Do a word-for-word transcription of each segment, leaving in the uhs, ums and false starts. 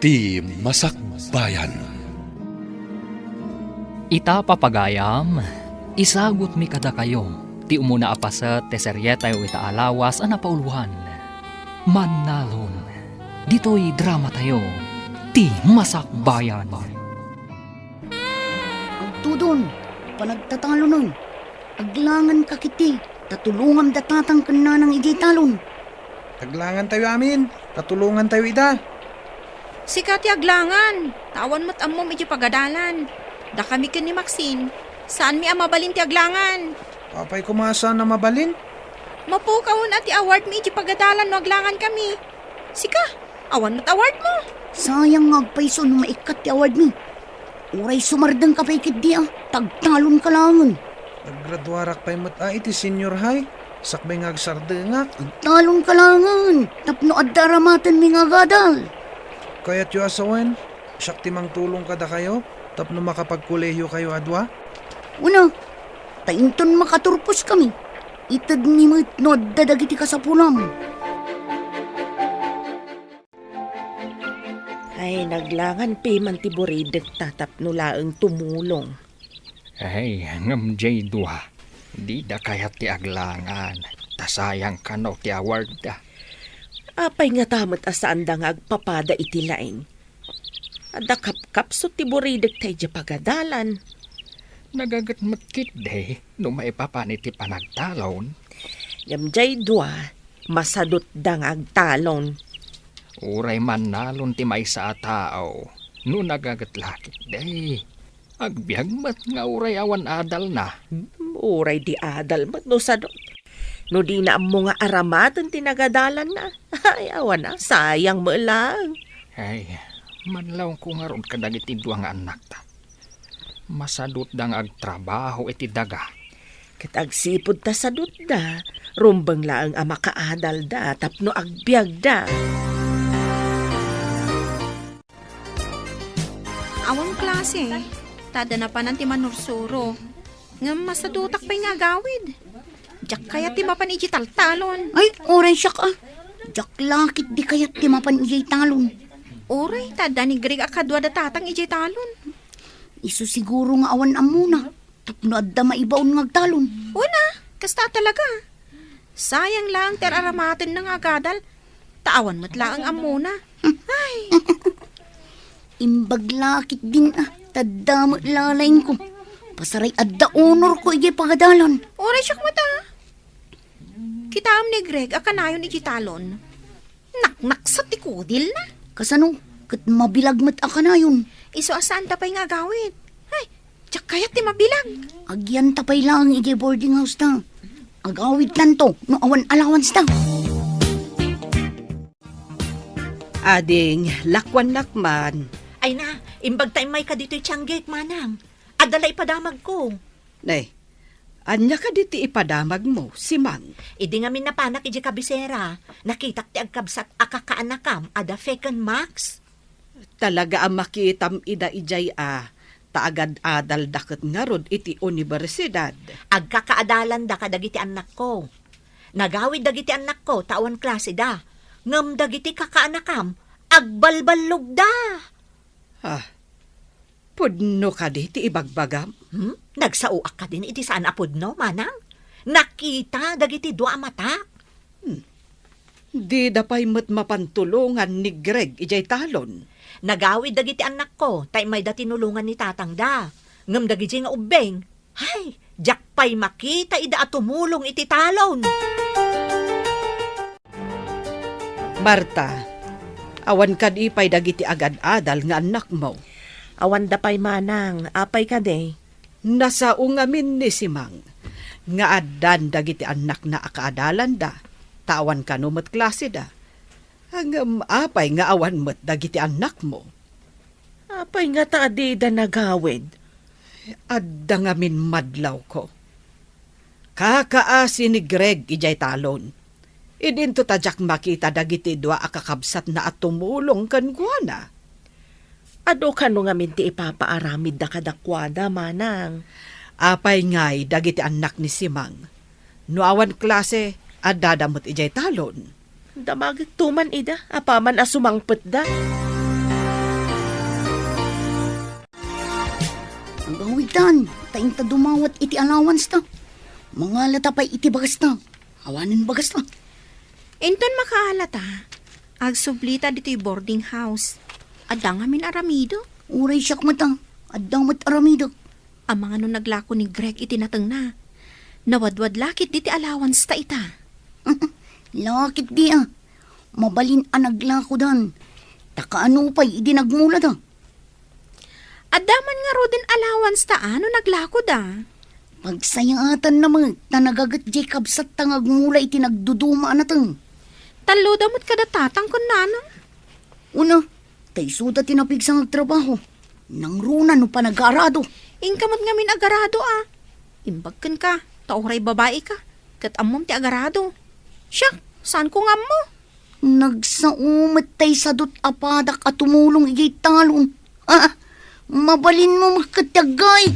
Ti Masakbayan. Ita, papagayam, isagutmi kadakayo ti umuna a paset ti serietayo ita a lawas a napauluan, Mannalon. Ditoy dramatayo, Ti Masakbayan. Agtudon, panagtatalonen. Aglanganka ketdi, ta tulongam da tatang ken nanang idiay talon. Aglangantayo amin, ta tulongantayo ida. Sika ti aglangan, ta awan met ammom idiay pagadalan. Dakami ken ni Maxine, saanmi a mabalin ti aglangan. Apay koma a saan a mabalin? Mapukawen a ti awardmi idiay pagadalan no aglangankami. Sika, awan met awardmo. Sayang nga agpayso no maikkat ti awardmi. Uray sumardengka pay ketdi a, ta agtalonka laengen. Naggraduarak pay met a iti senior high, sakbay nga agsardengak. Agtalonka laengen, tapno adda aramatenmi nga agadal. Kayatyo a sawen, siak ti mangtulong kadakayo tapno makapagkolehiyokayo a dua? Una, ta inton makaturposkami, itedmi met no adda dagiti kasapulam. Ay, naglangan piman ti buridekta tapno laeng tumulong. Ay, ngem diay dua, dida kayat ti aglangan, ta sayang kano ti awardda. Apay ngata met a saanda nga agpapada iti laing? Adda kapkapsut ti buridekta idiay pagadalan. Nagaget met ketdi no maipapan iti panagtalon. Ngem diay dua, masadutda nga agtalon. Uray Mannalon ti maysa a tao, no nagaget la ketdi. Agbiag met nga uray awan adalna. Hmm, uray di adal met no sadut. No dina ammo nga aramaten ti nagadalanna, ay, awan a, sayang met laeng. Ay, manlawko ngarud kadagiti dua nga annakta. Masadutda nga agtrabaho iti daga. Ket agsipud ta sadutda, rumbeng laeng a makaadalda tapno agbiagda. Awan klase, ta adda napanan ti manursuro. Ngem masadutak pay nga agawid. Diak kayat ti mapan idiay taltalon. Ay, uray siak a. Diak la ketdi kayat ti mapan idiay talon. Uray, ta adda ni Greg a kadua da tatang idiay talon. Isu siguro nga awan ammona, tapno adda maibaon nga agtalon. Wen a, kasta talaga. Sayang laeng ti ar-aramatenna nga agadal, ta awan met laeng ammona. Ay! Imbag la ketdin a, ta adda met la laingko. Pasaray adda honorko idiay pagadalan. Uray siak met a. Kitaem ni Greg a kanayon idiay talon. Naknaksat ti kudilna. Kasano? Ket mabilag met a kanayon. Isu a saanta pay nga agawid. Ay, diak kayat ti mabilag. Agyanta pay laeng idiay boarding house ta. Agawidtanto no awan allowance ta. Ading, lakuannak man. Ay na, imbag ta immayka ditoy tianggek, manang. Adda la ipadamagko. Ne, ania kadi ti ipadamagmo, Simang? Idi ngamin napanak idiay kabisera, nakitak ti agkabsat a kakaanakam a da Feckenmax. Talaga a makitam ida idiay a, ta agad-adalda ket ngarud iti universidad. Agkakaadalanda kadagiti annakko. Nagawid dagiti annakko ta awan klaseda, ngem dagiti kakaanakam, agbalballogda. Ah, pudno kadi ti ibagbagam? Hmm? Nagsaoak kadin iti saan a pudno, manang? Nakita dagiti dua a matak. Hmm. Dida pay met mapan tulongan ni Greg idiay talon. Nagawid dagiti annakko, ta immayda tinulongan ni tatangda. Ngem dagidiay nga ubbing, ay, diak pay makita ida a tumulong iti talon. Marta, awan kadi pay dagiti agad-adal nga annakmo? Awanda pay manang, apay kadi? Nasao ngamin ni Simang nga addan dagiti annakna a kaadalanda, ta awan kano met klaseda. Ngem apay nga awan met dagiti annakmo? Apay ngata a dida nagawid? Adda ngamin madlawko. Kakaasi ni Greg idiay talon. Idinto ta diak makita dagiti dua a kakabsatna a tumulong kenkuana. Adu kano ngamin ti ipapaaramidda kadakuada, manang? Apay ngay dagiti annak ni Simang? No awan klase, addada met idiay talon. Damagekto man ida, apaman a sumangpetda. Awitan, ta inta dumawat iti allowance ta. Mangalata pay iti bagasta. Awanen bagasta. Inton makaalata, agsublita ditoy boarding house. Adda ngamin aramidek. Uray siak met a, adda met aramidek. Amangan no naglako ni Greg iti natengna. Nawadwad la ketdi ti allowance ta ita. Laketdi a. Mabalin a naglakodan. Ta kaano pay idi nagmulada? Adda man ngaruden allowance ta a no naglakoda. Pagsayaatanna met ta nagaget jay kabsatta nga agmula iti nagduduma a nateng. Talloda met kada tatang ken nanang. Una, ta isuda ti napigsa nga agtrabaho. Nangruna no panagarado. Inka met ngamin agarado a. Imbag kenka, ta uray babai ka, ket ammom ti agarado. Siak, saanko nga ammo. Nagsao met tay sadut a padak a tumulong idiay talon. Ah, mabalinmo met ket ti aggaik.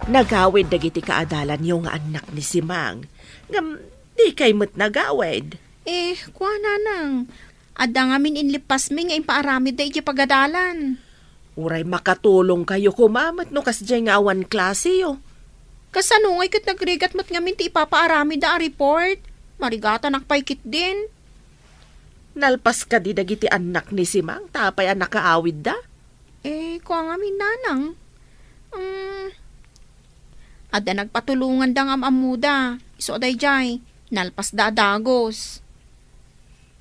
Nagawid dagiti kaadalanyo nga annak ni Simang. Ngem, dikay met nagawid. Eh, kua, nanang, adda ngamin inlippasmi nga impaaramidda idiay pagadalan. Uray makatulongkayo koma met no kasdiay nga awan klaseyo. Kasano ngay ket nagrigat met ngamin ti ipapaaramidda a report? Marigatanak pay ketdin. Nalpas kadi dagiti annak ni Simang ta apay a nakaawidda? Eh, kua ngamin, nanang. Mm, adda nagpatulonganda nga am-ammoda. Isu a daydiay, nalpasda a dagus.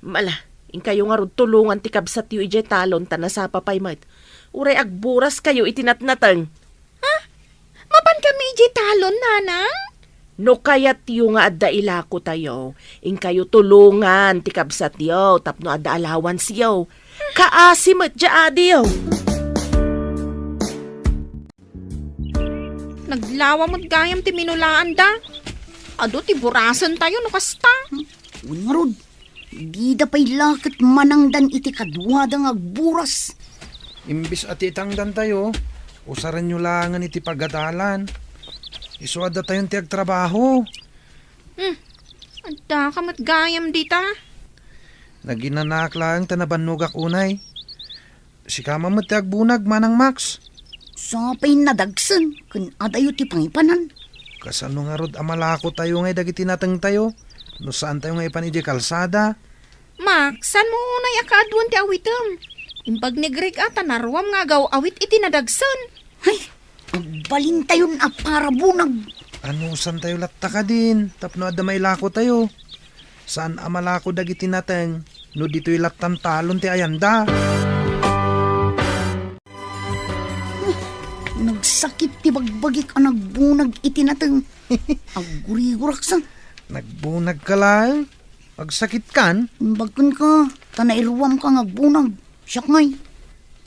Mala, inkayo ngarud tulongan ti kabsatyo idiay talon ta nasapa pay met. Uray agburaskayo iti natnateng. Ha? Mapankami idiay talon, nanang? No kayatyo nga adda ilakotayo, inkayo tulongan ti kabsatyo tapno adda allowanceyo. Kaasi met diay adiyo. Naglawa met gayam ti minulaanda. Adu ti burasentayo no kasta. Wen ngarud, dida pay la ket manangdan iti kaduada nga agburas. Imbes a ti itangdantayo, usarenyo laengen iti pagadalan. Isu addatayon ti agtrabaho. Hmm, addaka met gayam dita. Naginanak laeng ta nabannogak unay. Sika man met ti agbunag, Manang Max. Sapay nadagsen ken adayo ti pangipanan. Kasano ngarud a malakotayo ngay dagiti natengtayo no saantayo nga ipan idiay kalsada? Max, saanmo unay a kaaduan ti awitem? Imbag ni Greg a ta naruam nga agaw-awit iti nadagsen. Hay, agbalintayon a parabunag. Anusantayo latta kadin tapno adda mailakotayo? Saan a malako dagiti nateng no ditoy lattan talon ti ayanda. Nagsakit ti bagbagik a nagbunag iti nateng. Agguriguraksa. Nagbunagka laeng? Agsakitkan? Imbagkenka, ta nairuamka nga agbunag. Siak ngay.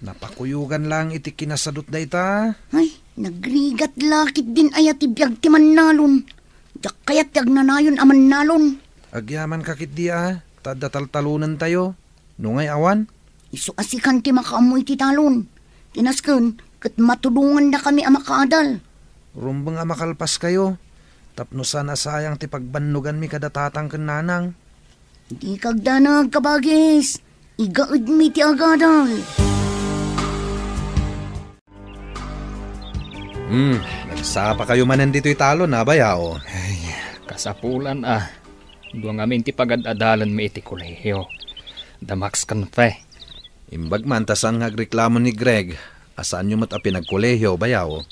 Napakuyogan laeng iti kinasadut dayta. Ay, nagrigat la ketdin aya ti biag ti mannalon. Diak kayat ti agnanayon a mannalon. Agyamanka ketdi a, ta adda taltalonentayo. No ngay awan? Isu a sikan ti makaammo iti talon. Ti nasken, ket matulongandakami a makaadal. Rumbeng a makalpaskayo, tapno saan a sayang ti pagbannoganmi kada tatang ken nanang. Dika agdanag, kabagis. Igaedmi ti agadal. Hmm, nagsapakayo manen ditoy talon, a, bayaw? Ay, kasapulan, a. Dua ngamin ti pagad-adalanmi iti kolehiyo. Da Max ken Fe. Imbag man ta saan nga agreklamo ni Greg a saanyo met a pinagkolehiyo, bayaw.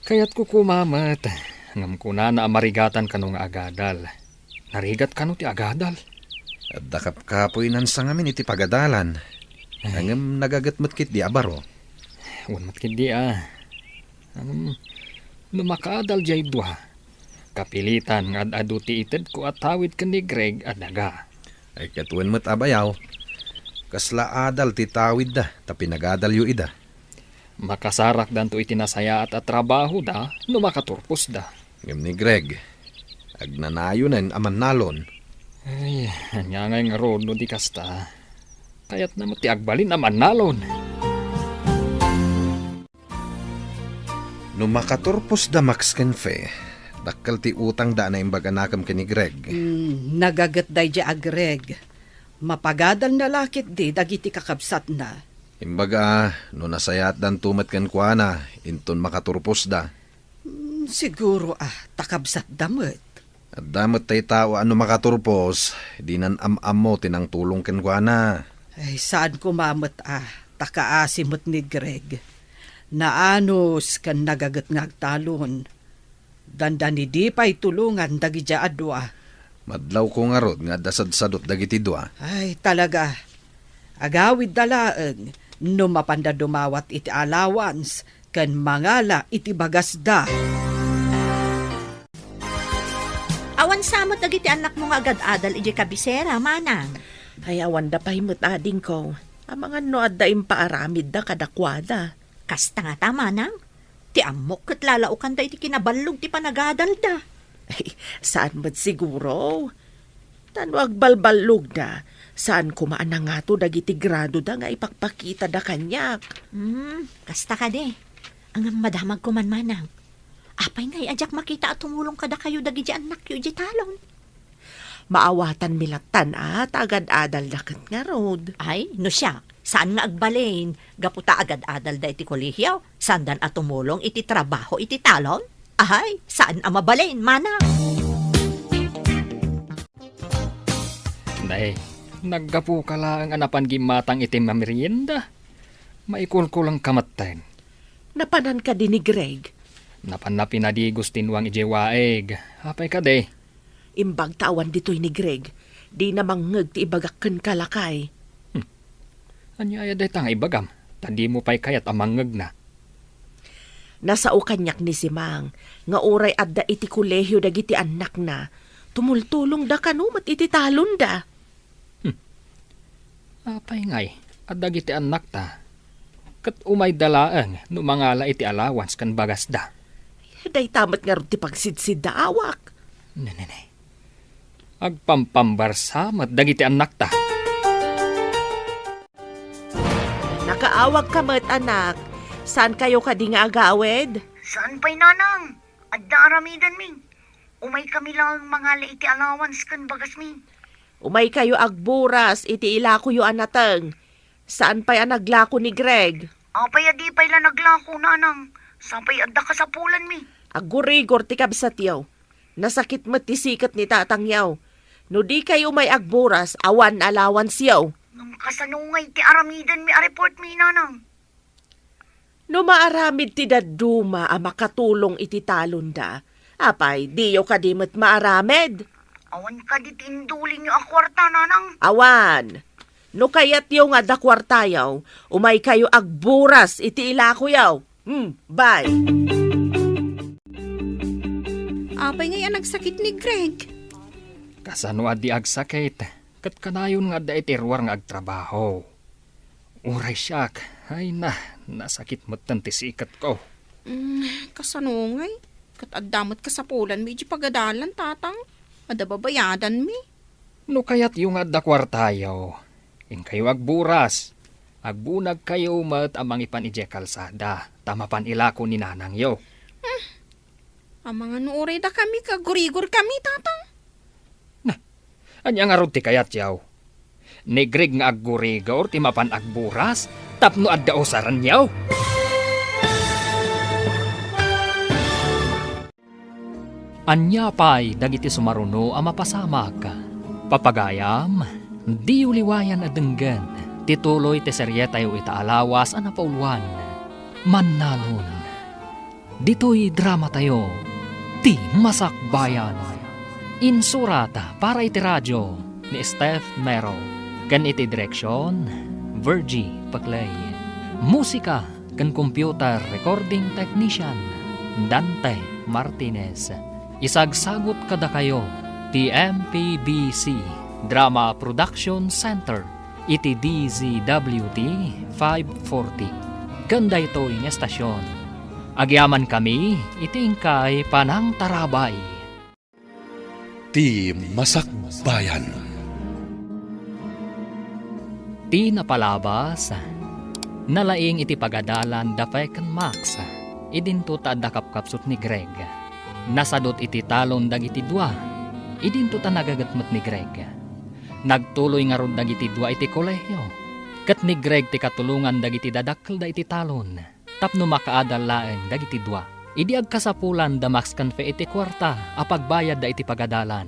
Kayatko koma met, ngem kunana a marigatan kano nga agadal. Narigat kano ti agadal? Adda kapkapoy nansa ngamin iti pagadalan. Ay. Ngem nagaget met ketdi a baro. Wen met ketdi a. Ngem no makaadal jay dua, kapilitan nga ad-adu ti itedko a tawid ken ni Greg a daga. Ay, ket wen met a bayaw. Kasla adal ti tawidda ta pinagadalyo ida. Makasarakdanto iti nasayaat a trabahoda no makaturposda. Ngem ni Greg, agnanayonen a mannalon. Ay, ania ngay ngarud no di kasta? Kayatna met ti agbalin a mannalon. No makaturposda Max ken Fe, dakkel ti utangda a naimbag a nakem ken ni Greg. Hmm, nagaget daydi a Greg. Mapagadalna la ketdi dagiti kakabsatna. Imbag a, no nasayaatdanto met kenkuana, inton makaturposda. Mm, siguro a, ta kabsatda met. Adda met tay tao a no makaturpos, dinan am-ammo ti nangtulong kenkuana. Ay, saan koma met a, ta kaasi met ni Greg. Naanus ken nagaget nga agtalon. Dandani di pay tulongan dagidiay a dua. Madlawko ngarud nga adda sadsadot dagiti dua. Ay, talaga. Agawidda laeng no mapanda dumawat iti allowance ken mangala iti bagasda. Awan sa met dagiti annakmo nga agad-adal idiay kabisera, manang? Ay, awanda pay met, adingko. Amangan no adda impaaramidda kadakuada. Kasta ngata, manang? Ti ammok ket lalaokanda iti kinaballog ti panagadalda. Ay, saan met siguro? Ta no agbalballogda, saan koma a nangato dagiti gradoda nga ipakpakitada kaniak. Hmm, kasta kadi. Ngem madamagko man, manang. Apay ngay a diak makita a tumulong kadakayo dagiti annakyo idiay talon? Maawatanmi lattan a ta agad-adalda ket ngarud. Ay, no siak, saan nga agbalin? Gapu ta agad-adalda iti kolehio, saandan a tumulong iti trabaho iti talon? Ay, saan a mabalin, manang? Nay, naggapuka laeng a napan gimmatang iti mamerienda. Maikulkulengka metten. Napanan kadi ni Greg? Napanna pinadigos ti nuang idiay waig. Apay kadi? Imbag ta awan ditoy ni Greg, dina mangngeg ti ibagak kenka, lakay. Hmm. Ania aya dayta nga ibagam? Ta dimo pay kayat a mangngegna. Nasao kaniak ni Simang nga uray adda iti kolehio dagiti annakna, tumultulongda kano met iti talonda. Hmm. Apay ngay, a dagiti annakta, ket umayda laeng no mangala iti allowance ken bagasda. Dayta met ngarud ti pagsidsiddaawak. Ne, ne, ne. Agpampambarsa met dagiti annakta. Nakaawagka met, anak. Saankayo kadi nga agawid? Saan pay, nanang. Adda aramidenmi. Umaykami laeng mangala iti allowance ken bagasmi. Umaykayo agburas iti ilakoyo a nateng. Saan pay a naglako ni Greg? Apay a di pay la naglako, nanang? Sapay adda kasapulanmi. Aggurigor ti kabsatyo. Nasakit met ti siket ni tatangyo. No dikayo umay agburas, awan allowance-yo. Ngem kasano ngay ti aramidenmi a report mi, nanang? No maaramid ti dadduma a makatulong iti talonda, apay, diyo kadi met maaramid? Awan kadi ti indulinyo a kuarta, nanang? Awan. No kayatyo nga adda kuartayo, umaykayo agburas iti ilakoyo. Hmm, bye. Apay ngay a nagsakit ni Greg? Kasano a di agsakit? Ket kanayon nga adda iti ruar nga agtrabaho. Uray siak, ay na, nasakit metten ti siketko. Mm, kasano ngay? Ket adda met kasapulanmi iti pagadalan, tatang. Adda babayadanmi. No kayatyo nga adda kuartayo, inkayo agburas. Agbunagkayo met a mangipan idiay kalsada, ta mapan ilako ni nanangyo. Hmm. Amangan no uray dakami, kaggurigorkami, tatang. Na, ania ngarud ti kayatyo? Ni Greg nga aggurigor ti mapan agburas tapno adda usarenyo? Ania pay dagiti sumaruno a mapasamak? Papagayam, diyo liwayan a denggen ti tuloy ti serietayo ita a lawas a napauluan, Mannalon. Ditoy dramatayo, Ti Masakbayan. Insurat para iti radio ni Steph Mero ken iti direksion, Virgie Paclay. Musika ken computer recording technician, Dante Martinez. Isagsagut kadakayo ti M P B C Drama Production Center iti D Z W T five forty. Ken daytoy nga estasion, agyamankami iti inkay panangtarabay. Ti Masakbayan. Ti napalabas, nalaing iti pagadalan da Pek ken Max, idinto ta adda kapkapsut ni Greg. Nasadut iti talon dagiti dua, idinto ta nagaget met ni Greg. Nagtuloy ngarud dagiti dua iti kolehio. Ket ni Greg ti katulongan dagiti dadakkelda iti talon tapno makaadal laeng dagiti dua. Idi agkasapulan, damakskenta iti kuarta a pagbayadda iti pagadalan.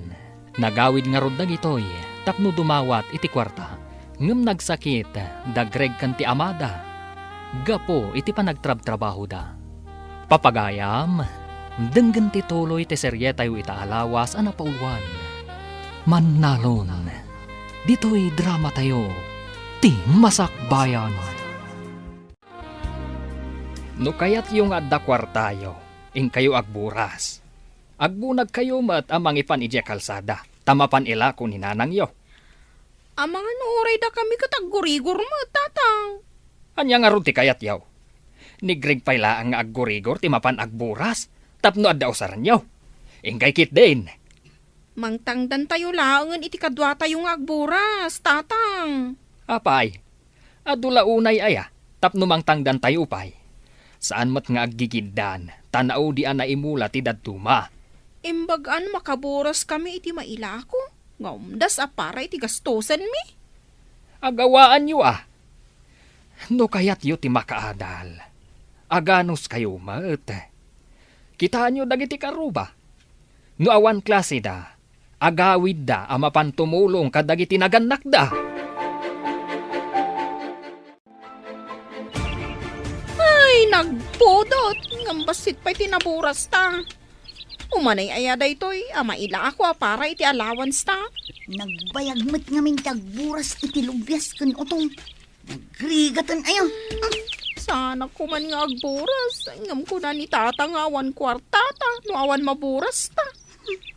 Nagawid ngarud dagitoy tapno dumawat iti kuarta. Ngem nagsakit da Greg ken ti amada gapu iti panagtrabtrabahoda. Papagayam, denggen ti tuloy ti serietayo ita a lawas a napauluan, Mannalon. Ditoy dramatayo, ti Masakbayan. No kayatyo nga adda kuartayo, inkayo agburas. Agbunagkayo met a mangipan idiay kalsada, ta mapan ilako ni nanangyo. Amangan no uray dakami ket aggurigor met, Tatang. Ania ngarud ti kayatyo? Ni Greg pay laeng nga aggurigor ti mapan agburas tapno adda usarenyo. Inggay ketdin. Mangtangdantayo laengen iti kaduatayo nga agburas, Tatang. Apay, adu la unay aya tapno mangtangdantayo pay? Saan met nga aggigiddan, ta naudi a naimula ti dadduma. Imbag-an makaburaskami iti mailako nga umdas a para iti gastosenmi. Agawaanyo a. No kayatyo ti makaadal, aganuskayo met. Kitaenyo dagiti karuba. No awan klaseda, agawidda a mapan tumulong kadagiti nagannakda. Ay, nagpudot! Ngem bassit pay ti naburasta. Umanay aya daytoy a mailako a para iti allowance ta? Nagbayag met ngamin ti agburas iti lubias ken utong. Nagrigaten aya. Saanak koma nga agburas, ngem kuna ni Tata nga awan kuarta ta no awan maburas ta.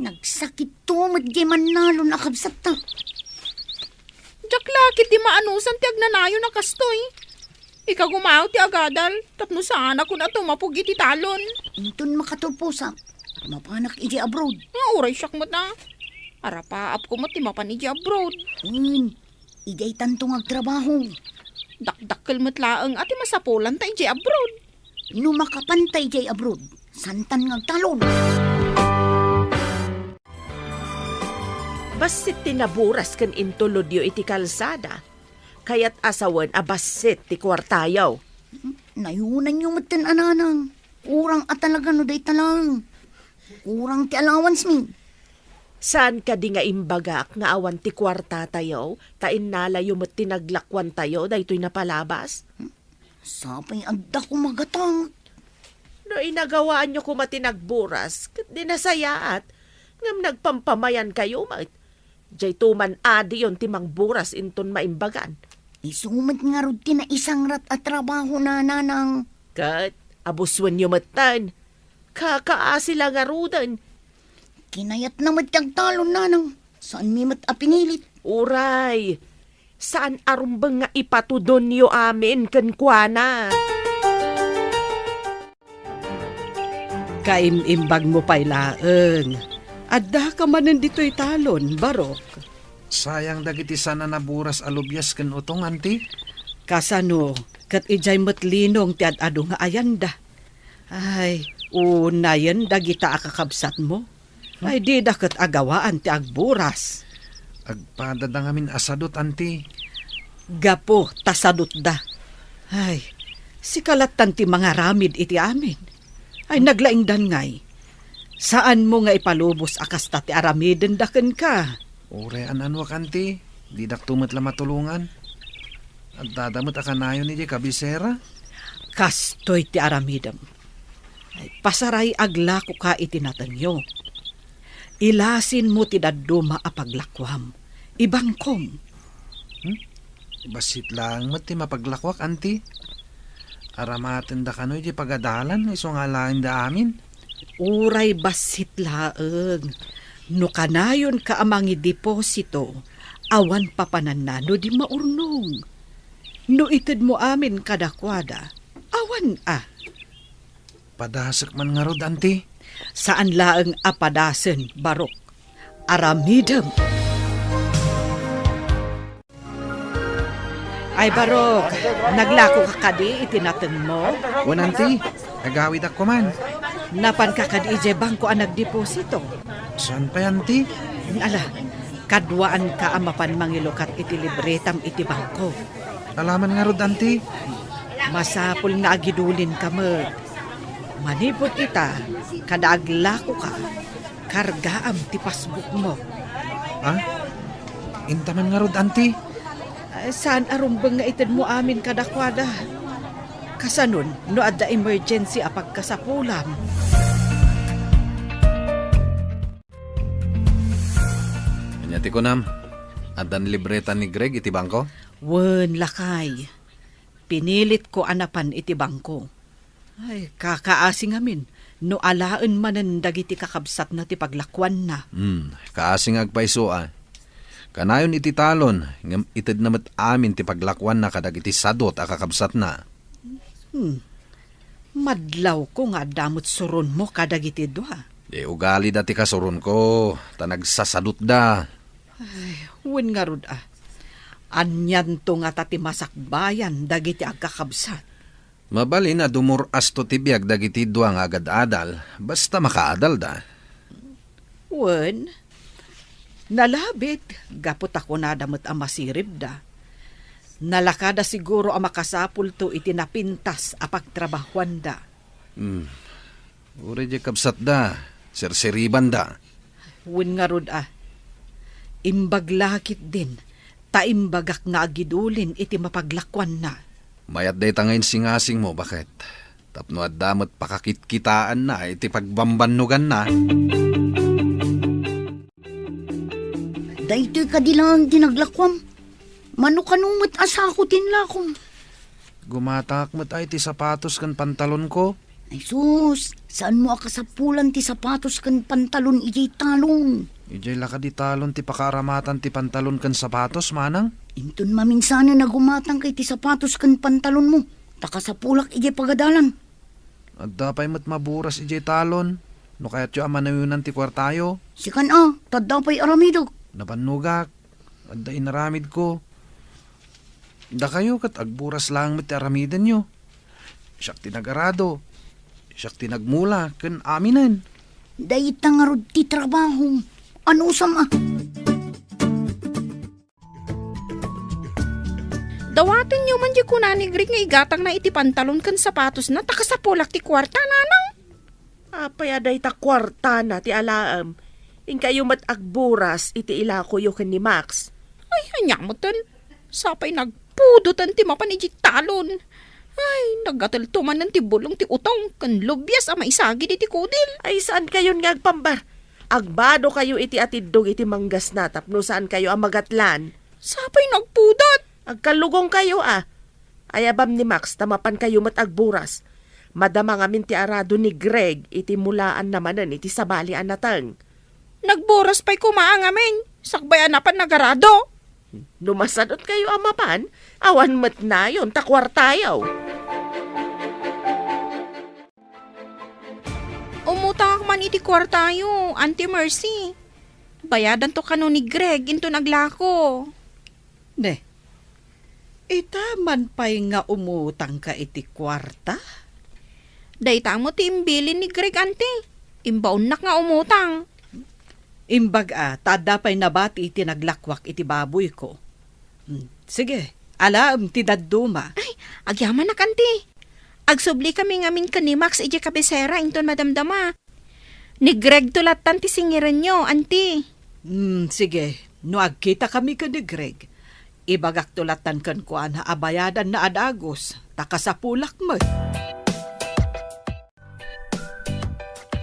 Nagsakitto met diay Mannalon a kabsatta. Diak la ketdi maanusan ti agnanayon a kastoy. Ikagumaw ti agadal tapno saanakon a tumapog iti talon. Inton makatulposak, mapanak idiay abroad. Nga uray siak met a. Arapaapko met ti mapan idiay abroad. Wen, idiay tanto nga agtrabaho. Dakdakkel met laeng a ti masapulanta idiay abroad. No makapanta idiay abroad, santan nga agtalon. Bassit ti naburas ken intulodyo iti kalsada. Kayat a sawen a bassit ti kuartayo. Nayunanyo metten a nanang. Kurang a talaga no dayta laeng. Kurang ti allowance mi. Saan kadi nga imbagak nga awan ti kuartatayo, ta innalayo met ti naglakuantayo daytoy napalabas? Sapay adda ko magatang. No inagawaanyo koma ti nagburas, ket di nasayaat, ngem nagpampamayankayo met. Diay tuman adiyon ti mangburas inton maimbagan. Isu met ngarud ti naisangrat a trabaho na, nanang. Ket abuswenyo metten. Kakaasi la ngaruden. Kinayatna met ti agtalon, nanang. Saanmi met a pinilit. Uray, saan a rumbeng nga ipatudonyo amin kenkuana. Kaim-imbagmo pay laeng. Addaka manen ditoy talon, Barok. Sayang dagiti saan a naburas a lubias ken utong, anti? Kasano, ket idiay met linong ti ad-adu nga ayanda. Ay, unayen dagita a kakabsatmo. Ay, dida ket agawaan ti agburas. Agpadada ngamin a sadut, anti. Gapu ta sadutda. Ay, sika lattan ti mangaramid iti amin. Ay, naglaingdan ngay. Saanmo nga ipalubos a kasta ti aramidenda kenka. Uray an-anuak, anti. Didakto met la matulongan. Addada met a kanayon idiay kabisera. Kastoy ti aramidem. Ay, pasaray aglakoka iti natengyo. Ilasinmo ti dadduma a paglakuam. Ibangkom. Hmm? Bassit laeng met ti mapaglakuak, anti. Aramatenda kano iti pagadalan, isu nga alaenda amin. Uray bassit laeng. No kanayonka a mangideposito, awan papananna no di maurnong. No itedmo amin kadakuada, awan a. Padasek man ngarud, anti? Saan laeng a padasen, Barok. Aramidem. Ay, Barok, naglakoka kadi iti natengmo? Wen, anti, agawidak koman. Napanka kadi idiay bangko a nagdeposito? Saan pay, anti? Ala, kaduaanka a mapan mangilukat iti libretam iti bangko. Alaman ngarud, Auntie. Masapul nga agidulinka met. Manipud ita, kada aglakoka, kargaam ti pasbukmo. Ah? Intaman ngarud, Auntie? Ah, saan a rumbeng nga itedmo amin kadakuada. Kasanon, no adda emergency a pagkasapulam? Ania ti kunam? Addan libreta ni Greg iti bangko? Wen, lakay. Pinilitko a napan iti bangko. Ay, kakaasi ngamin no alaen manen dagiti kakabsatna ti paglakuanna. Hmm, kaasi nga agpayso a. Kanayon iti talon, ngem itedna met amin ti paglakuanna kadagiti sadut a kakabsatna. Hmm. Madlawko nga adda met suronmo kadagiti dua. Di ugalida ti kasuronko, ta nagsasadutda. Ay, wen ngarud a. Anianto ngata ti masakbayan dagiti agkakabsat? Mabalin a dumur-asto ti biag dagiti dua nga agad-adal, basta makaadalda. Wen, nalabit, gapu ta kunada met a masiribda. Nalakada siguro a makasapulto iti napintas a pagtrabahuanda. Hmm. Uray diay kabsatda, sirsiribanda. Wen ngarud a. Imbag la ketdin, ta imbagak nga agidulin iti mapaglakuanna. Mayat dayta nga insingasingmo, baket? Tapno adda met pakakitkitaanna iti pagbambannoganna. Daytoy kadi laeng ti naglakuam. Mano-kano met a sako ti inlakom. Gumatangak met ay ti sapatos ken pantalonko. Ay sus, saanmo a kasapulan ti sapatos ken pantalon idiay talon? Idiay la kadi talon ti pakaaramatan ti pantalon ken sapatos, manang? Inton maminsanen a gumatangka iti sapatos ken pantalonmo, ta kasapulak idiay pagadalan. Adda pay met maburas idiay talon, no kayatyo a manayonan ti kuartayo. Sikan a, ta adda pay aramidek. Nabannogak, adda inaramidko. Dakayo ket agburas laeng met ti aramidenyo. Siak ti nagarado, siak ti nagmula, ken aminen. Dayta ngarud ti trabahom. Anusam a? Dawatenyo man diay kuna ni Greg nga igatangna iti pantalon ken sapatosna, ta kasapulak ti kuarta, nanang. Apay a dayta kuartana ti alaem? Inkayo met agburas iti ilakoyo ken ni Max. Ay, ania metten? Sapay nagpudoten ti mapan idiay talon. Ay, nagatelto manen ti bulong ti utong ken lubias a maisagid iti kudil. Ay, saankayon nga agpambar? Agbadokayo iti atiddog iti manggasna tapno saankayo a magatlan. Sapay nagpudot. Agkallugongkayo a. Ayabam ni Max ta mapankayo met agburas. Madama ngamin ti arado ni Greg iti mulaanna manen iti sabali a nateng. Nagburas pay koma a ngamin, sakbay a napan nagarado. No masadutkayo a mapan, awan met nayon ta kuartayo. Umutangak man iti kuartayo, Auntie Mercy. Bayadanto kano ni Greg inton aglako. Ne, ita man pay nga umutangka iti kuarta? Dayta met ti imbilin ni Greg, Auntie. Imbaonnak nga umutang. Imbag a, ta adda pay nabati iti naglakuak iti baboyko. Hmm, sige, alaem ti dadduma. Ay, agyamanak, Auntie. Agsublikami ngamin ken ni Max idiay kabisera inton madamdama. Ni Gregto lattan ti singirenyo, Auntie. Hmm, sige. No agkitakami ken ni Greg, ibagakto lattan kenkuana a bayadanna a dagus, ta kasapulak met.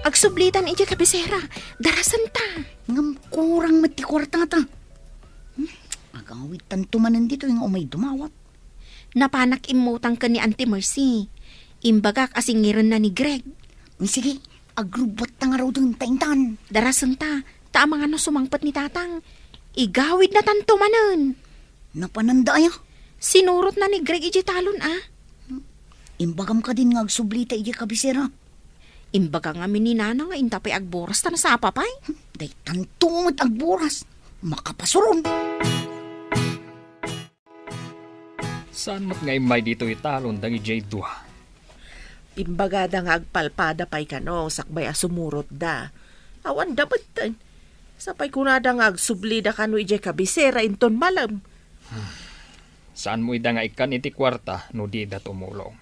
Agsublitan idiay kabisera, darasenta. Ngem kurang met ti kuartata. Hmm, agawidtanto manen ditoy nga umay dumawat. Napanak immutang ken ni Auntie Mercy. Imbagak a singirenna ni Greg. Sige, agrubbuatta ngaruden ta intan. Darasenta, ta amangan no sumangpet ni Tatang. Igawidnatanto manen. Napananda aya? Sinurotna ni Greg idiay talon a. Imbagam kadin nga agsublita idiay kabisera. Imbaga ngamin ni Nana nga inta pay agburas ta nasapa pay. Daytanto met agburas. Makapasuron. Saan met nga immay ditoy talon dagidiay dua? Imbagada nga agpalpada pay kano sakbay a sumurotda. Awanda metten. Sapay kunada nga agsublida kano idiay kabisera inton malem. Saanmo ida nga ikkan iti kuarta no dida tumulong.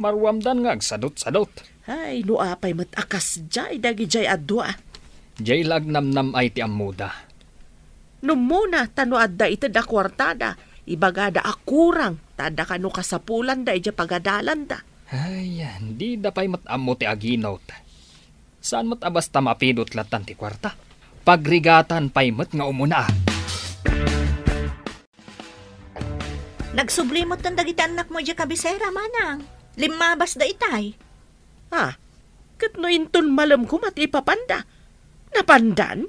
Maruamdan nga agsadut-sadut. Ay, no apay met a kasdiay dagidiay a dua. Diay la agnamnam-ay ti ammoda. No ummona, ta no adda ited a kuartada, ibagada a kurang, ta adda kano kasapulanda idiay pagadalanda. Ay, dida pay met ammo ti aginut. Saan met a basta mapidot lattan ti kuarta. Pagrigatan pay met nga umuna. Nagsubli metten dagiti annakmo idiay kabisera, manang. Limmabasda itay. Ah, ket no inton malem koma ti ipapanda, napandan?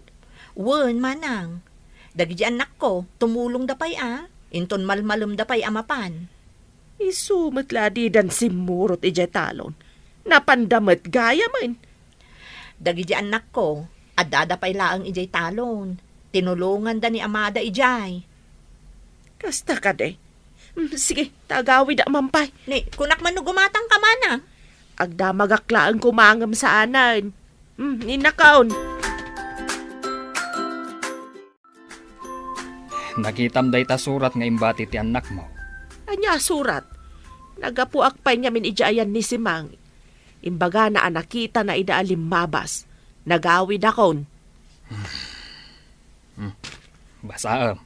Wen, manang. Dagiti annakko, tumulongda pay a, inton malmalemda pay a mapan. Isu met la a didan simmurot idiay talon. Napanda met gayamen. Dagiti annakko, addada pay laeng idiay talon. Tinulonganda ni amada idiay. Kasta kadi. Mm, sige, ta agawida man pay. Ni, kunak man no gumatangka, manang. Agdamagak laeng koma ngem saanen. Mm, innakon. Nakitam dayta surat nga imbati ti annakmo. Ania a surat? Naggapuak pay ngamin idiay ayan ni Simang. Imbagana a nakitana ida a limmabas. Nagawidakon. Hmm. Basaem.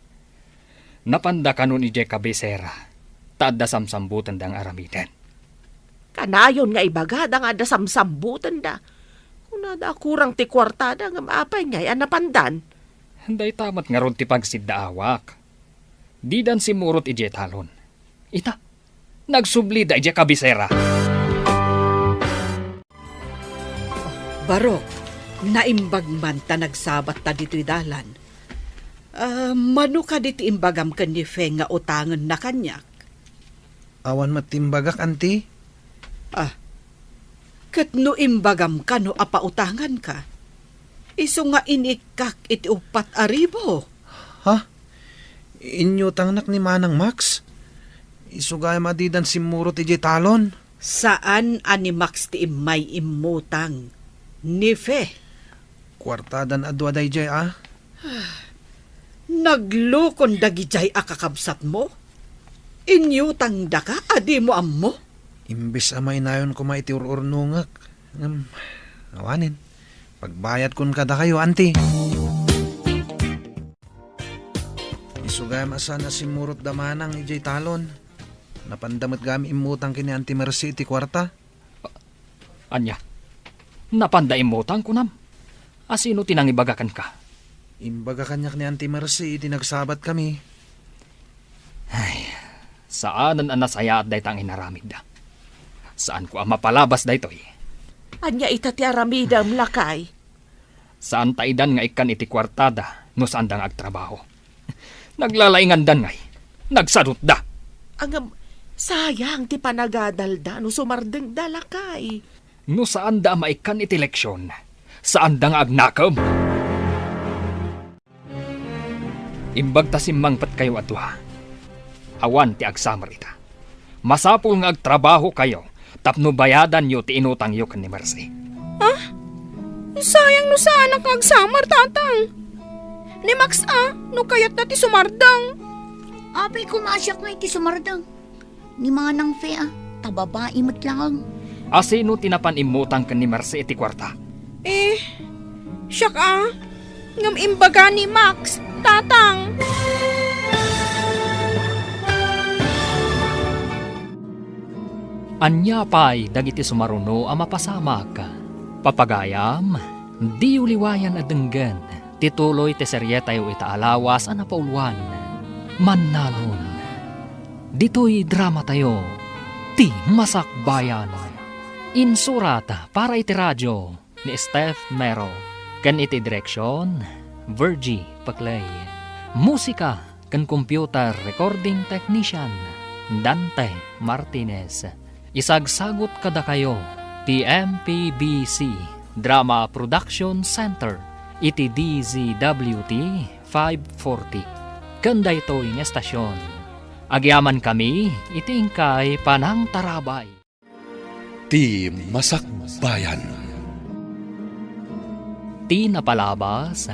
Napanda kanon idiay kabisera, ta adda samsambutenda nga aramiden. Kanayon nga ibagada nga adda samsambutenda. Kunada a kurang ti kuartada ngem apay ngay a napandan? Dayta met ngarud ti pagsiddaawak. Didan simmurot idiay talon. Ita, nagsublida idiay kabisera. Barok, naimbag man ta nagsabatta ditoy dalan. Ah, mano kadi ti imbagam ken ni Fe nga utangenna kaniak? Awan met ti imbagak, anti. Ah, ket no imbagam kano a pautanganka, isu nga inikkak iti uppat a ribu. Ha? Inyutangnak ni Manang Max? Isu gayam a didan simmurot idiay talon. Saan a ni Max ti immay immutang. Ni Fe. Kuartadan a dua daydiay a. Naglukon dagidiay a kakabsatmo? Inyutangdaka a dimo ammo? Imbes a mainayon koma iti ur-urnongek, ngem, awanen, pagbayadkon kadakayo, anti. Isu gayam a saan a simmurot da manang idiay talon. Napanda met gayam immutang ken ni Anti Mercy iti kuarta. Ania? Napanda immutang, kunam? A sino ti nangibaga kenka? Imbaga kaniak ni Anti Mercy iti nagsabatkami. Ay, saanen a nasayaat dayta nga inaramidda. Saanko a mapalabas daytoy. Ania ita ti aramidem, lakay? Saan ta idan nga ikkan iti kuartada no saanda nga agtrabaho. Naglalaingandan ngay. Nagsadutda. Ngem, sayang ti panagadalda no sumardengda, lakay. No saanda a maikkan iti leksion, saanda nga agnakem. Imbag ta simmangpetkayo a dua. Awan ti agsamer ita. Masapul nga agtrabahokayo tapno bayadanyo ti inutangyo ken ni Mercy. Ah? Sayang no saanak nga agsamer, Tatang. Ni Max a, no kayatna ti sumardeng. Apay koma a siak nga iti sumardeng. Ni Manang Fe a, ta babai met laeng. A sino ti napan immutang ken ni Mercy iti kuarta? Eh, siak a. Ngem imbaga ni Max, Tatang. Ania pay dagiti sumaruno a mapasamak? Papagayam, diyo liwayan a denggen ti tuloy ti serietayo ita a lawas a napauluan, Mannalon. Ditoy dramatayo, Ti Masakbayan. Insurat para iti radio ni Steph Mero, ken iti direksion, Virgie Paclay. Musika ken computer recording technician, Dante Martinez. Isagsagut kadakayo ti M P B C Drama Production Center iti D Z W T five forty. Ken daytoy nga estasion, agyamankami iti inkay panangtarabay. Ti Masakbayan. Ti napalabas,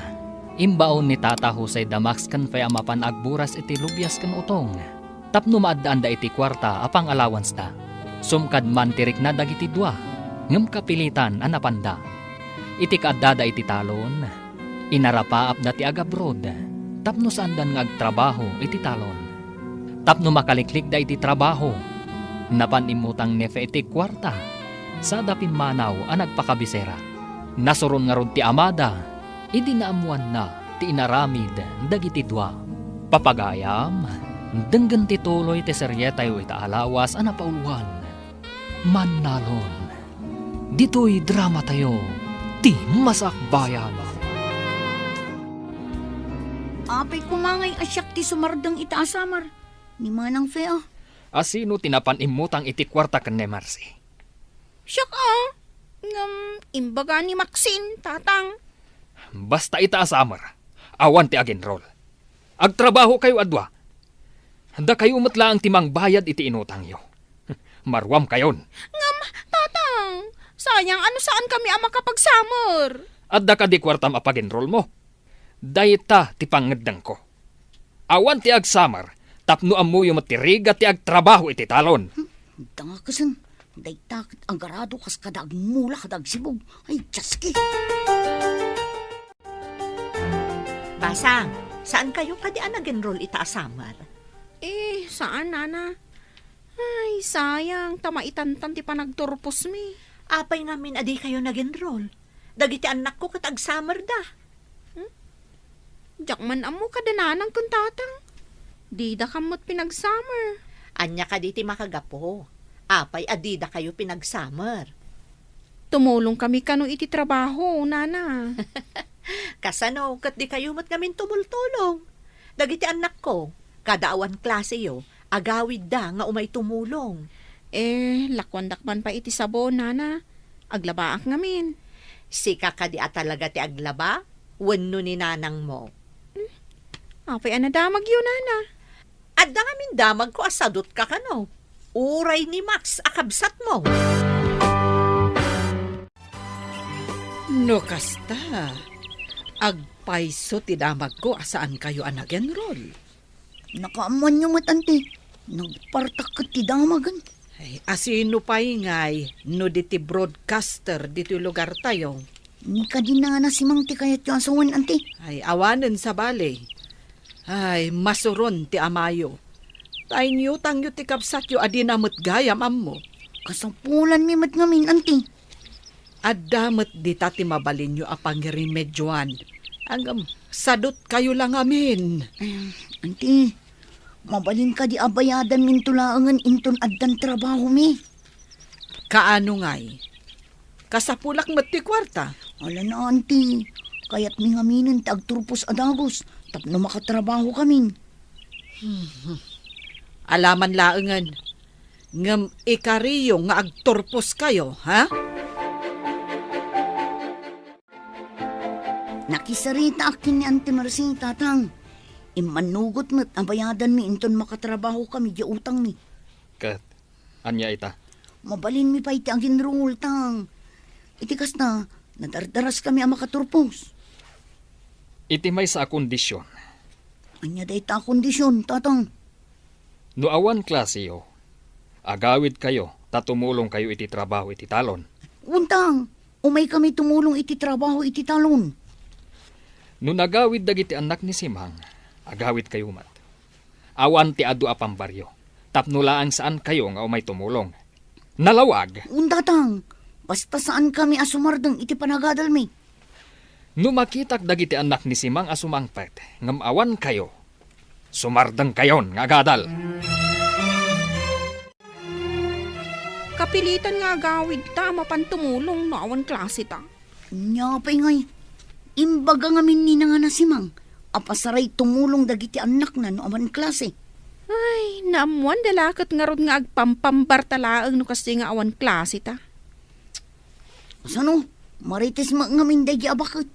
imbaon ni Tata Jose da Max ken Fe a mapan agburas iti lubias ken utong. tapno maaddaanda iti kuarta a pang-allowanceda. Sumkad man ti rikna dagiti dua, ngem kapilitan a napanda. Iti kaaddada iti talon, inarapaapda ti agabroad tapno saandan nga agtrabaho iti talon. Tapno makaliklikda iti trabaho, napan immutang ni Fe iti kuarta sada pimmanaw a nagpakabisera. Nasuron ngarud ti amada idi naammoanna ti inaramid dagiti dua. Papagayam, denggen ti tuloy ti serietayo ita a lawas a napauluan, Mannalon. Ditoy dramatayo, ti Masakbayan. Apay koma ngay a siak ti sumardeng ita a summer ni Manang Fe a? Asino ti napan immutang iti kuarta ken ni Mercy? Siak a. Ngem imbaga ni Maxine, Tatang. Basta ita a summer, awan ti agenrol. Agtrabahokayo a dua. Dakayo met laeng ti mangbayad iti inutangyo. Maruamkayon. Ngem, Tatang, sayang a no saankami a makapag-summer. Adda kadi kuartam a pag-enrollmo? Dayta ti pangngeddengko. Awan ti ag-summer tapno ammoyo met ti rigat ti agtrabaho iti talon. Hmm, dangakesen, dayta ket agarado kas kada agmula kada agsibug. Ay, Dios ki! Basang, saankayo kadi a nag-enroll ita a summer? Eh, saan, Nana. Ay, sayang, ta maitantan ti panagturposmi. Apay ngamin a dikayo nag-enroll? Dagiti annakko ket ag-summer da. Hmm? Diak man ammo kada nanang ken tatang. Dida kan met pinag-summer. Ania kadi ti makagapu? Apay a didakayo pinag-summer? Tumulongkami kano iti trabaho, Nana. Kasano ket dikayo met ngamin tumultulong? Dagiti annakko, kada awan klaseyo, agawidda nga umay tumulong. Eh, lakuandak man pay iti sabon, Nana. Aglabaak ngamin. Sika kadi a talaga ti aglaba? Wenno ni nanangmo? Hmm. Apay a nadamagyo, Nana? Adda ngamin damagko a sadutka kano. Uray ni Max a kabsatmo. No kasta, agpayso ti damagko a saankayo a nag-enroll. Nakaammoanyo met, anti. Nagpartak ket ti damagen. Ay, asino pay ngay no di ti broadcaster ditoy lugartayo? Ni kadi nana Simang ti kayatyo a sawen, anti? Ay, awanen sabali. Ay, masuron ti amayo. Ta inyutangyo ti kabsatyo a dina met gayam ammo. Kasapulanmi met ngamin, anti. Adda met dita ti mabalinyo a pangremedioan. Ngem, sadutkayo la ngamin. Em, anti, mabalin kadi a bayadanminto laengen inton addan trabahomi? Kaano ngay? Kasapulak met ti kuarta. Ala na, anti. Kayatmi ngaminen ti agturpos a dagus tapno makatrabahokamin. Alaman laengen. Ngem ikariyo nga agturposkayo, ha? Nakisaritaak ken ni Auntie Mercy, Tatang. Immannugot met a bayadanmi inton makatrabahokami diay utangmi. Ket, ania ita? Mabalinmi pay ti aginrultang. Iti kasta, nadardaraskami a makaturpos. Iti maysa a kondision. Ania dayta a kondision, Tatang? No awan klaseyo, agawidkayo ta tumulongkayo iti trabaho iti talon. Untang, umaykami tumulong iti trabaho iti talon. No nagawid dagiti annak ni Simang, agawidkayo met. Awan ti adu a pambaryo, tapno laeng saankayo nga umay tumulong. Nalawag! Untatang, basta saankami a sumardeng iti panagadalmi. No makitak dagiti annak ni Simang a sumangpet ngem awankayo, sumardengkayon nga agadal. Kapilitan nga agawid ta a mapan tumulong no awan klase ta. Ania pay ngay, imbaga ngamin ni nana Simang a pasaray tumulong dagiti annakna no awan klase. Ay, naammoan da la ket ngarud nga agpampambar ta laeng no kasdi nga awan klase ta. Kasano? Marites met ngamin daydi a baket.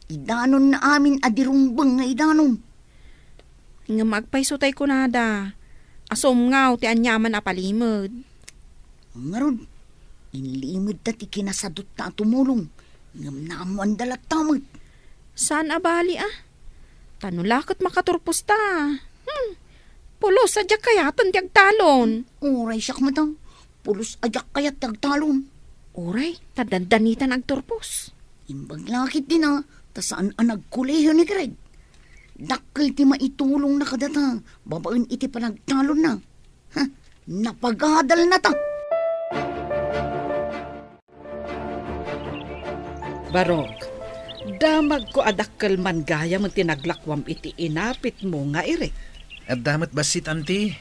Idanonna amin a di rumbeng nga idanon. Ngem agpayso tay kunada, asumngaw ti aniaman a palimed. Ngarud, inlimedta ti kinasadutta a tumulong, ngem naammoanda latta met. Saan a bali, a? Ta no la ket makaturpos ta. Hmm. Pulo Pulos a diak kayaten ti agtalon. Uray siak met a, pulos a diak kayat ti agtalon. Uray, ta dandanitan agturpos. Imbag la ketdin a, ta saan a nagkolehiyo ni Greg. Dakkel ti maitulongna kadata babaen iti panagtalonna. Ha, napagadalnata. Barok, damagko a dakkel man gayam ti naglakuam iti inapitmo nga irik. Adda met bassit, Auntie.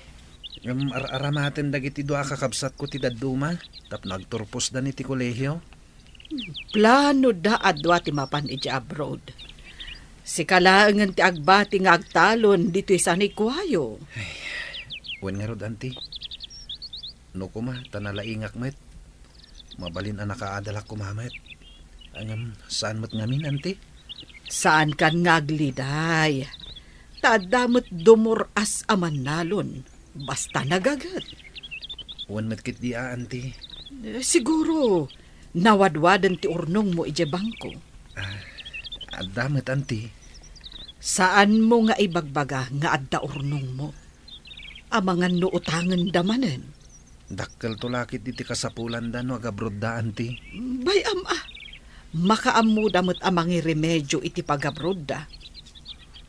Ngem ar-aramaten dagiti dua a kakabsatko ti dadduma tapno agturposdan iti kolehiyo. Planoda a dua ti mapan idiay abroad. Sika laengen ti agbati nga agtalon ditoy San Juanillo. Ay, wen ngarud, Auntie. No koma, ta nalaingak met. Mabalin a nakaadalak koma met. Ngem saan met ngamin, Auntie? Saankan nga agliday. Ta adda met dumur-as a mannalon. Basta nagaget. Wen met ketdi a, Auntie. Eh, siguro, nawadwaden ti urnongmo idiay bangko. Ah, adda met, Auntie. Saanmo nga ibagbaga nga adda urnongmo? Amangan no utangenda manen. Dakkelto la ketdi ti kasapulanda no agabrodda, Auntie. Bay-am a. Makaammoda met a mangiremedio iti pagabrodda.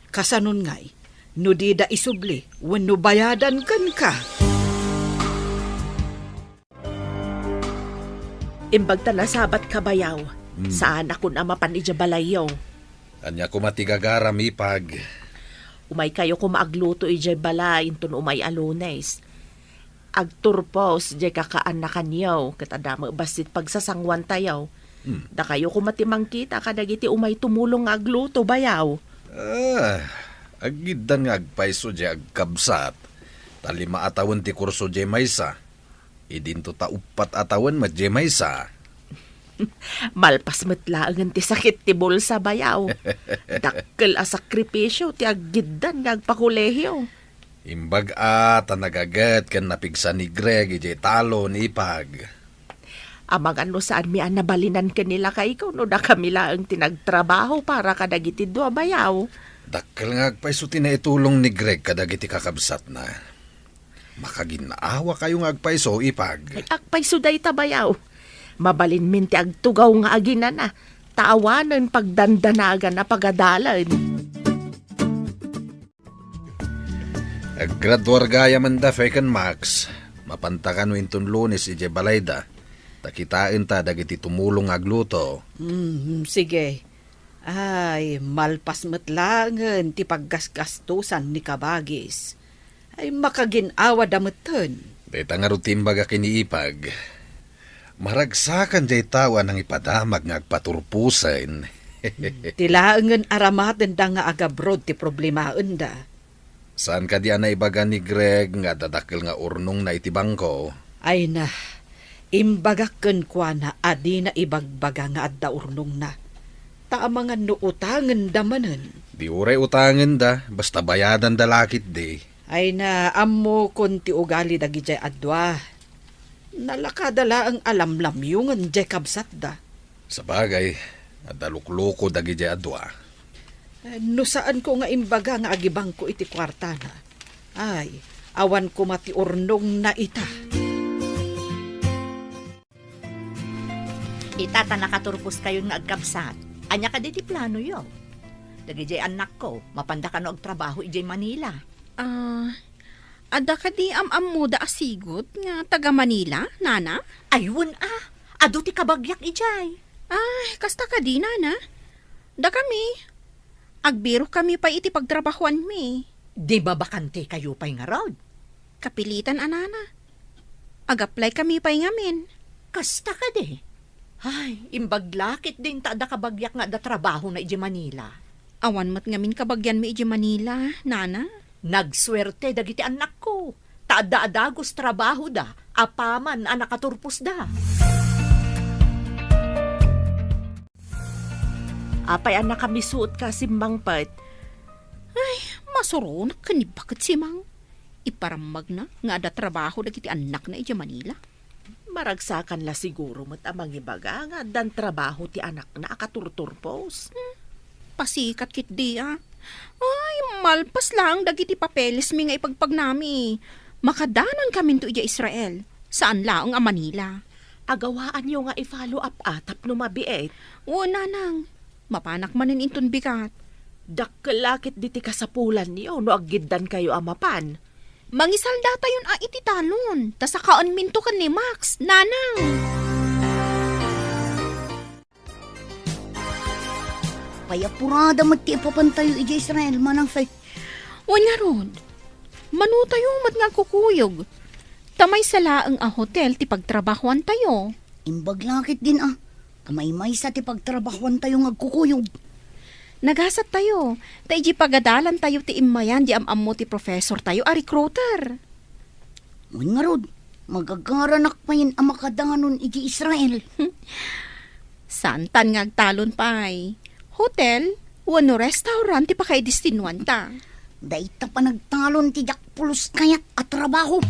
Kasanon ngay, no dida isubli wenno bayadan kenka? Imbag ta nasabatka, bayaw. Hmm. Saanakon a mapan idiay balayyo. Ania koma ti gagaram, ipag? Umaykayo koma agluto idiay balay inton umay a Lunes. Agturpos diay kakaannakanyo, ket adda met bassit pagsasanguantayo. Hmm. Dakayo koma ti mangkita kadagiti umay tumulong nga agluto, bayaw. Ah, aggiddan nga agpayso diay agkabsat. Ta lima a tawen ti kurso diay maysa. Idinto ta uppat a tawen met diay maysa. Malpas met laengen ti sakit ti bulsa, bayaw. Dakkel a sakripisio ti aggiddan nga agpakolehiyo. Imbag a ta nagaget ken napigsa ni Greg idiay talon, ipag. Amangan no saanmi a nabalinan ken ni lakayko no dakami laeng ti nagtrabaho para kadagiti dua, bayaw. Dakkel nga agpayso ti naitulong ni Greg kadagiti kakabsatna. Makagin-awakayo nga agpayso, ipag. Ay, agpayso dayta, bayaw. Mabalinmin ti agtugaw nga aginana, ta awanen pagdandanagan a pagadalen. Aggraduar gayam da, Fay ken Max. Mapanta kano inton Lunes idiay balayda. Ta kitaenta dagiti tumulong nga agluto. Mm, sige. Ay, malpas met laengen ti paggasgastosan ni kabagis. Ay, makagin-awada metten. Dayta ngarud ti imbaga ken ni ipag. Maragsakan diay tao a nangipadamag nga agpaturposen. Ti laengen aramatenda nga agabroad ti problemaenda. Saan kadi a naibaga ni Greg nga adda dakkel nga urnongna iti bangko? Ay na, imbagak kenkuana a dina ibagbaga nga adda urnongna. Ta amangan no utangenda manen. Di uray utangenda, basta bayadanda la ketdi. Ay na, ammokon ti ugali dagidiay a dua. Nalakada laeng a lamlamyongen diay kabsatda. Sabagay, adda lukluko dagidiay a dua. Eh, no saanko nga imbaga nga agibangko iti kuartana, ay, awan koma ti urnongna ita. Ita ta nakaturposkayon nga agkabsat. Ania kadi ti planoyo? Dagidiay annakko, mapanda kano agtrabaho idiay Manila? Ah, adda kadi am-ammoda a sigud nga taga Manila, nana? Ay, wen a. Adu ti kabagiak idiay. Ay, kasta kadi, nana? Dakami, agbirokkami pay iti pagtrabahoanmi. Di mabakantekayo pay ngarud? Kapilitan a, nana. Ag-apply kami pay ngamin. Kasta kadi? Ay, imbag la ketdin ta adda kabagiak nga adda trabahona idiay Manila. Awan met ngamin kabagianmi idiay Manila, nana. Nagsuerte dagiti annakko, ta adda a dagus trabahoda apaman a nakaturposda. Apay a nakamisuotka, Simmang, pet? Ay, masuronak ken ni baket Simang. Iparammagna nga adda trabaho dagiti annakna idiay Manila. Maragsakan la siguro met a mangibaga nga addan trabaho ti anakna a katurturpos. Hmm, pasikat ketdi a. Ay, malpas laeng dagiti papelesmi nga ipagpagnami. Makadanonkaminto idiay Israel. Saan laeng a Manila. Agawaanyo nga i-follow up a tapno mabiit. Wen, nanang. Mapanak manen inton bigat. Dakkel la ket diti kasapulanyo no aggiddankayo a mapan. Mangisaldatayon a iti talon, ta sakaenminto ken ni Max, nanang. Pay apurada met ti ipapantayo idiay Israel, Manang Fe. Wen ngarud, manotayo met nga agkukuyog. Ta maysa laeng a hotel ti pagtrabahoantayo. Imbag la ketdin a, ta maymaysa ti pagtrabahoantayo nga agkukuyog. Nagasattayo, ta idiay pagadalantayo ti immayan di am-ammo ti profesortayo a recruiter. Wen ngarud, magagaranak payen a makadanon idiay Israel. Saantan nga agtalon pay. Hotel wenno restaurant ti pakaidestinuanta. Dayta panagtalon ti diak pulos kayat a trabaho.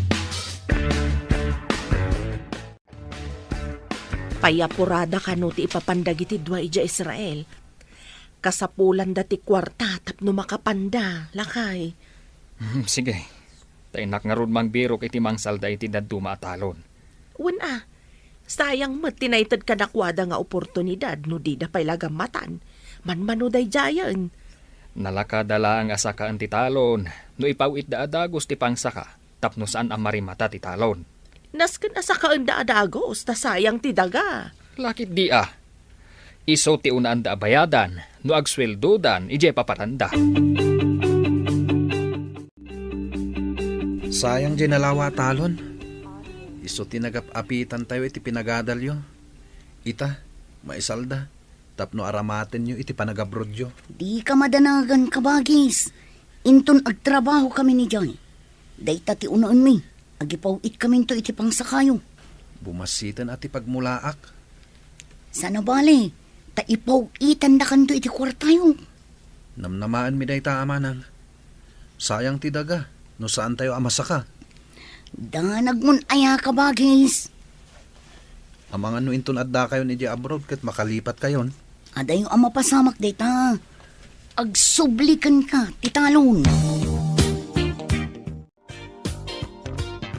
Pay apurada kano ti ipapan dagiti dua idiay Israel. Kasapulanda ti kuarta tapno makapanda, lakay. Hmm, sige. Ta innak ngarud mangbirok iti mangsalda iti dadduma a talon. Wen a, sayang met ti naited kadakuada nga oportunidad no dida pay la gammatan. Manmano daydiayen. Nalakada laeng a sakaen ti talon no ipaw-itda a dagus ti pangsaka tapno saan a marimata ti talon. Nasken a sakaenda a dagus ta sayang ti daga. Lakit di a. Isu ti unaanda a bayadan no agsueldodan idiay papatanda. Sayang diay nalawa a talon. Isu ti nagap-apitantayo iti pinagadalyo. Ita, maisalda, tapno aramatenyo iti panagabrodyo. Dika madanagan, kabagis. Inton agtrabahokami idiay, dayta ti unaenmi, agipaw-itkaminto iti pangsakayo. Bumassiten a ti pagmulaak. Saan a bale, ta ipaw-itandakanto iti kuartayo. Namnamaenmi dayta, Manang. Sayang ti daga no saantayo a masaka. Danagmon aya, kabagis. Amangan no inton addakayon idiay abroad ket makalipatkayon. Adayo a mapasamak dayta. Agsubli kenka ti talon.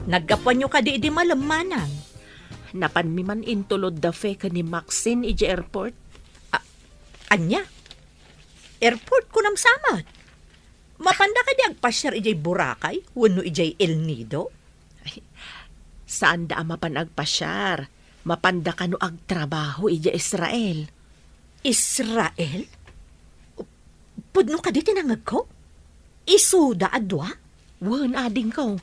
Naggapuanyo kadi idi malem, Manang? Napanmi man intulod da Fe ken ni Maxine idiay airport. A-, ania? Airport kunam sa met? Mapanda kadi agpasiar idiay Boracay wenno idiay El Nido? Ay, saanda a mapan agpasiar. Mapanda kano agtrabaho idiay Israel. Israel? Pudno kadi ti nangegko? Isuda a dua? Wen, adingko.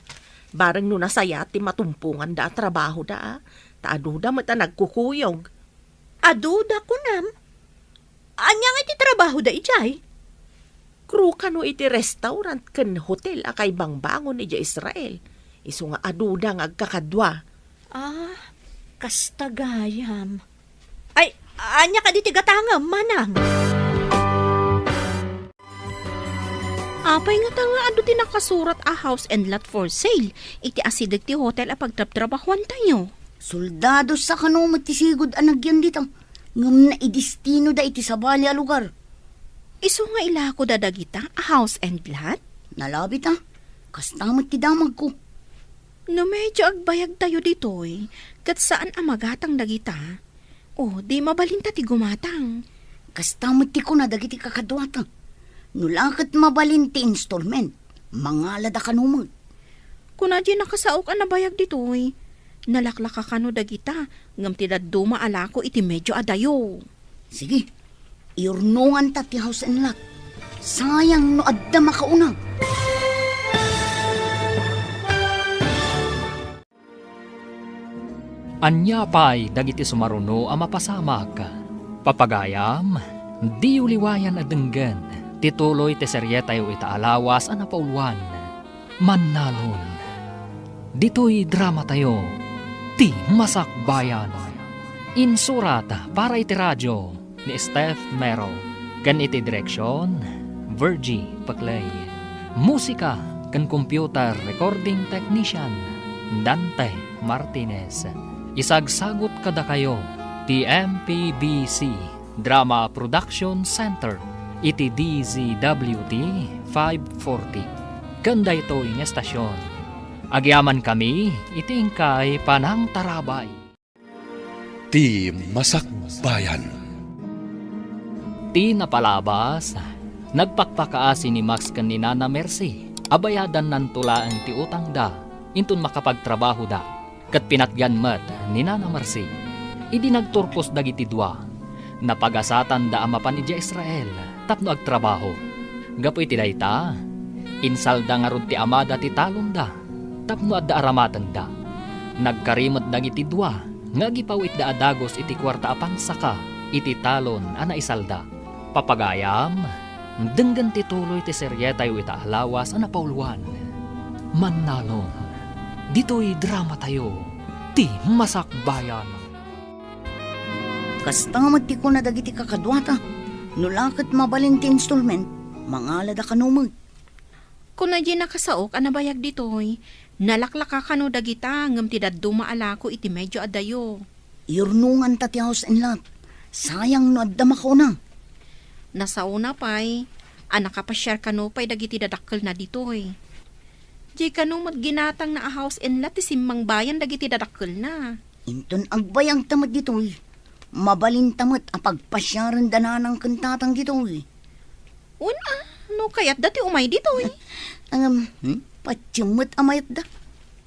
Bareng no nasayaat ti matumponganda a trabahoda, a. Ta aduda met a nagkukuyog. Aduda kunam? Ania nga iti trabahoda idiay? Crew kano iti restaurant ken hotel a kaibangbangon idiay Israel. Isu nga aduda nga agkakadua. Ah, kasta gayam. Ay, ania kadi ti gatangem, Manang? Apay ngata nga adu ti nakasurat a house and lot for sale iti asideg ti hotel a pagtrabtrabahoantayo? Soldado sa kano met ti sigud a nagyan dita, ngem naidestinoda iti sabali a lugar. Isu nga ilakoda dagita a house and lot? Nalabit a, kasta met ti damagko. No medyo agbayagtayo ditoy, ket saan a magatang dagita, o di mabalinta ti gumatang. Kasta met ti kuna dagiti kakaduata. No la ket mabalin ti installment, mangalada kano met. Kuna diay nakasaok a nabayag ditoy, nalaklaka kano dagita, ngem ti dadduma a lako iti medyo adayo. Sige, iurnonganta ti house and lot. Sayang no adda makauna. Ania pay dagiti sumaruno a mapasamak? Papagayam, diyo liwayan a denggen ti tuloy ti serietayo ita a lawas a napauluan, Mannalon. Ditoy dramatayo, Ti Masakbayan. Insurat para iti radio ni Steph Mero, ken iti direksion, Virgie Paclay. Musika ken computer recording technician, Dante Martinez. Isagsagut kadakayo ti M P B C Drama Production Center. iti D Z W T five forty. Ken daytoy nga estasion, agyamankami iti inkay panangtarabay. Ti Masakbayan. Ti napalabas, nagpakpakaasi ni Max ken ni Nana Mercy a bayadannanto laeng ti utangda inton makapagtrabahoda. Ket pinatgan met ni Nana Mercy. Idi nagturpos dagiti dua, napagasatanda a mapan idiay Israel tapno agtrabaho. Gapu iti dayta, insalda ngarud ti amada ti talonda tapno adda aramatenda. Nagkari met dagiti dua nga agipaw-itda a dagus iti kuarta a pangsaka iti talon a naisalda. Papagayam, denggen ti tuloy ti serietayo ita a lawas a napauluan. Mannalon, ditoy dramatayo, Ti Masakbayan. Kasta met ti kuna dagiti kakaduata, no la ket mabalin ti installment, mangalada kano met. Kuna diay nakasaok a nabayag ditoy, nalaklaka kano dagita ngem ti dadduma a lako iti medyo a dayo. Iyurnonganta ti house and lot. Sayang no adda makauna. Nasaona pay a nakapasiar kano pay dagiti dadakkelna ditoy. Diay kano met ginatangna a house and lot ti simmangbayan dagiti dadakkelna. Inton agbayagta met ditoy, mabalinta met a pagpasiarenda nanang ken tatang ditoy. Wen a, no kayatda ti umay ditoy. Ngem, hmm? Patiem met a mayatda.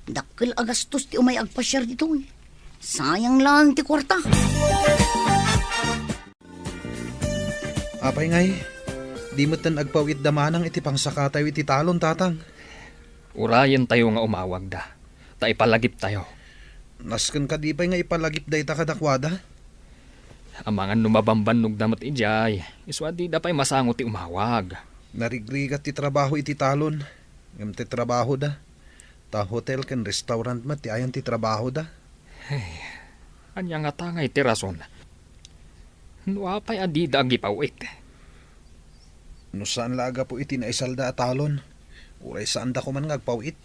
Dakkel a gastos ti umay agpasiar ditoy. Sayang laeng ti kuarta. Apay ngay, di metten agpaw-itda manang iti pangsakatayo iti talon, tatang? Urayentayo nga umawagda, ta ipalagiptayo. Nasken kadi pay nga ipalagip dayta kadakuada? Amangan no mabambannogda met idiay, isu a dida pay masango ti umawag. Narigrigat ti trabaho iti talon, ngem ti trabahoda, ta hotel ken restaurant met ti ayan ti trabahoda. Ay, ania ngata ngay ti rason? No apay a dida agipaw-it? No saan la a gapu iti naisalda a talon, uray saanda koman nga agpaw-it.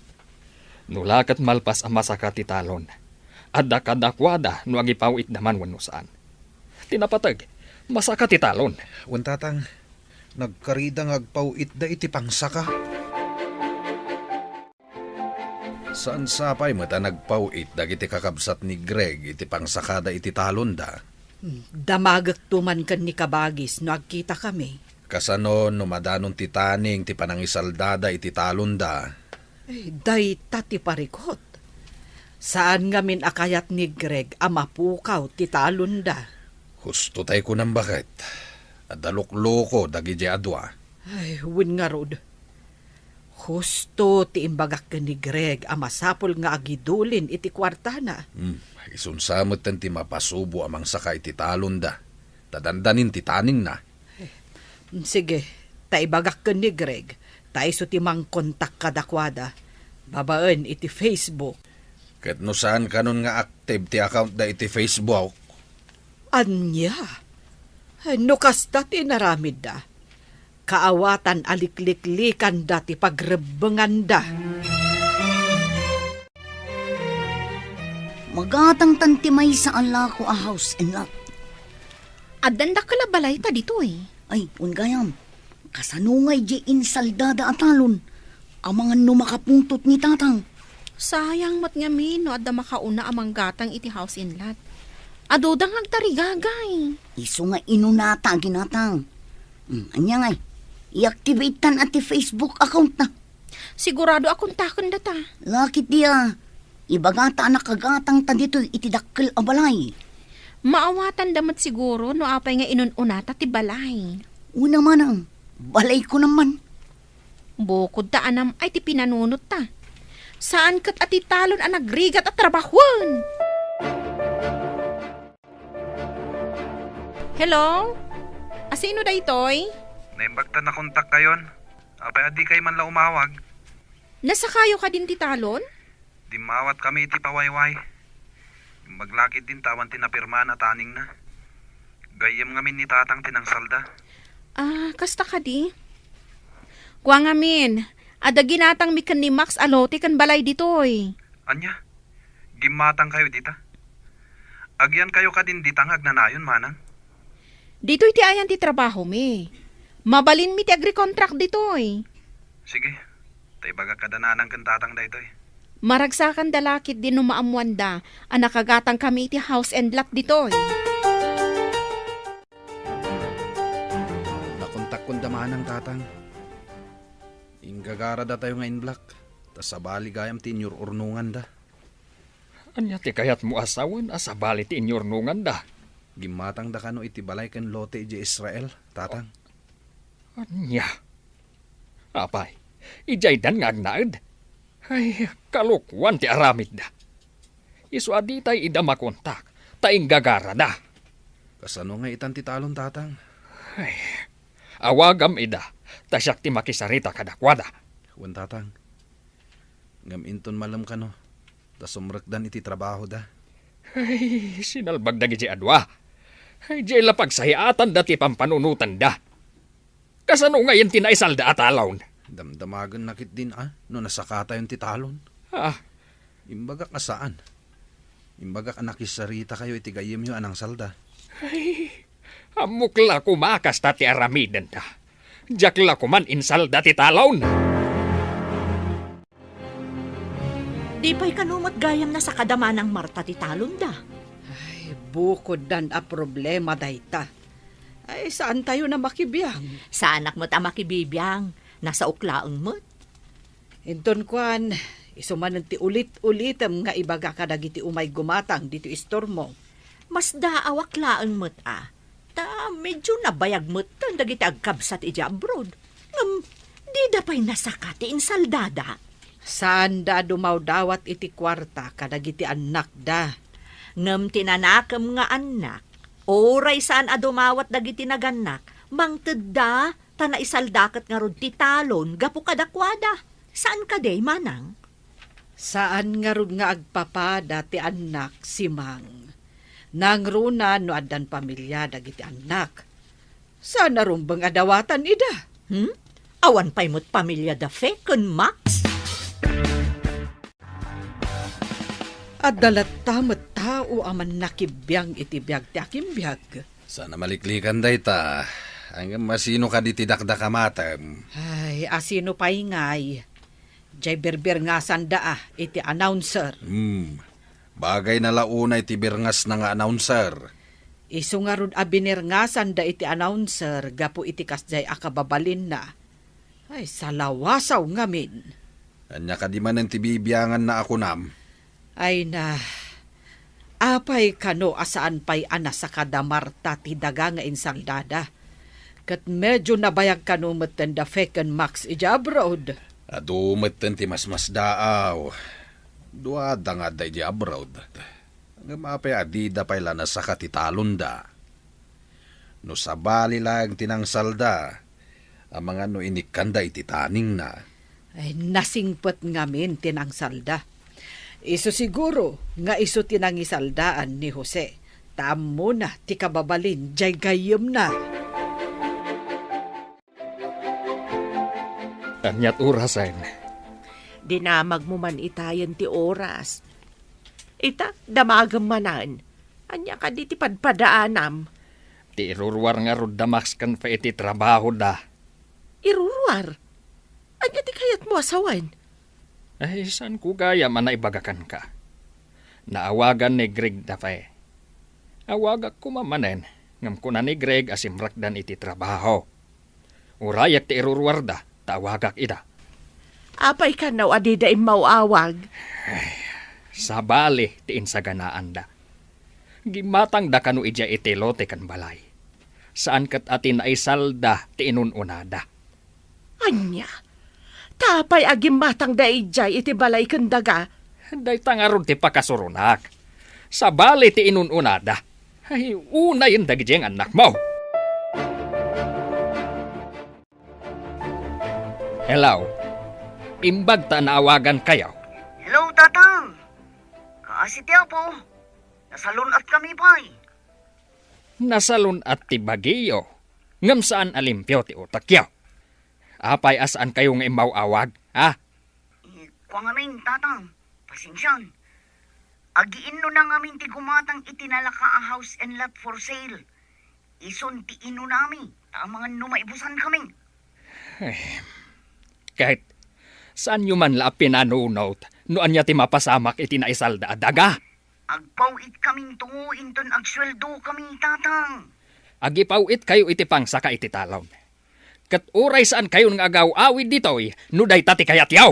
No la ket malpas a masaka ti talon, adda kadakuada no agipaw-itda man wenno saan. Ti napateg, masaka ti talon. Wen, tatang, nagkarida nga agpaw-itda iti pangsaka. Saan sapay met a nagpaw-it dagiti kakabsat ni Greg iti pangsakada iti talonda? Damagekto man ken ni Kabagis no agkitakami. Kasano no madanon ti taning ti panangisaldada iti talonda? Ay, dayta ti parikut. Saan ngamin a kayat ni Greg a mapukaw ti talonda. Husto tay kunam, baket. Adda lukluko dagidiay a dua. Ay, wen ngarud. Husto ti imbagak ken ni Greg a masapul nga agidulin iti kuartana. Hmm, isun sa metten ti mapasubo a mangsaka iti talonda, ta dandanin ti taningna. Sige, ta ibagak ken ni Greg, ta isu ti mangkontak kadakuada, babaen iti Facebook. Ket no saan kanon nga active ti accountda iti Facebook? Ania? No kasta ti inaramidda, kaawatan a likliklikanda ti pagrebbenganda. Magatangtan ti maysa a lako a house and lot. Addan dakkel a balay ta ditoy. Ay, wen gayam. Kasano ngay diay insaldada a talon? Amangan no makapungtot ni tatang. Sayang met ngamin no adda makauna a manggatang iti house and lot. Adda nga agtarigagay. Isu nga inunata a ginatang. Hmm, ania ngay? I-activate-tan a ti Facebook account na. Sigurado a kontakendata. Lakit dia. Ibagata a nakagatangta ditoy iti dakkel a balay. Maawatanda met siguro no apay nga inun-unata ti balay. Una manang, balay ko naman. Bukod ta anam ay ti pinanunot ta. Saan ket a ti talon a nagrigat a trabahuan. Hello? Asino daytoy? Naimbag ta nakontak kayon. Apay a dikay man la umawag? Nasakayo kadin ti talon? Dimmawat kami iti pawayway. Imbag lakit din ta awan ti napirmaan a taningna. Gayyem ngamin ni tatang ti nangsalda. Ah, kasta kadi? Kua ngamin, adda ginatangmi ken ni Max a lote ken balay ditoy. Ania? Gimmatangkayo dita? Agyankayo kadin dita nga agnanayon, manang? Ditoy ti ayan ti trabahomi. Mabalinmi ti agricontract ditoy. Sige, ta ibagak kada nanang ken tatang daytoy. Maragsakanda la ketdi no maammoanda a nakagatangkami iti house and lot ditoy. Nakontakkon da manang tatang. Inggagarada tayo nga inblak, ta sabali gayam ti inyur-urnonganda. Ania ti kayatmo a sawen a sabali ti inyurnonganda? Gimmatangda kano iti balay ken lote idiay Israel, tatang. Ania? Apay, idiaydan nga agnaed? Ay, kalokuan ti aramidda. Isu a ditay ida makontak, ta inggagarada. Kasano nga itan ti talon, tatang? Ay, awagam ida, ta siak ti makisarita kadakuada. Wen, tatang. Ngem inton malem kano, ta sumrekdan iti trabahoda. Ay, sinalbag dagiti adua. Ay, diay la pagsayaatanda ti pampanunotanda. Kasano ngayen ti naisalda a talon? Damdamagenna ketdin a no nasakatayon ti talon. Ah. Imbagak a saan. Imbagak a nakisarita kayo iti gayyemyo a nangsalda. Ay, ammok la koma a kasta ti aramidenda. Diak la koman insalda ti talon. Di pay kano met gayam nasakada manang Marta ti talonda? Ay, bukoddan a problema dayta. Ay, saan tayo na makibiang? Saanak met a makibibiang. Nasaok laeng met. Inton kuan, isu manen ti ulit-ulitem nga ibaga kadagiti umay gumatang ditoy istormo. Masdaawak laeng met a. Ta medyo nabayag metten dagiti agkabsat idiay abroad. Ngem, dida pay nasaka ti insaldada. Saanda a dumawdawat iti kuarta kadagiti annakda. Ngem ti nanakem nga annak, uray saan a dumawat dagiti nagannak, mangtedda ta naisalda ket ngarud ti talon gapu kadakuada. Saan kadi, manang? Saan ngarud nga agpapada ti annak, Simang. Nangruna no addan pamilia dagiti annak. Saan a rumbeng a dawatan ida? Hmm? Awan pay met pamilia da Fe ken Max? Adda latta met tao a mannakibiang iti biag ti akimbiag. Saan a maliklikan dayta. Ngem asino kadi ti dakdakamatem? Ay, asino pay ngay? Jay birbirngasanda a iti announcer. Hmm. Bagayna la unay ti birngasna nga announcer. Isu ngarud a binirngasanda iti announcer gapu iti kasjay a kababalinna. Ay, salawasaw ngamin. Ania kadi manen ti bibianganna a kunam? Ay na, apay kano a saan pay a nasakada Marta ti daga nga insaldada? Ket medyo nabayag kano metten da Fe ken Max idiay abroad. Adu metten ti masmasdaaw. Duada nga adda idiay abroad. Ngem apay a dida pay la nasaka ti talonda? No sabali laeng ti nangsalda, amangan no inikkanda iti taningna. Ay, nasingpet ngamin ti nangsalda. Isu siguro nga isu ti nangisaldaan ni Jose, ta ammona ti kababalin jay gayyemna. Aniat orasen? Dinamagmo man itayen ti oras. Ita, damagem manen. Ania kadi ti padpadaanam? Ti iruruar ngarud da Max ken Fe iti trabahoda. Iruruar? Ania ti kayatmo a sawen? Ay, saanko gayam a naibaga kenka. Naawagan ni Greg da Fe. Awagak koma manen, ngem kuna ni Greg a simrekdan iti trabaho. Urayek ti iruruarda, ta awagak ida. Apay kano a dida immaw-awag? Ay, sabali ti insaganaanda. Gimmatangda kano idiay iti lote ken balay. Saan ket a ti naisalda ti inun-unada. Ania? Ta apay a gimmatangda idiay iti balay ken daga? Dayta ngarud ti pakasuronak. Sabali ti inun-unada. Ay, unayen dagiti nga annakmo. Hello. Imbag ta naawagankayo. Hello, Tatang. Kaasi ti Apo. Nasalun-atkami pay. Nasalun-at ti bagiyo, ngem saan a limpio ti utekyo. Apay a saankayo nga immaw-awag, ha? Eh, kua ngamin, Tatang, pasensian. Agiinnuna ngamin ti gumatang iti nalaka a house and lot for sale. Isun ti inunami. Ta amangan no maibusan kami. Eh, ket saanyo man la a pinanunot no ania ti mapasamak iti naisalda a daga? Agpaw-it kaminto inton agsueldo kami, Tatang. Agipaw-itkayo iti pangsaka iti talon. Ket uray saankayon nga agaw-awid ditoy no dayta ti kayatyo.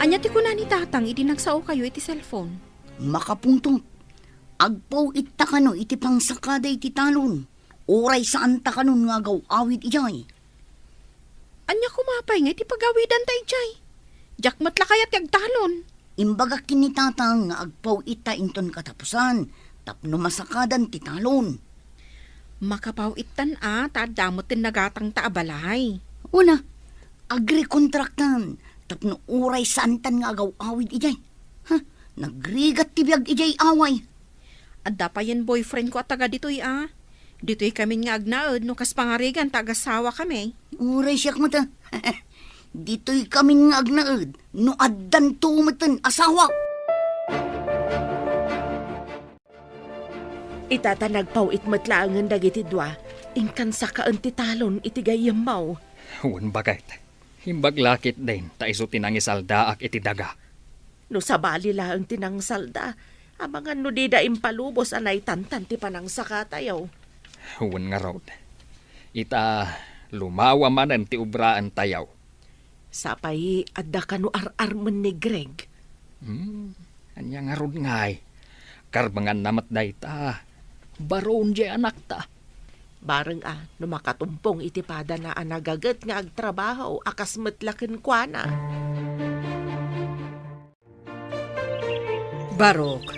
Ania ti kuna ni Tatang idi nagsaokayo iti cellphone? Makapungtot. Agpaw-itta kano iti pangsakada iti talon. Uray saanta kanon nga agaw-awid idiay. Ania koma pay nga iti pagawidanta idiay? Diak met la kayat ti agtalon. Imbagak ken ni Tatang nga agpaw-itta inton katapusan tapno masakadan ti talon. Makapaw-ittan a, ta adda met ti nagatangta a balay. Una, agrekontraktan tapno uray saantan nga agaw-awid idiay. Ha, nagrigat ti biag idiay away. Adda payen boyfriend ko a taga ditoy a. Ditoy kamin nga agnaed no kas pangarigan ta agasawa kami. Uray siak met a. Ditoy kamin nga agnaed no addanto meten asawa. Ita ta nagpaw-it met laengen dagiti dua, inkan sakaen ti talon iti gayyemmo. Wen, baket. Imbag la ketdin ta isu ti nangisaldaak iti daga. No sabali laeng ti nangsalda, amangan no dida impalubos a naitantan ti panangsakatayo. Wen ngarud. Ita, lumawa manen ti obraentayo. Sapay adda kano ar-armen ni Greg. Hmm, ania ngarud ngay? Karbenganna met dayta. Baron diay anakta. Bareng a, no makatumpong iti padana a nagaget nga agtrabaho a kas met la kenkuana. Barok,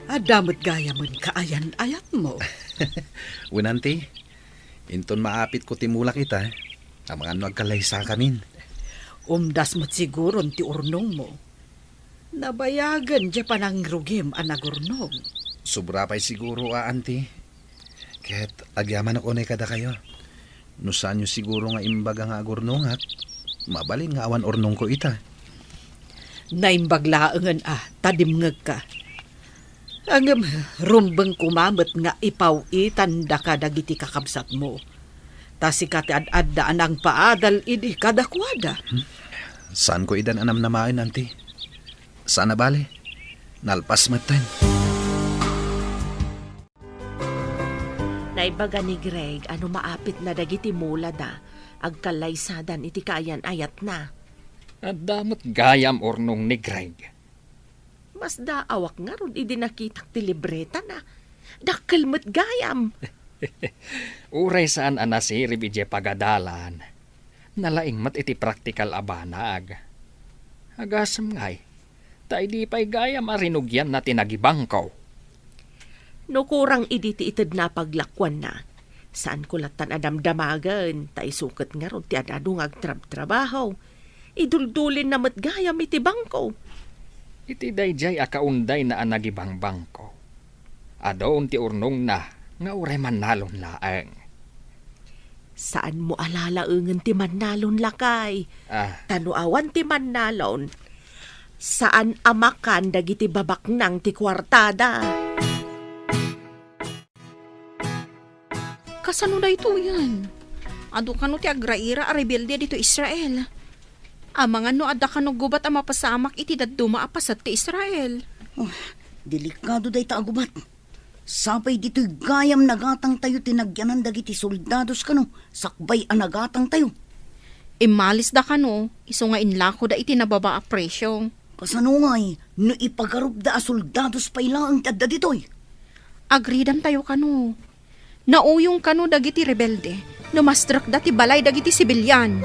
adda met gayamen kaayan-ayatmo. Wen, anti, inton maapitko ti mulak ita, amangan no agkallaysakamin. Umdas met siguron ti urnongmo. Nabayagen diay panangrugim a nagurnong. Sobra pay siguro a, anti. Ket agyamanak unay kadakayo. No saanyo siguro nga imbaga nga agurnongak, mabalin nga awan urnongko ita. Naimbag laengen a ta dimngegka. Ngem rumbeng koma met nga ipaw-itandaka dagiti kakabsatmo. Ta sika ti ad-adda a nangpaadal idi kadakuada. Hmm? Saanko idan a namnamaen, anti. Saan a bale. Nalpas metten. Naibaga ni Greg a no maapitna dagiti mulada, agkallaysadan iti kaayan-ayatna. Adda met gayam urnong ni Greg. Masdaawak ngarud idi nakitak ti libretana. Dakkel met gayam. Uray saan a nasirib idiay pagadalan, nalaing met iti praktikal a banag. Agasem ngay, ta idi pay gayam a rinugianna ti nagibangko. No kurang idi ti itedna a paglakuanna, saanko lattan a damdamagen, ta isu ket ngarud ti ad-adu nga agtrabtrabaho. Iduldulinna met gayam iti bangko. Iti daydiay a kaundayna a nagibangbangko, adun ti urnongna nga uray mannalon laeng. Saanmo a lalaengen ti mannalon, lakay. Ah. Ta no awan ti mannalon, saan a makan dagiti babaknang ti kuartada. Kasano daytoyen? Adu kano ti agraira a rebelde ditoy Israel. Amangan no adda kano gubat a mapasamak iti dadduma a paset ti Israel. Oh, delikado dayta a gubat. Sapay ditoy gayam nagatangtayo ti nagyanan dagiti soldados kano sakbay a nagatangtayo. Immalisda kano, isu nga inlakoda iti nababa a presio. Kasano ngay no ipagarupda a soldados pay laeng ti adda ditoy? Agridantayo kano. Nauyong kano dagiti rebelde no mastrekda ti balay dagiti sibilian.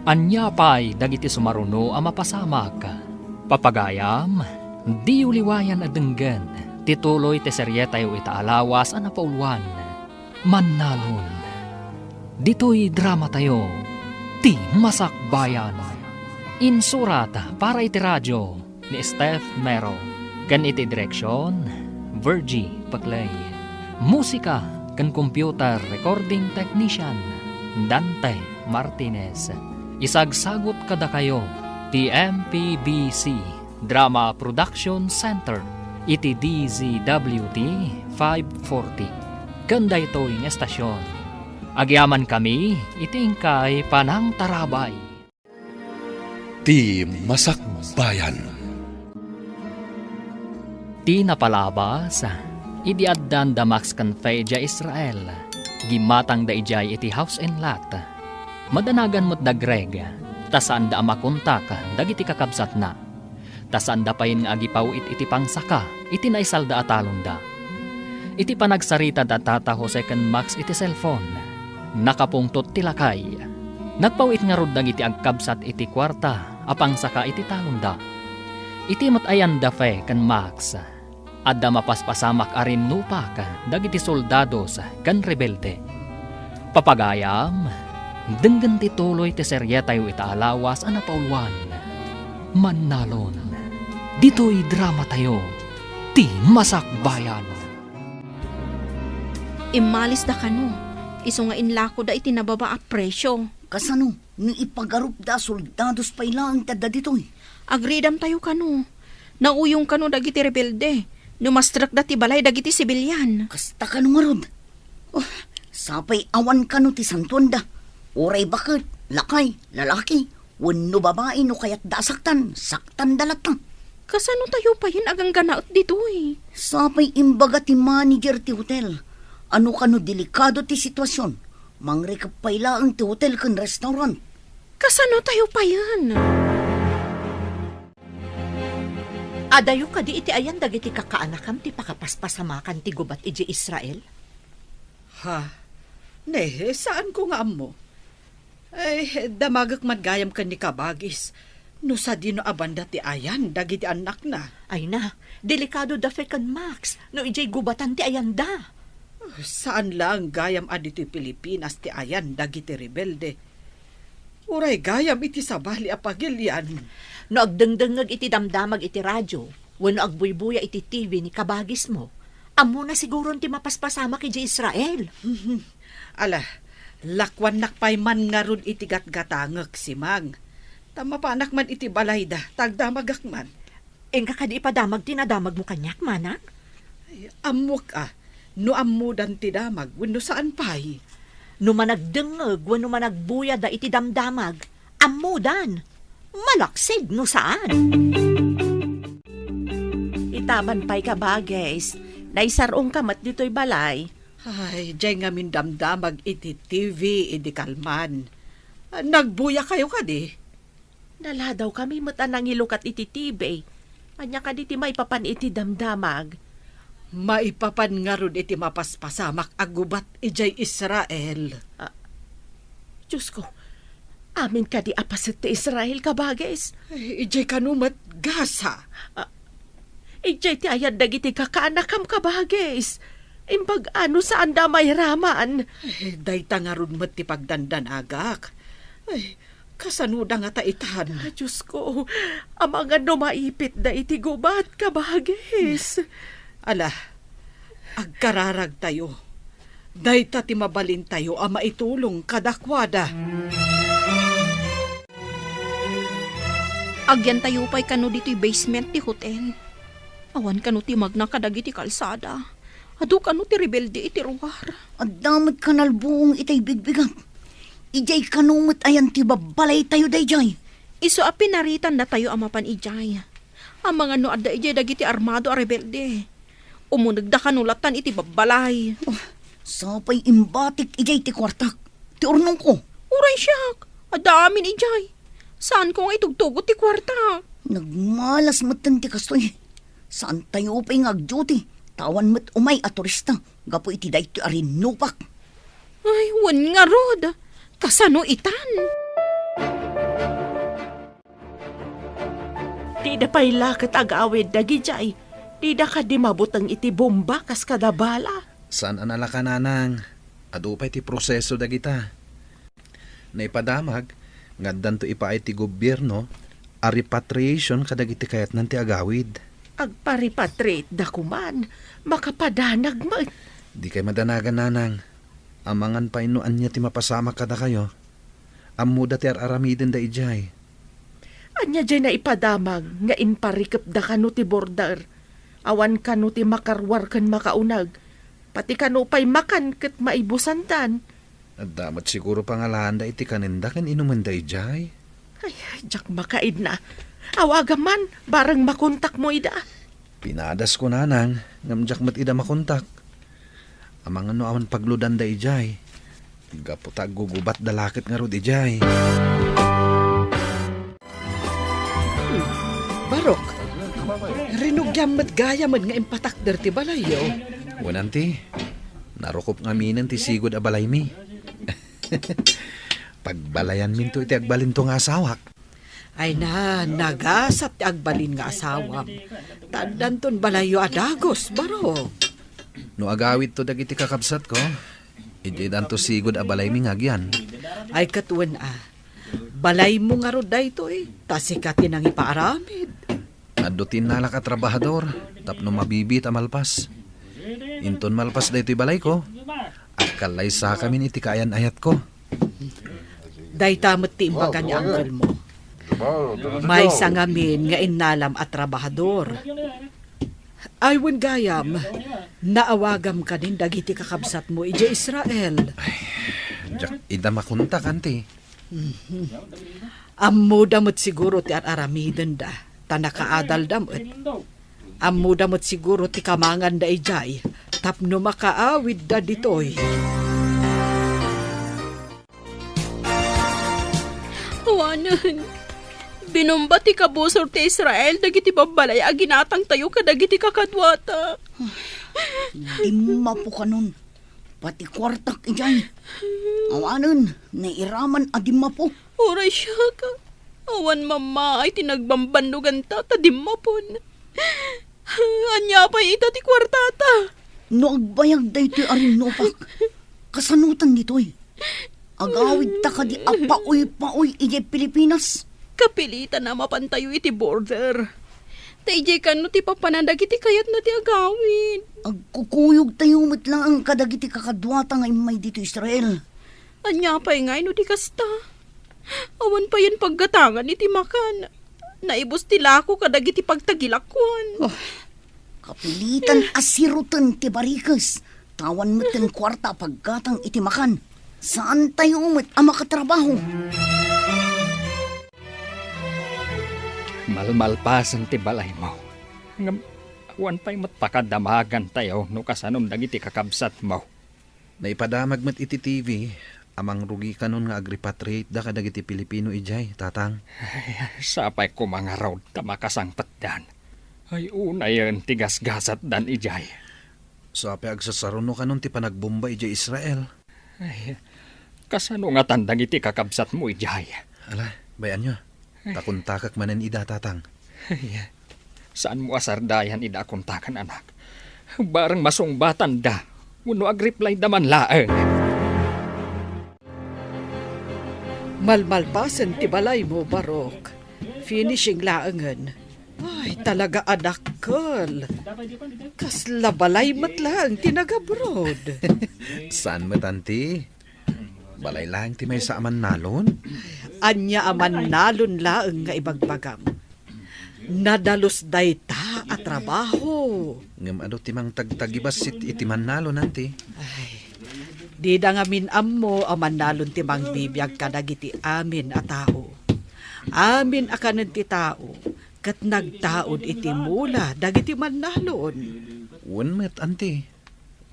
Ania pay dagiti sumaruno a mapasamak? Papagayam, diyo liwayan a denggen ti tuloy ti serietayo ita a lawas a napauluan, Mannalon. Ditoy dramatayo, Ti Masakbayan. Insurat para iti radio ni Steph Mero, ken iti direksion, Virgie Paclay. Musika ken computer recording technician, Dante Martinez. Isagsagut kadakayo ti M P B C Drama Production Center iti D Z W T five forty. Ken daytoy nga estasion, agyamankami iti inkay panangtarabay. Ti Masakbayan. Ti napalabas, idi addan da Max ken Fe idiay Israel, gimmatangda idiay iti house and lot. Madanagan met da Greg, ta saanda a makontak dagiti kakabsatna. Ta saanda payen nga agipaw-it iti pangsaka iti naisalda a talonda. Iti panagsarita da Tata Jose ken Max iti cellphone, nakapungtot ti lakay. Nagpaw-it ngarud dagiti agkabsat iti kuarta a pangsaka iti talonda. Iti met ayan da Fe ken Max, adda mapaspasamak a rinnupak dagiti soldados ken rebelde. Papagayam, denggen ti tuloy ti serietayo ita a lawas a napauluan. Mannalon, ditoy dramatayo, Ti Masakbayan. Immalisda kano, isu nga inlakoda iti nababa a presio. Kasano no ipagarupda a soldados pay laeng ti adda ditoy? Agridamtayo kano. Nauyong kano dagiti rebelde no mastrekda ti balay dagiti sibilian. Kasta kano ngarud? Oh, sapay awan kano ti santuanda. Uray baket, lakay, lalaki, wenno babai no kayatda a saktan, saktanda latta. Kasano tayo payen a gangganaet ditoy? Sapay imbaga ti manager ti hotel a no kano delikado ti situasion, mangrikep pay laeng ti hotel ken restaurant. Kasano tayo payen? Adayo kadi iti ayan dagiti kakaanakam ti pakapaspasamakan ti gubat idiay Israel? Ha? Ne, saanko nga ammo. Ay, damagek man gayam ken ni Kabagis no sadino a banda ti ayan dagiti annakna. Ay na, delikado da Fe ken Max no idiay gubatan ti ayanda. Saan laeng gayam a ditoy Pilipinas ti ayan dagiti rebelde. Uray gayam iti sabali a pagilian. No agdengdengngeg iti damdamag iti radio wenno agbuybuya iti T V ni kabagismo, ammona siguron ti mapaspasamak idiay Israel. Ala, lakuannak pay man ngarud iti gatgatangek, Simang. Ta mapanak man iti balayda, ta agdamagak man. Inka kadi ipadamag ti nadamagmo kaniak, manang? Ay, ammok a, no ammodan ti damag wenno saan pay. No managdengngeg wenno managbuyada iti damdamag, ammodan. Malaksid no saan. Itaman pay, kabagis, naisar-ongka met ditoy balay. Ay, diay ngamin damdamag iti T V idi kalman. Nagbuyakayo kadi? Naladawkami met a nangilukat iti T V. Ania kadi ti maipapan iti damdamag? Maipapan ngarud iti mapaspasamak a gubat idiay Israel. Ah, Diyos ko, amin kadi a paset ti Israel, kabagis? Ay, idiay kano met Gaza? Ah, idiay ti ayan dagiti kakaanakam, kabagis. Imbag-a no saanda a mairaman. Ay, dayta ngarud met ti pagdandanagak. Ay, kasanoda ngata itan? Ah, Diyos ko, amangan no maipitda iti gubat, kabagis. Ala, agkararagtayo. Dayta ti mabalintayo a maitulong kadakuada. Agyantayo pay kano ditoy basement ti hotel. Awan kano ti magna kadagiti kalsada. Adu kano ti rebelde iti ruar. Adda met kanalbuong itay bigbigak. Idiay kano met ayan ti babbalaytayo daydiay. Isu a pinaritannatayo a mapan idiay. Amangan no adda idiay dagiti armado a rebelde. Umunegda kano latan iti babbalay. Oh, sapay imbatik idiay ti kuartak. Ti urnongko. Uray siak, adda amin idiay. Saanko nga itugtugot ti kuarta. Nagmalas metten ti kastoy. Saantayo pay nga agduty, ta awan met umay a turista gapu iti daytoy a rinnupak. Ay, wen ngarud. Kasano itan? Dida pay la ket agawid dagidiay. Dida kadi mabuteng iti bomba kas kada bala. Saan a nalaka, nanang. Adu pay ti proseso dagita. Naipadamag nga addanto ipaay ti gobierno a repatriation kadagiti kayatnan ti agawid. Agpa-repatriate da koman, makapadanag met. Dikay madanagan, nanang. Amangan pay no ania ti mapasamak kadakayo. Ammoda ti ar-aramidenda idiay. A, Ania diay naipadamag nga imparikepda kano ti border? Awan kano ti makaruar ken makauneg. Pati kano pay makan ket maibusandan. Adda met siguro pangalaanda iti kanenda ken inumenda idiay. Ay, diak makaidna. Awagam man, bareng makontakmo ida. Pinadasko, nanang, ngem diak met ida makontak. Amangan no awan pagludanda idiay. Gapu ta aggugubatda la ket ngarud idiay. Hmm. Barok, rinugiam met gayam nga impatakder ti balayyo. Wen, anti, narukop ngaminen ti sigud a balaymi. Pagbalayanminto iti agbalinto nga asawak. Ay na, nagasat ti agbalin nga asawam. Ta addanton balayyo a dagus, Barok. No agawidto dagiti kakabsatko, idiay danto sigud a balaymi nga agyan. Ay, ket wen a, balaymo ngarud daytoy, ta sika ti nangipaaramid. Adda ti innalak a trabahador tapno mabibiit a malpas. Inton malpas daytoy balayko, agkallaysakamin iti kaayan-ayatko. Dayta met ti imbaga ni uncle mo. Maysa ngamin nga innalam a trabahador. Ay, wen gayam, naawagam kadin dagiti kakabsatmo idiay Israel. Ay, diak ida makontak, anti. Mhm. Ammoda met siguro ti ar-aramidenda, ta nakaadalda met. Ammoda met siguro ti kamanganda idiay tapno makaawidda ditoy. Awanen, binumba ti kabusor ti Israel dagiti babbalay a ginatangtayo kadagiti kakaduata. Dimmapo kanon. Pati kuartak idiay. Awanen, nairaman a dimmapo. Uray siak, awan mammaay ti nagbambannoganta ta dimmapon. Ania pay ita ti kuartata? No agbayag daytoy a rinnupak, kasanotan ditoy? Agawidta kadi a paoy-paoy idiay Pilipinas? Kapilitan a mapantayo iti border. Ta idiay kano ti papanan dagiti kayatna ti agawid. Agkukuyogtayo met laeng kadagiti kakaduata nga immay ditoy Israel. Ania pay ngay no di kasta? Awan payen paggatangan iti makan. Naibus ti lako kadagiti pagtagilakuan. Oh, kapilitan a siroten ti barikes. Ta awan metten kuarta a paggatang iti makan. Saantayo met a makatrabaho. Malmalpasen ti balaymo. Ngem awan pay met pakadamagantayo no kasanom dagiti kakabsatmo. Naipadamag met iti T V a mangrugi kanon nga agrepatriateda kadagiti Pilipino idiay, Tatang. Ay, sapay koma ngarud ta makasangpetdan. Ay, unayen ti gasgasatdan idiay. Sapay agsasaruno kanon ti panagbomba idiay Israel. Ay, kasano ngatan dagiti kakabsatmo idiay? Ala, bay-anyo. Ay. Ta kontakek manen ida, Tatang. Ay, saanmo a sardayan ida a kontaken, anak. Bareng masungbatanda wenno agreplayda man laeng. Malmalpasen ti balaymo, Barok. Finishing laengen. Ay, talaga a dakkel. Kasla balay met laeng ti nagabroad. Saan met, anti? Balay laeng ti maysa a mannalon? Ania a mannalon laeng nga ibagbagam? Nadalus dayta a trabaho. Ngem adu ti mangtagtagibassit iti mannalon, anti? Ay, dida ngamin ammo a mannalon ti mangbibiag kadagiti amin a tao. Amin a kanen ti tao, ket nagtaud iti mula dagiti mannalon. Wen met, anti.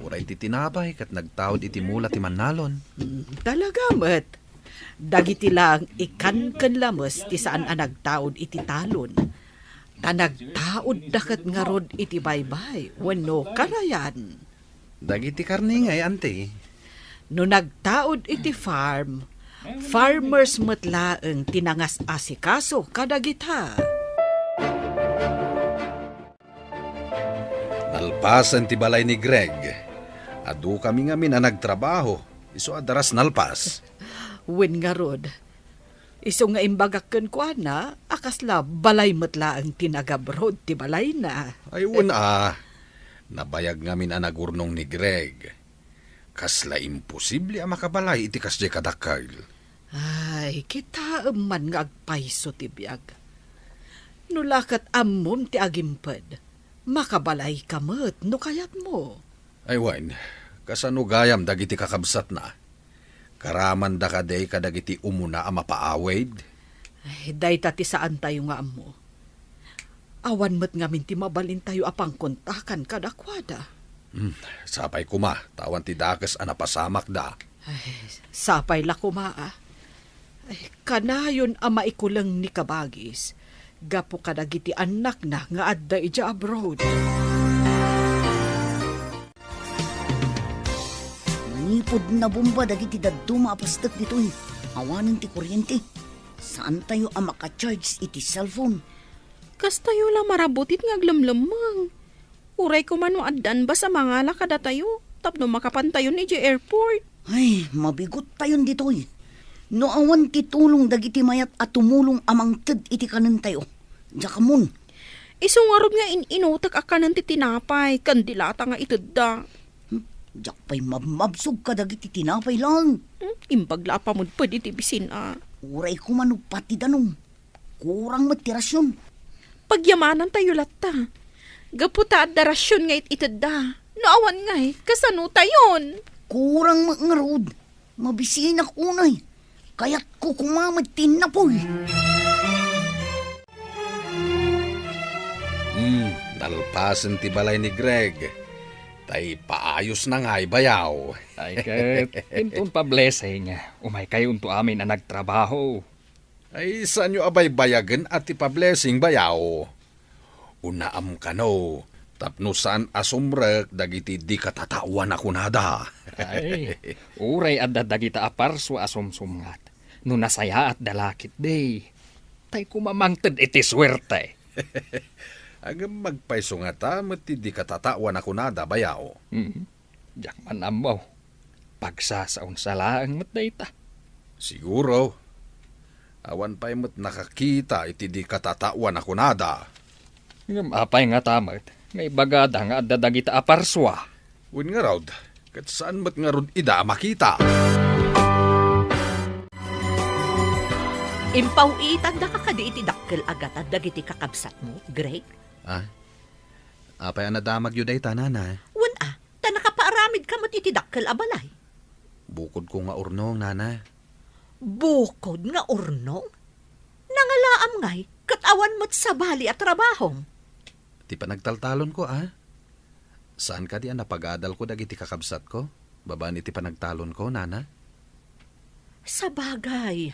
Uray ti tinapay ket nagtaud iti mula ti mannalon. Mm, talaga met. Dagiti laeng ikan ken lames ti saan a nagtaud iti talon. Ta nagtaudda ket ngarud iti baybay wenno karayan. Dagiti karne ngay, anti? No nagtaud iti farm, farmers met laeng ti nangas-asikaso kadagita. Nalpasen ti balay ni Greg. Adukami ngamin a nagtrabaho, isu a daras nalpas. Wen ngarud, isu nga imbagak kenkuana a kasla balay met laeng ti nagabroad ti balayna. Ay, wen a, nabayag ngamin a nagurnong ni Greg. Kasla imposible a makabalay iti kasdiay kadakkel. Ay, kitaem man nga agpayso ti biag. No la ket ammom ti agimped, makabalayka met no kayatmo. Ay wen, kasano gayam dagiti kakabsatna? Karamanda kadi kadagiti umuna a mapaawid? Ay, dayta ti saantayo nga ammo. Awan met ngamin ti mabalintayo a pangkontakan kadakuada. Hmm, sapay koma, ta awan ti dakes a napasamakda. Ay, sapay la koma, a. Ay, kanayon a maikuleng ni kabagis gapu kadagiti annakna nga adda idiay abroad. Manipud nabomba dagiti dadduma a pastek ditoy, awanen ti kuryente. Saantayo a maka-charge iti cellphone. Kastayo la marabutit nga aglemlemmeng. Uray koma no addan bas a mangala kadatayo tapno makapantayon idiay airport. Ay, mabigottayon ditoy. No awan ti tulong dagiti mayat a tumulong a mangted iti kanentayo, diak ammon. Isu ngarud nga in-inutek a kanen ti tinapay ken dilata nga itedda. Hmm, diak pay mabmabsog kadagiti tinapay lang. Hmm, imbag la a pamudped iti bisin a. Uray koma no pati danum. Kurang met ti rasion. Pagyamanantayo latta. Gapu ta adda rasion nga it-itedda. No awan ngay, kasano tayon? Kurang met ngarud. Mabisinak unay. Kayatko koma met ti napoy. Hmm, nalpasen ti balay ni Greg. Tay paayos na ngay, bayaw. Ay, ket, inton pa-blessing, umaykayonto amin a nagtrabaho. Ay, saanyo a baybayagen a ti pa-blessing, bayaw? Unaam kano, tapno saan a sumrek dagiti di katataoan a kunada. Ay, uray adda dagita a parsua a sumsumngat, no nasayaatda la ketdi, tay koma mangted iti suerte. Ngem agpayso ngata met ti di katataoan a kunada, bayaw? Mm. Diak man ammo. Pagsasaonsa laeng met dayta. Siguro, awan pay met nakakita iti di katataoan a kunada. Ngem apay ngata met nga ibagada nga adda dagita a parsua? Wen ngarud, ket saan met ngarud ida a makita. Impaw-itandaka kadi iti dakkel a gatad dagiti kakabsatmo, Greg? Ah? Apay a nadamagyo dayta, nana? Wen a, ta nakapaaramidka met iti dakkel a balay. Bukodko nga urnong, nana. Bukod nga urnong? Nangalaam ngay, ket awan met sabali a trabahom. Ti panagtaltalonko, a? Saan kadi a napagadalko dagiti kakabsatko, babaen iti panagtalonko, nana? Sabagay,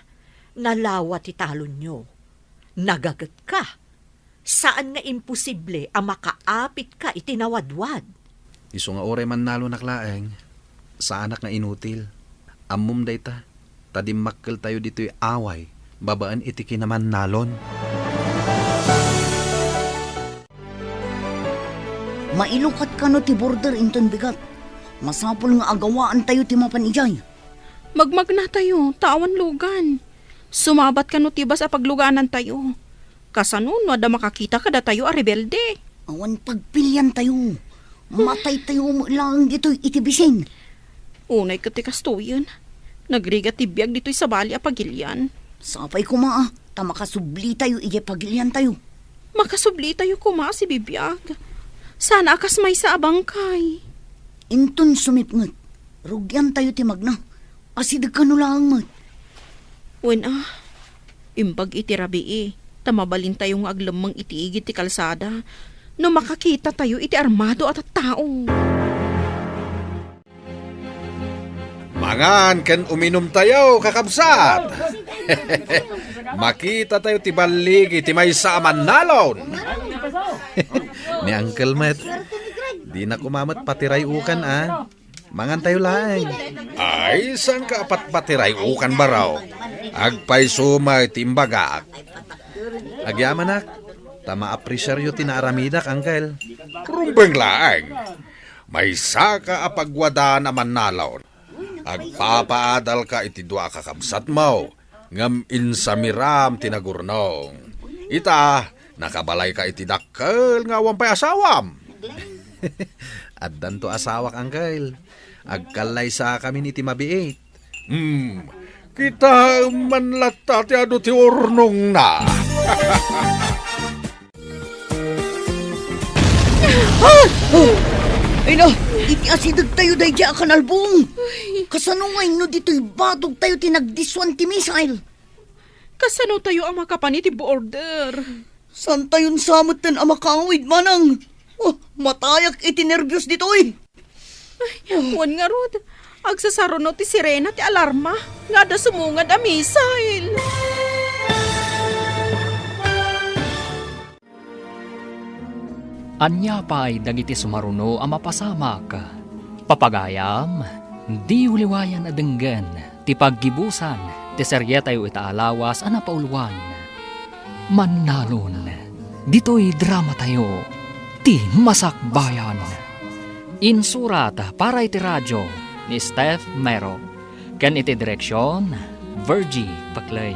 nalawa ti talonyo. Nagagetka. Saan nga imposible a makaapitka iti nawadwad. Isu nga uray mannalonak laeng, saanak nga inutil. Ammom dayta, ta dimmakkeltayo ditoy away babaen iti kinamannalon. Mailukat kano ti border inton bigat. Masapul nga agawaantayo ti mapan idiay. Magmagnatayo, ta awan lugan. Sumabat kano ti bas a pagluganantayo. Kasano no adda makakita kadatayo a rebelde? Awan pagpiliantayo. Mataytayo met laeng ditoy iti bisin. Unay ket ti kastoyen. Nagrigat ti biag ditoy sabali a pagilian. Sapay koma, a, ta makasublitayo idiay pagiliantayo. Makasublitayo koma a sibibiag. Sana a kas maysa a bangkay. Inton sumipnget, rugiantayo ti magna. Asideg kano laeng met. Wen a, imbag iti rabii, ta mabalintayo nga aglemmeng iti igid ti kalsada no makakitatayo iti armado a tattao. Mangan ken uminumtayo, kakabsat. Makitatayo ti balligi ti maysa a mannalon. Ni Uncle met, dina koma met patiray-ukan, a. Mangantayo laeng. Ay, saanka a patpatiray-ukan, baro? Agpayso met ti imbagak. Agyamanak, ta maapresiaryo ti naaramidak, Uncle. Rumbeng laeng. Maysaka a pagwadaan a mannalon. Agpapaadalka iti dua a kakabsatmo, ngem insamiram ti nagurnong. Ita, nakabalayka iti dakkel nga awan pay asawam. Addanto asawak, Uncle. Agkallaysakamin iti mabiit. Hmm, kitaem man latta ti adu ti urnongna. Ah! Ay na, iti asidegtayo daydiay a kanalbong. Kasano ngay no ditoy batogtayo ti nagdissuan ti missile? Kasano tayo a makapan iti border? Saantayon sa metten a makaawid, manang? Oh, matayak iti nerbios ditoy. Ay, wen ngarud, agsasaruno ti sirena ti alarma nga adda sumungad a missile. Ania pay dagiti sumaruno a mapasamak? Papagayam, diyo liwayan a denggen ti paggibusan ti serietayo ita a lawas a napauluan. Mannalon, ditoy dramatayo, Ti Masakbayan. Insurat para iti radio ni Steph Mero, ken iti direksion, Virgie Paclay.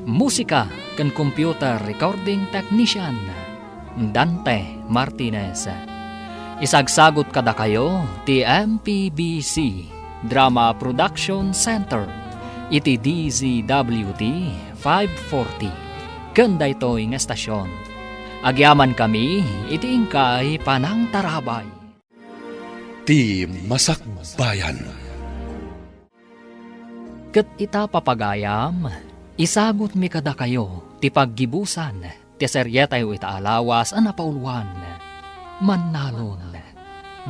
Musika ken computer recording technician, Dante Martinez. Isagsagot kadakayo ti M P B C Drama Production Center iti D Z W T five forty ken daytoy nga estasion. Agyamankami iti inkay panangtarabay. Ti Masakbayan. Ket ita, papagayam, isagutmi kadakayo ti paggibusan ti serietayo ita a lawas a napauluan. Mannalon,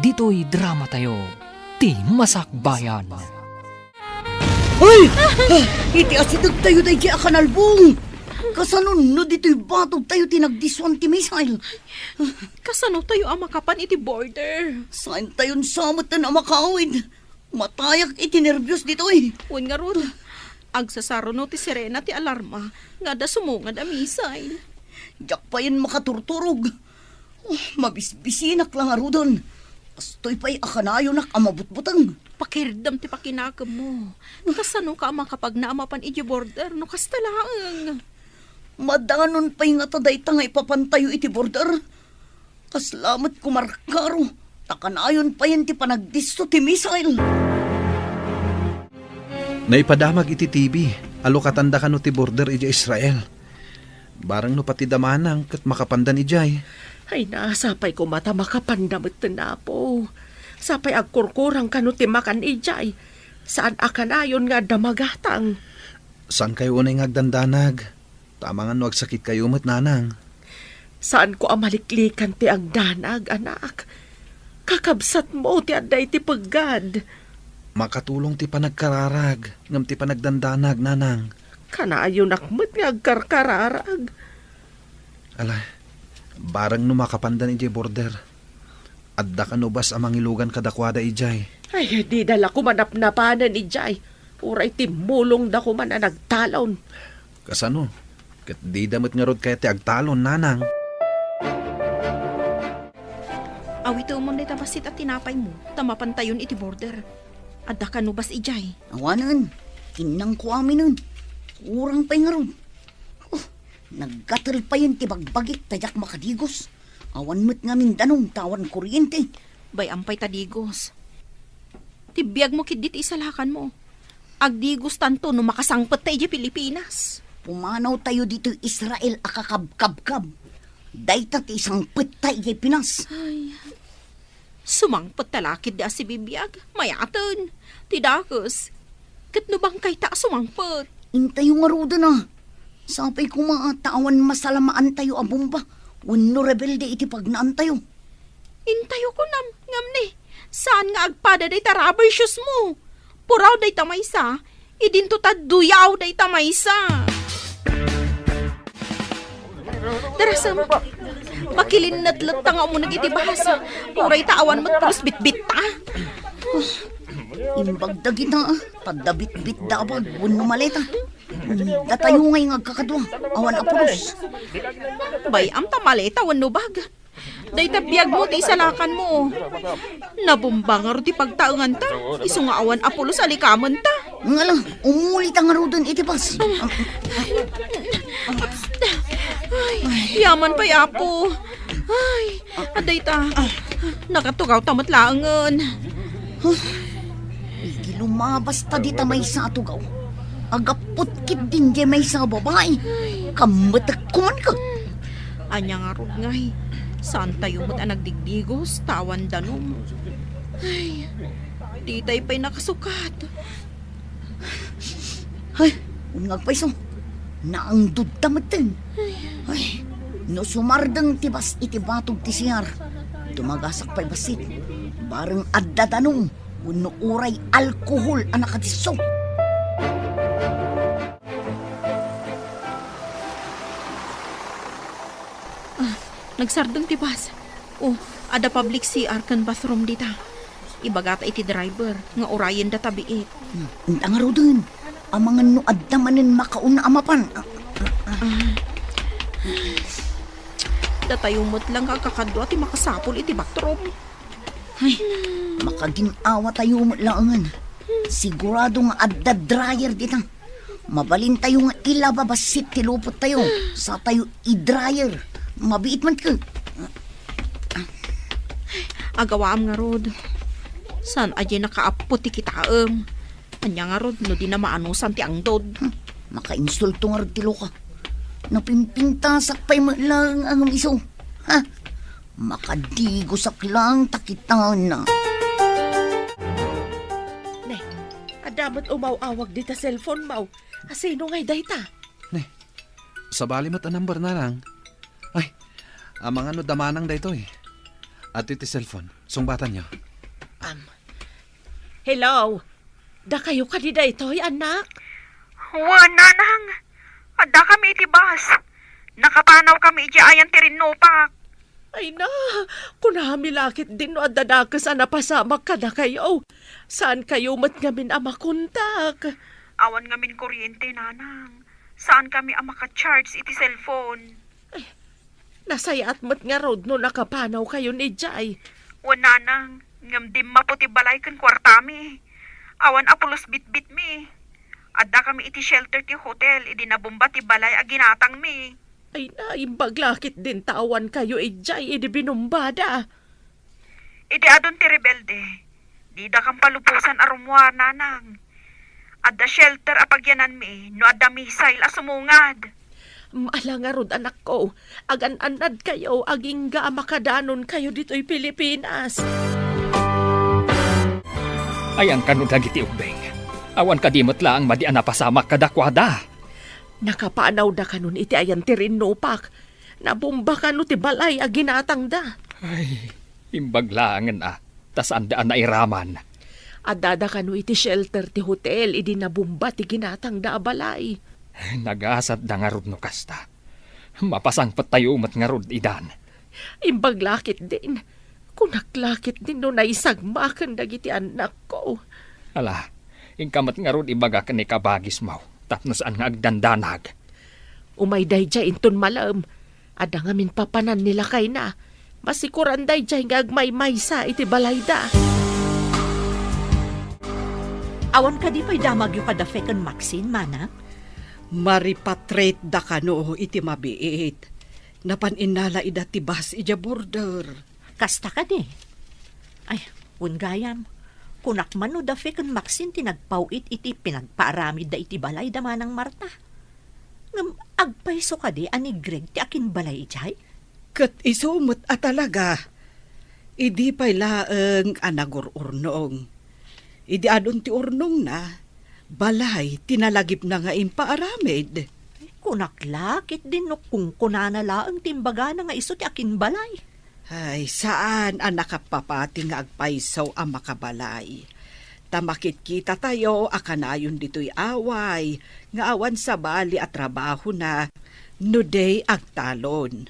ditoy dramatayo, Ti Masakbayan. Ay! Ah, iti asidegtayo daydiay a kanalbong. Kasano no ditoy batogtayo ti nagdissuan ti missile? Kasano tayo a makapan iti border? Saantayon sa metten a makaawid. Matayak iti nerbios ditoy. Wen ngarud, agsasaruno ti sirena ti alarma nga adda sumungad a missile. Diak payen makaturturog. Oh, mabisbisinak la ngaruden. Kastoy pay a kanayonak a mabutbuteng. Pakirdem ti pakinakemmo. Kasano ka a makapagna a mapan idiay border no kasta laeng? Madanon pay ngata dayta nga ipapantayo iti border. Kasla met kumarkaro, ta kanayon payen ti panagdisso ti missile. Naipadamag iti T V, alukatanda kano ti border idiay Israel. Bareng no patida manang ket makapandan idiay. Ay na, sapay koma ta makapanda metten, Apo. Sapay agkurkurang kano ti makan idiay. Saan a kanayon nga adda magatang. Saankayo unay nga agdandanag. Tama nga no agsakitkayo met, nanang. Saanko a maliklikan ti agdanag, anak. Kakabsatmo ti adda iti peggad. Makatulong ti panagkararag ngem ti panagdandanag, nanang. Kanayonak met nga agkarkararag. Ala, bareng no makapandan idiay border. Adda kano bas a mangilugan kadakuada idiay? Ay, dida la koma napnapanen idiay. Uray timmulongda koma a nagtalon. Kasano? Ket dida met ngarud kayat ti agtalon, nanang. Awitemon dayta bassit a tinapaymo, ta mapantayon iti border. Adda kano bas idiay? Awanen, innangko aminen. Kurang pay ngarud. Oh, naggatel payen ti bagbagik ta diak makadigos. Awan met ngamin danum ta awan kuryente. Bay-am pay ta digos. Ti biagmo ketdi ti isalakanmo. Agdigostanto no makasangpet ta idiay Pilipinas. Pumanawtayo ditoy Israel a kakabkabkab. Dayta ti isangpet ta idiay Pinas. Ay, sumangpet ta la ketdi a sibibiag. Mayaten. Ti dakes. Ket no bangkayta a sumangpet? Intayo ngaruden a. Sapay koma ta awan masalamaantayo a bomba wenno rebelde iti pagnaantayo. Intayo kunam, ngem ni, saan nga agpada dayta rubber shoes mo? Puraw dayta maysa, idinto ta duyaw dayta maysa. Darasem, makilinnetlet ta nga umuneg iti bus. Uray ta awan met pulos bitbitta. Imbag dagita, ta adda bitbit da a bag wenno maleta. Datayo ngay nga agkakadua, awan a pulos. Bay-am ta maleta wenno bag. Dayta biagmo ti isalakanmo. Nabomba ngarud ti pagtaenganta, isu nga awan a pulos a likamenta. Ngala, umulita ngaruden iti bus. Ay, yaman pay, Apo. Ay, adda ita. Nakatugawta met laengen. Huh? Idi lumabasta dita maysa a tugaw, agappot ketdin diay maysa a babai. Kammetek koman ket. Ania ngarud ngay? Saantayo met a nagdigdigos ta awan danum. Ay, ditay pay nakasukat. Ay, wen nga agpayso. Naangdodta metten. Ay, no sumardeng ti bas iti batog ti C R, dumagasak pay bassit. Bareng adda danum wenno uray alkohol a nakadisso. Ah, nagsardeng ti bus. Oh, adda public C R ken bathroom dita. Ibagata iti driver nga urayendata biit. Hmm, enta ngaruden. Amangan no adda manen makauna a mapan. Ah, ah, ah. Ah. Datayo met lang nga agkakadua ti makasapul iti bathroom. Ay, makagin-awatayo met laengen. Sigurado nga adda dryer dita. Mabalintayo nga ilaba bassit ti lupottayo. Satayo i-dryer. Mabiit man ket. Agawaam ngarud. Saan a diay nakaappo ti kitaem? Ania ngarud no di na maanusan ti angdod? Hmm, makainsulto ngarud ti loka. Napimpintasak pay met laeng a ngem isu. Ha? Makadigosak lang ta kitana. Ne, adda met umaw-awag dita cellphone mo. Asino ngay dayta? Ne, sabali met a number na lang. Ay, amangan no adda manang daytoy. Adtoy ti cellphone. Sungbatanyo. Am. Hello? Dakayo kadi daytoy, annak? Wen, nanang. Addakami iti bus. Nakapanawkami idiay ayan ti rinnupak. Ay na, kunami la ketdin no adda dakes a napasamak kadakayo. Saankayo met ngamin a makontak? Awan ngamin kuryente, nanang. Saankami a maka-charge iti cellphone. Ay, nasayaat met ngarud no nakapanawkayon idiay. Wen, nanang, ngem dimmapo ti balay ken kuartami. Awan a pulos bitbitmi. Addakami iti shelter ti hotel idi nabomba ti balay a ginatangmi. Ay, naimbag la ketdin ta awankayo idiay idi binumbada. Idi adun ti rebelde, didakam palubosan a rummuar, nanang. Adda shelter a pagyananmi no adda missile a sumungad. Ala ngarud, anakko, agan-annadkayo agingga a makadanonkayo ditoy Pilipinas. Ayan kano dagiti ubbing? Awan kadi met laeng madi a napasamak kadakuada? Nakapanawda kanon iti ayan ti rinnupak? Nabomba kano ti balay a ginatangda? Ay, imbag laengen a, ta saanda a nairaman. Addada kano iti shelter ti hotel idi nabomba ti ginatangda a balay? Nagasatda ngarud no kasta. Mapasangpettayo met ngarud idan. Imbag la ketdin. Kunak la ketdin no naisagmaken dagiti annakko. Ala, inka met ngarud ibaga ken ni kabagismo tapno saan nga agdandanag. Umay daydiay inton malem. Adda ngamin papanan ni lakayna. Masikoran daydiay nga agmaymaysa iti balayda. Awan kadi pay damagyo kada Fek ken Maxine, manang? Maripatriate da kano iti mabiit. Napan innala ida ti bus idiay border. Kasta kadi? Ay, wen gayam, kunak man no da Fe ken Maxine ti nagpaw-it iti pinagpaaramidda iti balayda, Manang Marta. Ngem agpayso kadi a ni Greg ti akinbalay idiay? Ket isu met a talaga. Idi pay laeng a nagur-urnong. Idi adun ti urnongna, balay ti nalagipna nga impaaramid. Ay, kunak la ketdin no kunkunana laeng ti imbagana nga isu ti akinbalay. Ay, saan a nakapapati nga agpayso a makabalay. Ta makitkitatayo a kanayon ditoy away nga awan sabali a trabahona no di agtalon.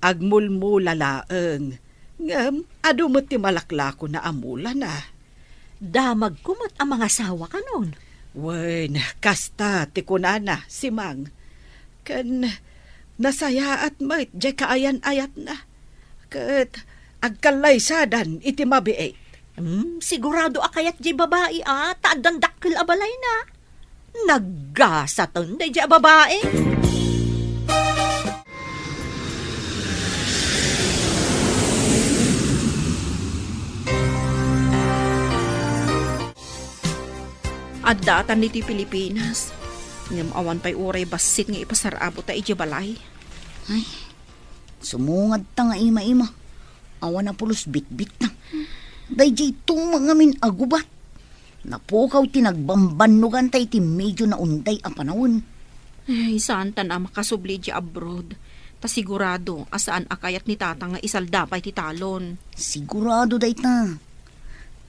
Agmulmula laeng, ngem adu met ti malaklakona a mulana. Damagko met a mangasawa kanon? Wen, kasta ti kunana, Simang. Ken nasayaat met diay kaayan-ayatna. Ket agkallaysadan iti mabiit. Hmm, sigurado a kayat diay babai a ta addan dakkel a balayna. Naggasaten daydiay a babai. Adda atan ditoy Pilipinas. Ngem awan pay uray bassit nga ipasar-abota idiay balay. Ay, Sumungad ta nga ima-ima. Awan a pulos bitbitna. Daydiay tuma ngamin a gubat. Napukaw ti nagbambannoganta iti medio naunday a panawen. Ay, saantan a makasubli iti abroad. Ta sigurado a saan a kayat ni Tatang nga isalda pay ti talon. Sigurado dayta.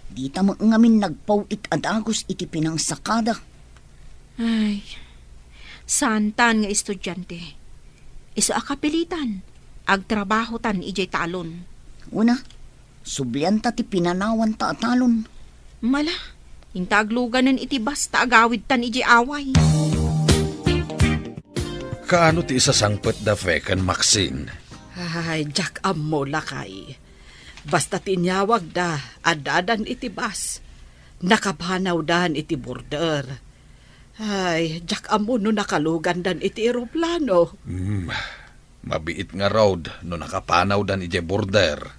Dita met ngamin nagpaw-it a dagus iti pinangsakada. Ay, saantan nga estudiante. Isu a kapilitan, agtrabahotan idiay talon. Una, sublianta ti pinanawanta a talon. Mala, inta agluganen iti bas ta agawidtan idiay away. Kaano ti isasangpetda, Fe, ken Maxine? Ay, diak ammo, lakay. Basta ti inyawagda, addadan iti bas. Nakapanawdan iti border. Ay, diak ammo no nakalugandan iti eroplano. Hmm, mabiit ngarud no nakapanawdan idiay border.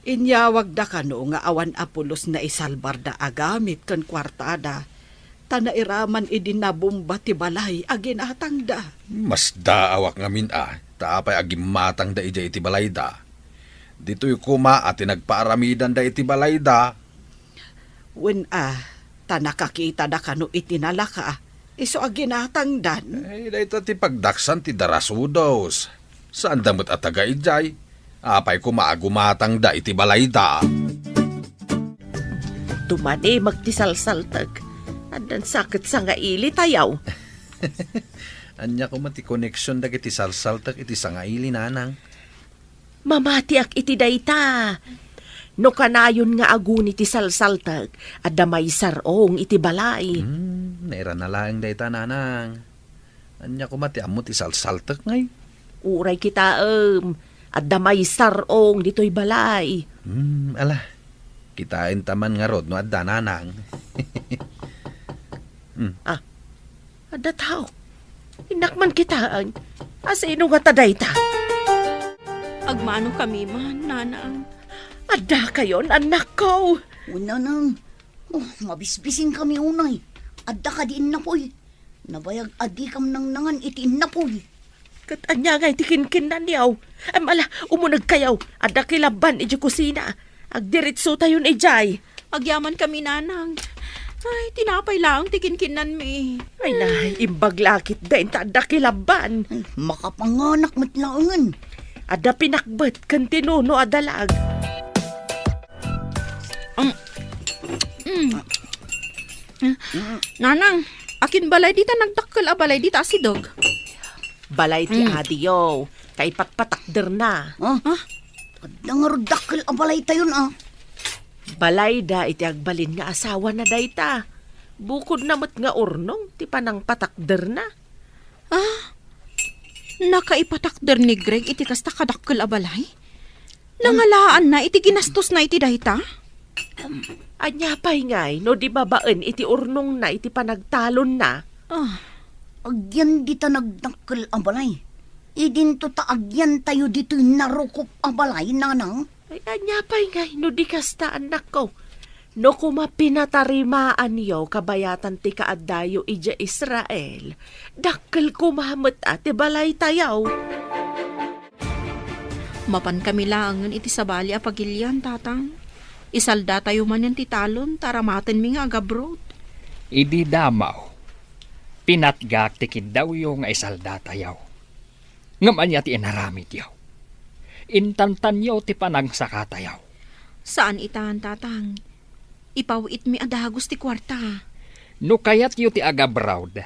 Inyawagda kano nga awan a pulos naisalbarda a gamit ken kuartada, ta nairaman idi nabomba ti balay a ginatangda. Masdaawak ngamin a, ta apay a gimmatangda idiay iti balayda. Ditoy koma a ti nagpaaramidanda iti balayda. Wen a, ta nakakitada kano iti nalaka, isu a ginatangdan. Ay, dayta ti pagdaksan ti darasudos. Saanda met a taga idiay. Apay koma a gumatangda iti balayda? Tumanimek ti salsaltek. Addan sa ket sangailitayaw. Ania koma ti koneksion dagiti salsaltek iti sangaili, nanang? Mamatiak iti dayta. No kanayon nga aguni ti salsaltek, adda maisar-ong iti balay. Hmm, nairana laeng dayta, nanang. Ania koma ti ammo ti salsaltek ngay? Uray kitaem, adda maisar-ong ditoy balay. Hmm, ala. Kitaenta man ngarud no adda, nanang. Hmm. Ah, adda tao. Innak man kitaen. Asino ngata dayta? Agmano kami man, nanang. Adda kayon, annakko. O, nanang. Oh, mabisbising kami unay. Adda kadi innapoy? Nabayag a dikam nangnangan iti innapoy. Ket ania ngay ti kinkinnanyaw? Ay, mala, umunegkayaw. Adda kilabban iti kusina. Agdiritsotayon idiay. Agyaman kami, nanang. Ay, tinapay laeng ti kinkinnanmi. Ay, nay, imbag lakit da inta adda kilabban. Ay, makapanganak met laengen. Adda pinakbet ken ti nuno a dalag. Ang, mm. Nanang, akin balay dita nagdakkel a balay dita asideg? Balay ti adiyo, ta ipatpatakderna. Ah? Ah? Adda ngarud dakkel a balaytayon, ah. Balayda iti agbalin nga asawana dayta. Bukodna met nga urnong ti panangpatakderna. Ah? Nakaipatakder ni Greg iti kasta kadakkel a balay? Nangalaanna iti ginastosna iti dayta? Ania pay ngay no di babaen iti urnongna iti panagtalonna? Ah. Agyan dita nagdakkel a balay. Idinto ta agyantayo ditoy narukop a balay, nanang? Ay, ania pay ngay no di kasta, annakko? No koma pinatarimaanyo kabayatan ti kaaddayo idiay Israel, dakkel koma met a ti balaytayo. Mapankami laengen iti sabali a pagilian, Tatang. Isaldatayo manen ti talon ta aramatenmi nga agabrod. Idi damaw, pinatgak ti kiddawyo nga isaldatayo. Ngem ania ti inaramidyo? Intantanyo ti panangsakatayo. Saan itan, Tatang. Ipaw-itmi a dagus ti kuarta. No kayatyo ti agabrod,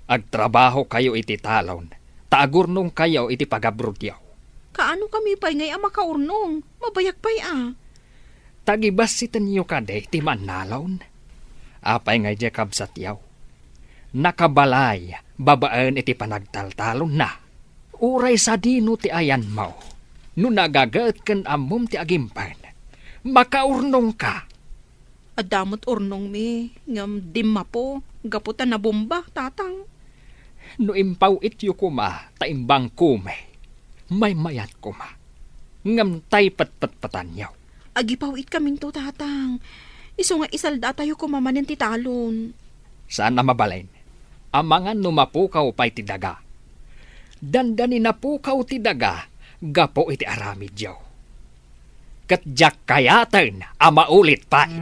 agtrabahokayo iti talon, ta agurnongkayo iti pagabrodyo. Kaano kami pay ngay a makaurnong? Mabayag pay a. Tagibassitenyo kadi ti mannalon? Apay ngay diay kabsatyo? Nakabalay babaen iti panagtaltalonna. Uray sadino ti ayanmo, no nagagaet ken ammom ti agimpen, makaurnongka. Adda met urnongmi, ngem dimmapo, gapu ta nabomba, Tatang. No impaw-ityo koma ta imbangkomi, maymayat koma. Ngem tay petpetpetanyo. Agipaw-itkaminto, Tatang. Isu nga isaldatayo koma manen ti talon. Saan a mabalin. Amangan no mapukaw pay ti daga. Dandani napukaw ti daga, gapu iti aramidyo. Ket diak kayaten a maulit pay.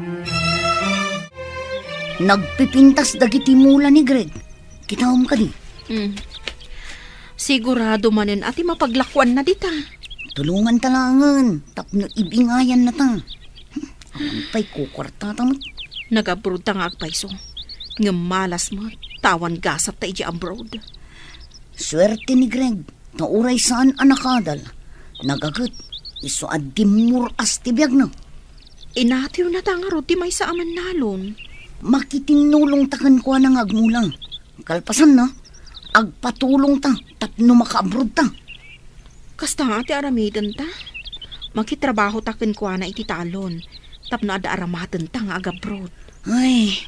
Nagpipintas dagiti mula ni Greg. Kitaem kadi? Hmm. Sigurado manen a ti mapaglakuanna dita. Tulonganta laengen tapno ibingayannata. Hmm, awan pay kukuartata met. Nag-abroad ta nga agpayso. Ngem malas met, ta awan gasat ta idiay abroad. Suerte ni Greg, ta uray saan a nakadal, nagaget, isu a dimmur-as ti biagna. Inatiwnata ngarud ti maysa a mannalon. Makitinnulongta kenkuana nga agmula. Kalpasanna, agpatulongta tapno makaabroadta. Kasta nga ti aramidenta. Makitrabahota kenkuana iti talon tapno adda aramatenta nga agabroad. Ay,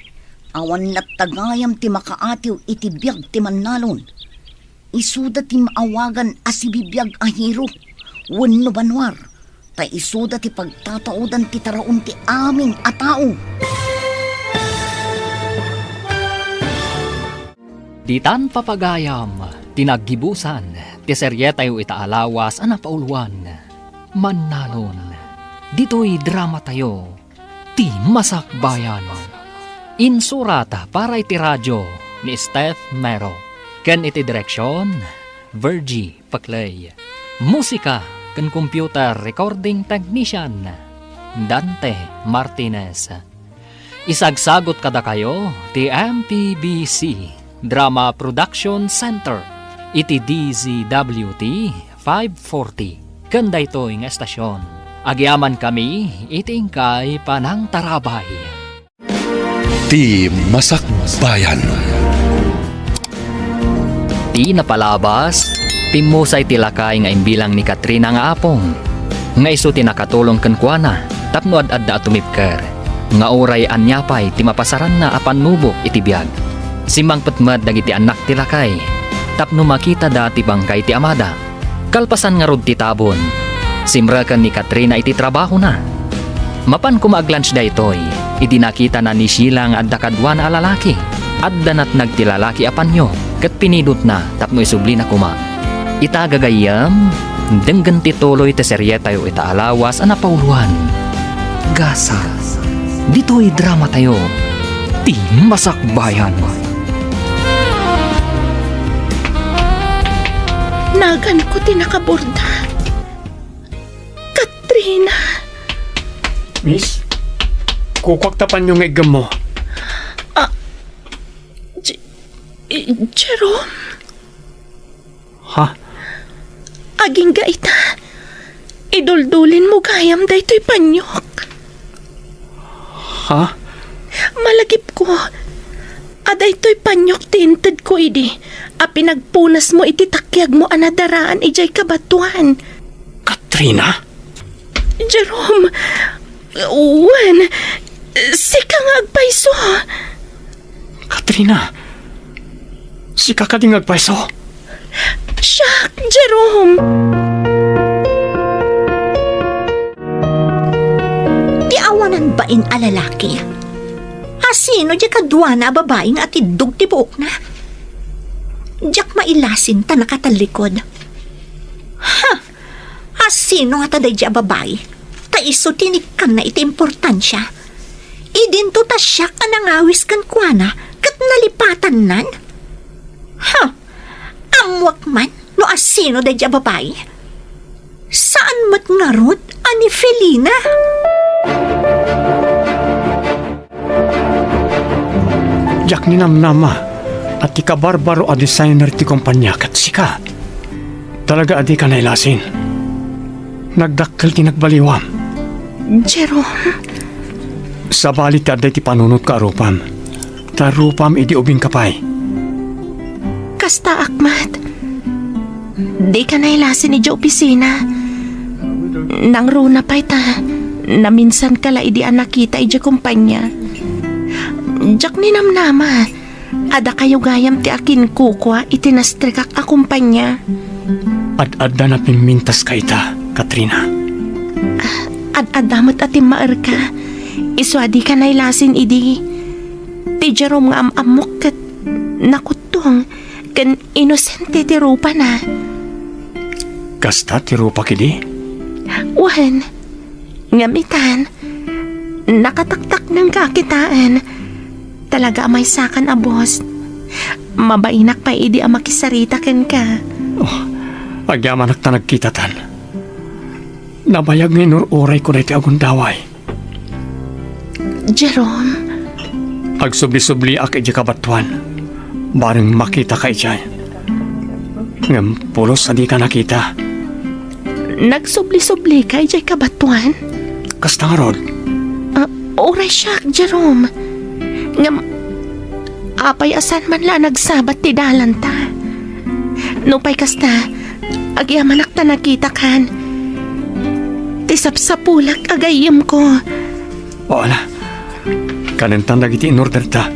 awan latta gayam ti makaatiw iti biag ti mannalon. Isuda ti maawagan a sibibiag a hero wenno banwar, ta isuda ti pagtataudan ti taraon ti amin a tao. Ditan, papagayam, ti naggibusan ti serietayo ita a lawas a napauluan, Mannalon. Ditoy dramatayo, Ti Masakbayan. Insurat para iti radio ni Steph Mero, ken iti direksion, Virgie Paclay. Musika ken computer recording technician, Dante Martinez. Isagsagut kadakayo ti M P B C Drama Production Center iti D Z W T five forty. Ken daytoy nga estasion, agyamankami iti inkay panangtarabay. Ti Masakbayan. Ti napalabas, pimmusay ti lakay nga imbilang ni Katrina nga apong, nga isu ti nakatulong kenkuana tapno ad-adda a tumipker, nga uray ania pay ti mapasaranna a pannubok iti biag. Simmangpet met dagiti annak ti lakay tapno makitada ti bangkay ti amada. Kalpasan ngarud ti tabon, simreken ni Katrina iti trabahona. Mapan koma ag-lunch daytoy, idi nakitana ni Sheila nga adda kaduana a lalaki. Adda natnag ti lalaki a panyo ket pinidotna tapno isublina koma. Ita, gagayyem, denggen ti tuloy ti serietayo ita a lawas a napauluan, Gasat. Ditoy dramatayo, Ti Masakbayan. Naganko ti nakaborda. Katrina. Miss, kukuak ta panyo nga iggemmo. Ah, J-, Jerome? Ha? Agingga ita, iduldulinmo gayam daytoy panyok. Ha? Malagipko a daytoy panyok ti intedko idi a pinagpunasmo iti takiagmo a nadaraan idiay kabatoan. Katrina? Jerome, wen, sika nga agpayso. Katrina, sika kadi nga agpayso? Siak, Jerome. Ti awanan bain a lalaki. Asino diay kaduana a babai nga atiddog ti buokna? Diak mailasin ta nakatallikod. Ha! Asino ngata daydiay a babai? Ta isu ti inikkanna iti importansia. Idinto ta siak a nangawis kenkuana ket nalipatannan? Ha! Ammoak man no asino daydiay a babai. Saan met ngarud a ni Felina? Diak ninamnama a ti kabarbaro a designer ti kompania ket sika. Talaga a dika nailasin. Nagdakkel ti nagbaliwam. Jerome? Sabali ti adda iti panunotka a rupam. Ta rupam idi ubingka pay. Kastaak met. Dika nailasin idiay opisina. Nangruna pay ta naminsanka la idi a nakita idiay kompania. Diak ninamnama a dakayo gayam ti akinkukua iti nastrekak a kompania. Ad-adda napimmintaska ita, Katrina. Ad-adda met a timmaerka. Isu a dika nailasin idi. Ti Jerome nga am-ammok ket nakuttong ken inosente ti rupana. Kasta ti rupak idi? Wen, ngem itan, nakataktakneng ka a kitaen. Talaga a maysakan a boss. Mabainak pay idi a makisarita kenka. Oh, agyamanak ta nagkitatan. Nabayag nga inur-urayko daytoy a gundaway. Jerome. Agsubli-subliak idiay kabatoan. Bareng makitaka idiay. Ngem pulos a dika nakita. Nagsubli-sublika idiay kabatoan? Kasta ngarud? Ah, uray siak, Jerome. Ngem, apay a saan man la a nagsabat ti dalanta? Nupay kasta, agyamanak ta nakitakan. Ti sapsapulak a gayyemko. O, ala. Kanentan dagiti in-orderta,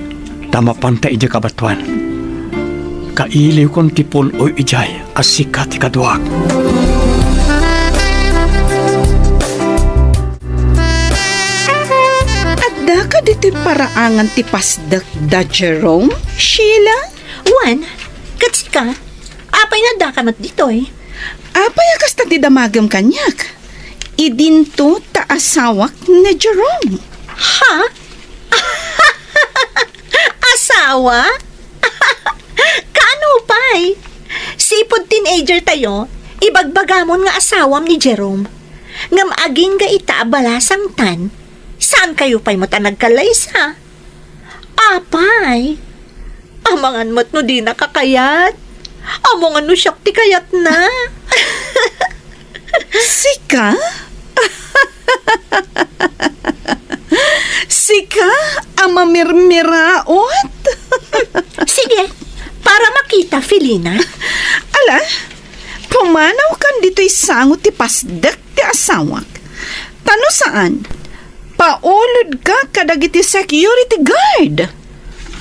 ta mapanta idiay kabatoan. Kailiwkon ti pul-oy idiay a sika ti kaduak. Adda kadi ti paraangan ti pasdek da Jerome, Sheila? Wen, ket sika? Apay nga addaka met ditoy? Apay a kasta ti damagem kaniak? Idinto ta asawak ni Jerome. Ha? Asawa? Kaano pay? Sipud teenager tayo, ibagbagamon nga asawam ni Jerome. Ngem agingga ita a balasangtan, saan kayo pay met a nagkallaysa? Apay, amangan met no dina kakayat. Amangan no siak ti kayatna. Sika? Sika a mamirmiraot? Sige, para makita, Felina. Ala, pumanawkan ditoy sango ti pasdek ti asawak. Ta no saan, paulodka kadagiti security guard.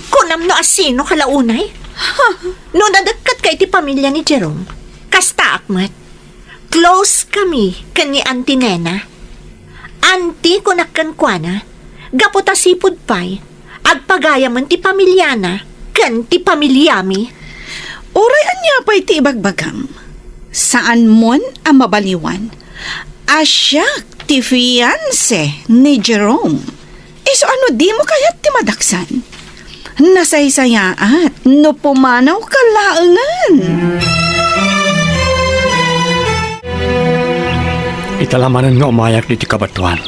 Kunam no asino ka la unay? Ha? No nadekketka iti pamilya ni Jerome, kastaak met. Close kami ken ni Auntie Nena. Auntie kunak kenkuana, gapu ta sipud pay, agpagayamen ti pamiliana ken ti pamiliami. Uray ania pay ti ibagbagam, saanmon a mabaliwan a siak ti fiancé ni Jerome. Isu a no dimo kayat ti madaksan, nasaysayaat no pumanawka laengen. Ita la manen nga umayak ditoy kabatoan,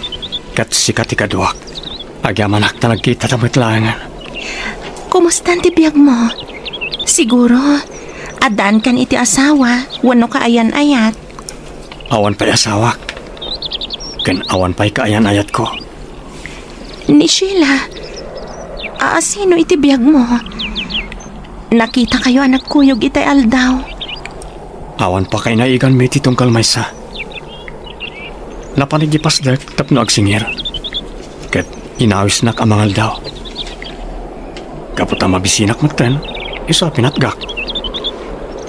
ket sika ti kaduak. Agyamanak ta nagkitata met laengen. Kumustan ti biagmo? Siguro, addaankan iti asawa wenno kaayan-ayat? Awan pay asawak, ken awan pay kaayan-ayatko. Ni Sheila, asino iti biagmo? Nakitakayo a nagkuyog itay aldaw. Awan pakainaiganmi ti tunggal maysa. Napan idi pasdek tapno agsingir. Ket inawisnak a mangaldaw. Gapu ta mabisinak metten, isu a pinatgak.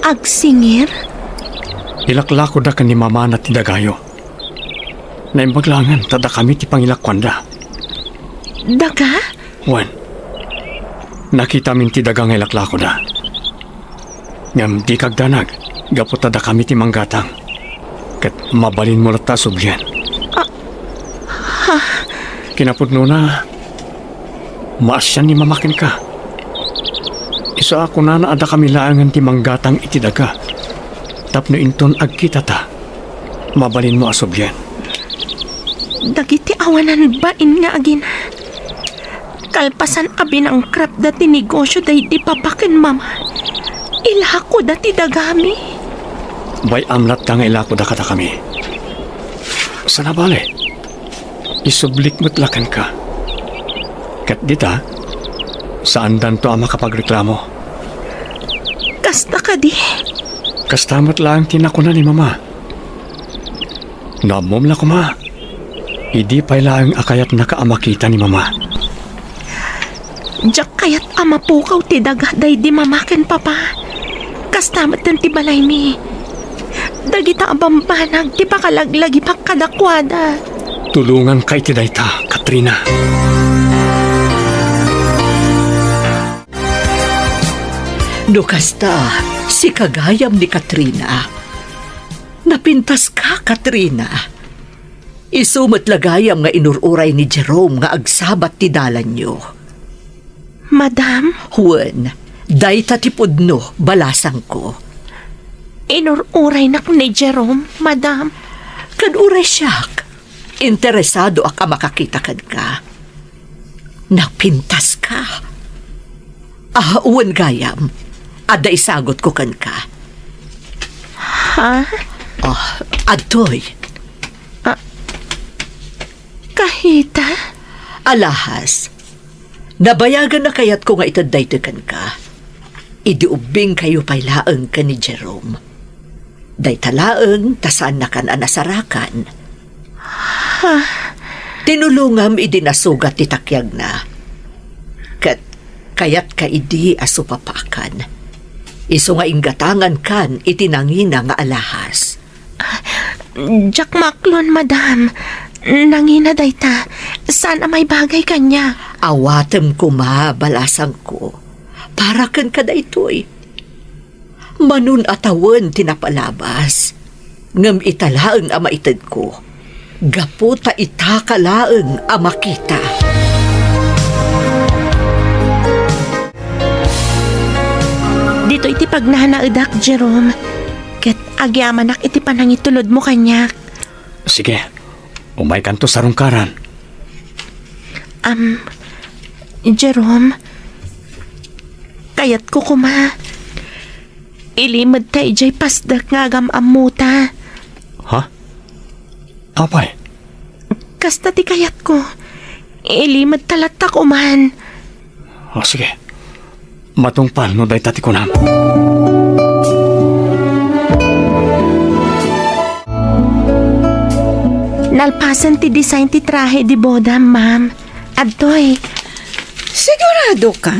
Agsingir? Ilaklakoda ken ni mamana ti dagayo. Naimbag laengen ta dakami ti pangilakuanda. Daga? Wen, nakitamin ti daga nga ilaklakoda. Ngem dika agdanag, gapu ta dakami ti manggatang. Ket mabalinmo latta a sublien. Ah, ha? Kinapudnona, maasian ni Mama kenka. Isu a kunana a dakami laengen ti manggatang iti daga. Tapno inton agkitata, mabalinmo a sublien. Dagiti awanan bain nga agina. Kalpasan a binangkraptda ti negosio daydi papa ken mama, ilakoda ti dagami. Bay-am latta nga ilakoda kadakami. Saan a bale, isublik met la kenka. Ket dita, saandanto a makapagreklamo. Kasta kadi? Kasta met laeng ti nakuna ni Mama. No ammom la koma, idi pay laeng a kayatnaka a makita ni Mama. Diak kayat a mapukaw ti daga daydi Mama ken Papa. Kasta metten ti balaymi. Dagita a bambanag ti pakalaglagipak kadakuada. Tulonganka iti dayta, Katrina. No kasta, sika gayam ni Katrina. Napintaska, Katrina. Isu met la gayam nga inur-uray ni Jerome nga agsabat ti dalanyo. Madam? Wen, dayta ti pudno, balasangko. Inur-uraynak ni Jerome, madam. Ket uray siak, interesadoak a makakita kenka. Napintaska. Ah, wen gayam. Adda isagutko kenka. Ha? Ah, adtoy. Ah, kahita? Alahas. Nabayagan a kayatko nga ited daytoy kenka. Idi ubbingkayo pay laeng ken ni Jerome. Dayta laeng ta saannakan a nasarakan. Ha? Tinulongam idi nasugat ti takiagna. Ket kayatka idi a supapakan. Isu nga inggatangankan iti nangina nga alahas. Diak maaklon, madam. Nangina dayta. Saan a maibagay kaniak. Awatem koma, balasangko. Para kenka daytoy. Manon a tawen ti napalabas, ngem ita laeng a maitedko, gapu ta itaka laeng a makita. Ditoy ti pagnanaedak, Jerome, ket agyamanak iti panangitulodmo kaniak. Sige, umaykanto sarungkaran. Am, Jerome, kayatko koma. Ilimedta idiay pasdek nga agam-ammota. Ha? Apay? Kasta ti kayatko. Ilimedta latta koman. O, sige. Matungpal no dayta ti kunam. Nalpasen ti design ti trahe de boda, ma'am. Adtoy. Sigurado ka?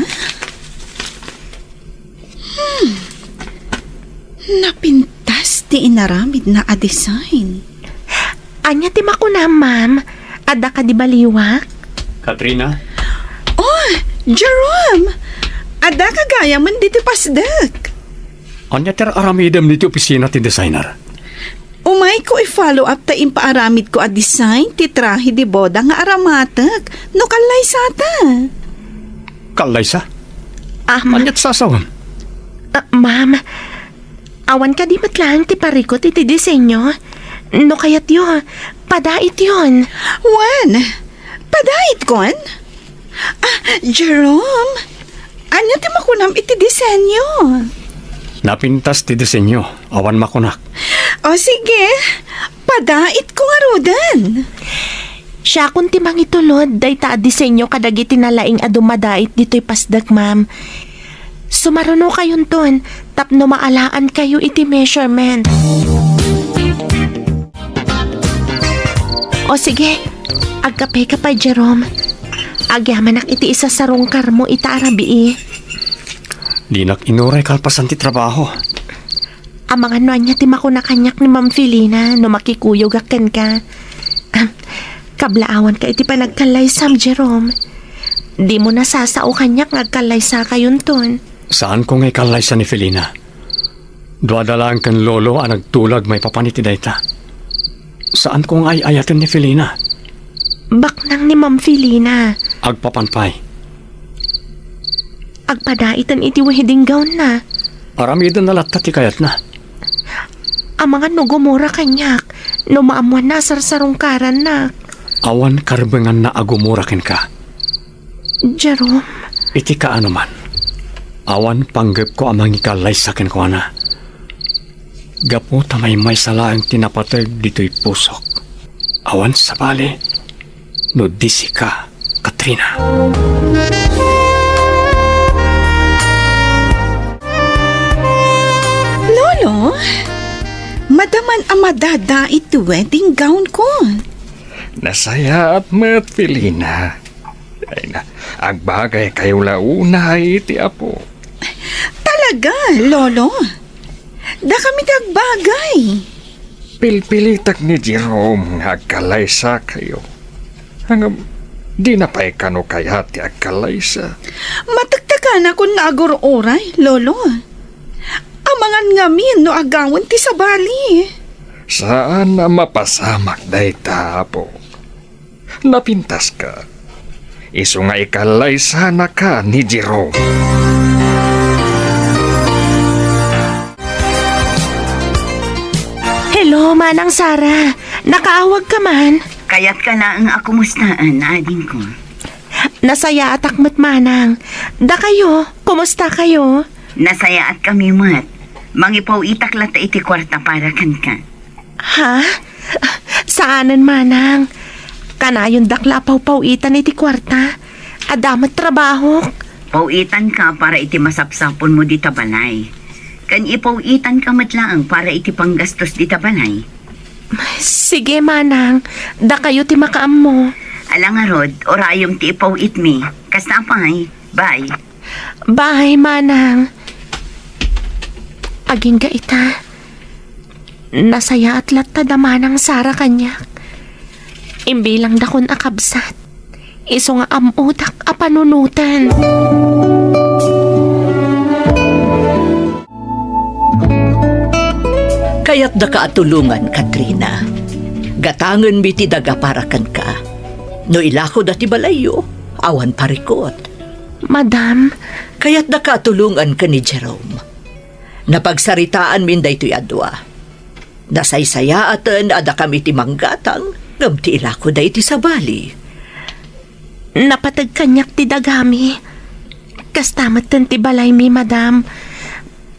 Hmm. Napintas ti inaramidna a design. Ania ti makunam, ma'am? Adda kadi baliwak? Katrina? Oh, Jerome! Adda ka gayamen ditoy pasdek. Ania ti ar-aramidem ditoy opisina ti designer? Umayko i-follow up ta impaaramidko a design ti trahe de boda nga aramatek no kallaysata. Kallaysa? Ah, ma- Ania't sasawem? Ah, ma'am, awan kadi met laeng ti parikut iti disenyo? No kayatyo, padaityon. Wen, padaitkon? Ah, Jerome, ania ti makunam iti disenyo? Napintas ti disenyo, awan makunak. O sige, padaitko ngaruden. Siakon ti mangitulod dayta a disenyo kadagiti nalaing a dumadait ditoy pasdek, ma'am. Sumarunokayonton tapno maalaankayo iti measurement. O sige, agkapeka pay, Jerome. Agyamanak iti isasarungkarmo ita a rabii. Dinak inuray kalpasan ti trabaho. Amangan no ania ti makuna kaniak ni Ma'am Felina no makikuyogak kenka. Ah, kablaawanka iti panagkallaysam, Jerome. Dimo nasasao kaniak nga agkallaysakayonton. Saanko nga ikallaysa ni Felina. Duada laeng ken Lolo a nagtulag maipapan iti dayta. Saanko nga ay-ayaten ni Felina. Baknang ni Ma'am Felina. Agpapan pay. Agpadaiten iti wedding gown-na. Aramidenna latta ti kayatna. Amangan no gumura kaniak, no maammoanna a sarsarungkarannak. Awan karbenganna a gumura kenka. Jerome. Iti kaanoman, awan panggepko a mangikallaysa kenkuana. Gapu ta maymaysa laeng ti napateg ditoy pusok. Awan sabali no di sika, Katrina. Lolo, madaman a madada iti wedding gown ko. Nasayaat met, Felina. Ay na, agbagaykayo la unay iti Apo. Talaga, Lolo? Dakami ti agbagay. Pilpilitak ni Jerome nga agkalaysakayo. Ngem, dina pay kano kayat ti agkalaysa. Matektekanakon nga agur-uray, Lolo. Amangan ngamin no agawen ti sabali. Saan a mapasamak dayta, Apo. Napintaska. Isu nga ikallaysanaka ni Jerome. Hello, Manang Sara. Nakaawag ka man? Kayat ka laeng a kumustaan, adingko. Nasayaatak met, Manang. Dakayo, kumusta kayo? Nasayaat kami met. Mangipaw-itak latta iti kuarta para kenka. Ha? Saanen, Manang. Kanayondak la a pawpaw-itan iti kuarta. Adda met trabahok. Paw-itanka para iti masapsaponmo dita balay. Ken ipaw-itanka met laeng para iti panggastos dita balay. Sige, Manang. Dakayo ti makaammo. Ala ngarud, urayem ti ipaw-itmi. Kasta pay. Bye. Bye, Manang. Agingga ita, nasayaat latta da Manang Sara kaniak. Imbilangdakon a kabsat. Isu nga am-odak a panunoten. Kayatdaka a tulongan, Katrina. Gatangenmi ti daga para kenka. No ilakoda ti balayyo, awan parikut. Madam. Kayatdaka a tulongan ken ni Jerome. Napagsaritaanmin daytoy a dua. Nasaysayaaten a dakami ti manggatang, ngem ti ilakoda iti sabali. Napateg kaniak ti dagami. Kasta metten ti balaymi, madam.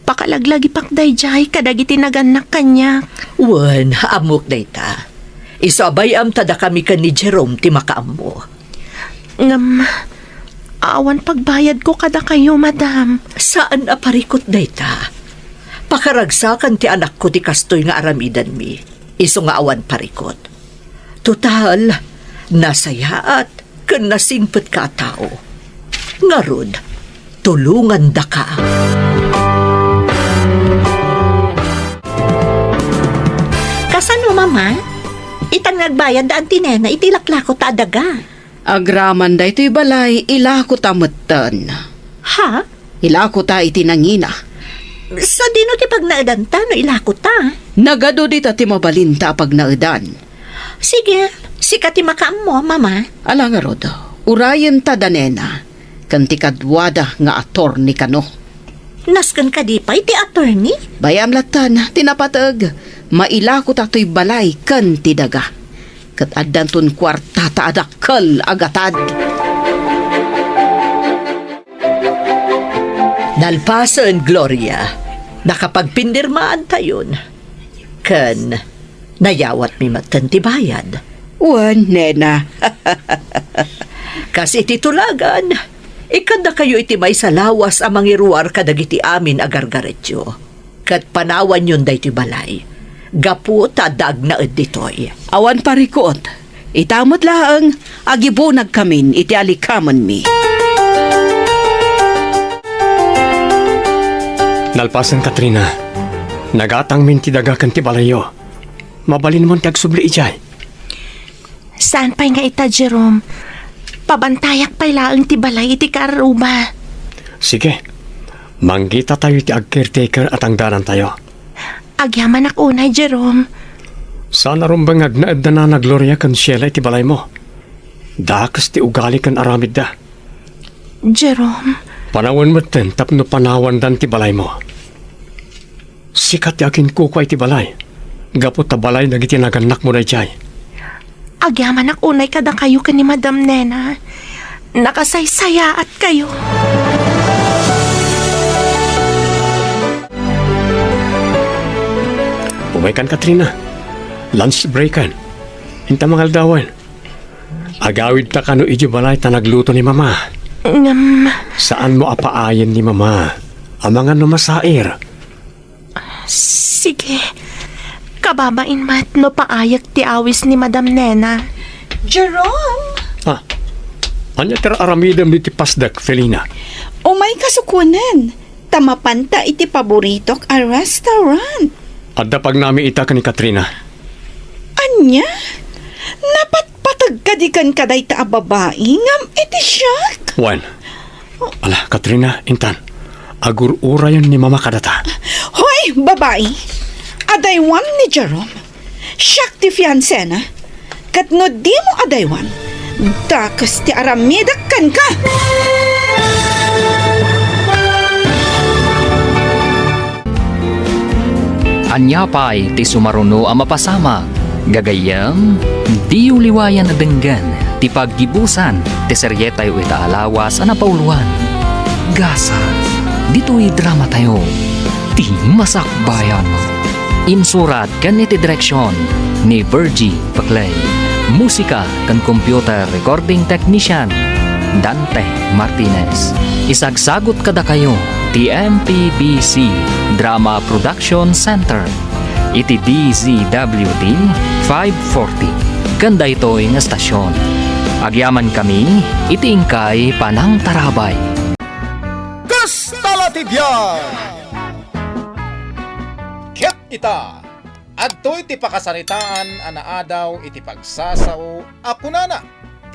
Pakalaglagipak daydiay kadagiti nagannak kaniak. Wen, ammok dayta. Isu a bay-am ta dakami ken ni Jerome ti makaammo. Ngem, awan pagbayadko kadakayo, madam. Saan a parikut dayta. Pakaragsakan ti anakko ti kastoy nga aramidenmi. Isu nga awan parikut. Total, nasayaat ken nasingpetka a tao. Ngarud, tulongandaka. Kasano, Mama? Itan nga agbayad daan ti Nena iti laklako ta adaga. Agraman daytoy balay, ilako ta metten. Ha? Ilako ta iti nangina. Sadino ti pagnaedanta no ilako ta? Nagadu dita ti mabalinta a pagnaedan. Sige, sika ti makaammo, Mama. Ala ngarud, urayenta da Nena, ken ti kaduada nga attorney kano. Nasken kadi pay ti attorney? Bay-am lattan ti napateg, mailako ta toy balay ken ti daga. Ket addanton kuarta ta a dakkel a gatad. Nalpasen, Gloria, nakapagpinirmaantayon. Ken nayawatmi metten ti bayad. Wen, Nena. Kas iti tulagan, ikkandakayo iti maysa lawas a mangiruar kadagiti amin a gargaretyo. Ket panawanyon daytoy balay, gapu ta adda agnaed ditoy. Awan parikut. Ita met laeng, agibunagkamin iti alikamenmi. Nalpasen, Katrina. Nagatangmin ti daga ken ti balayyo. Mabalinmon ti agsubli idiay. Saan pay nga ita, Jerome? Pabantayak pay laeng ti balay iti kaarruba. Sige. Manggitatayo iti ag-caretaker a tangdanantayo. Agyamanak unay, Jerome. Saan a rumbeng nga agnaed da Nana Gloria ken Sheila iti balaymo. Dakes ti ugali ken aramidda. Jerome. Panawen metten tapno panawandan ti balaymo. Sika ti aginkukua iti balay, gapu ta balay dagiti nagannakmo daydiay. Agyamanak unay kadakayo ken ni Madam Nena. Nakasaysayaatkayo. Umaykan, Katrina. Lunch breakan. Inta mangaldawen. Agawidta kano idiay balay ta nagluto ni Mama. Ngem, saanmo a paayen ni Mama. Amangan no masair. Sige. Kababain met no paayek ti awis ni Madam Nena. Jerome! Ah, ania ti aramidem ditoy pasdek, Felina? Umayka sukunen, ta mapanta iti paboritok a restaurant. Adda pagnami ita ken ni Katrina. Ania? Napatpateg kadi kenka dayta a babai ngem iti siak? Wen. Ala, Katrina, intan. Agur-urayen ni Mama kadata. Hoy, babai! Adaywam ni Jerome. Siak ti fiancena, ket no dimo adaywan, dakes ti aramidak kenka. Ania pay ti sumaruno a mapasamak? Gagayyem, diyo liwayan a denggen ti paggibusan ti serietayo ita a lawas a napauloan. Gasa, ditoy dramatayo, ti Masakbayan. Insurat ken iti direksion ni Virgie Paclay. Musika ken computer recording technician, Dante Martinez. Isagsagut kadakayo ti M P B C Drama Production Center iti D Z W T five forty ken daytoy nga estasion. Agyamankami iti inkay panangtarabay. Kasta la ti biag! Ket ita, adtoy ti pakasaritaan a naadaw iti pagsasao a kunana,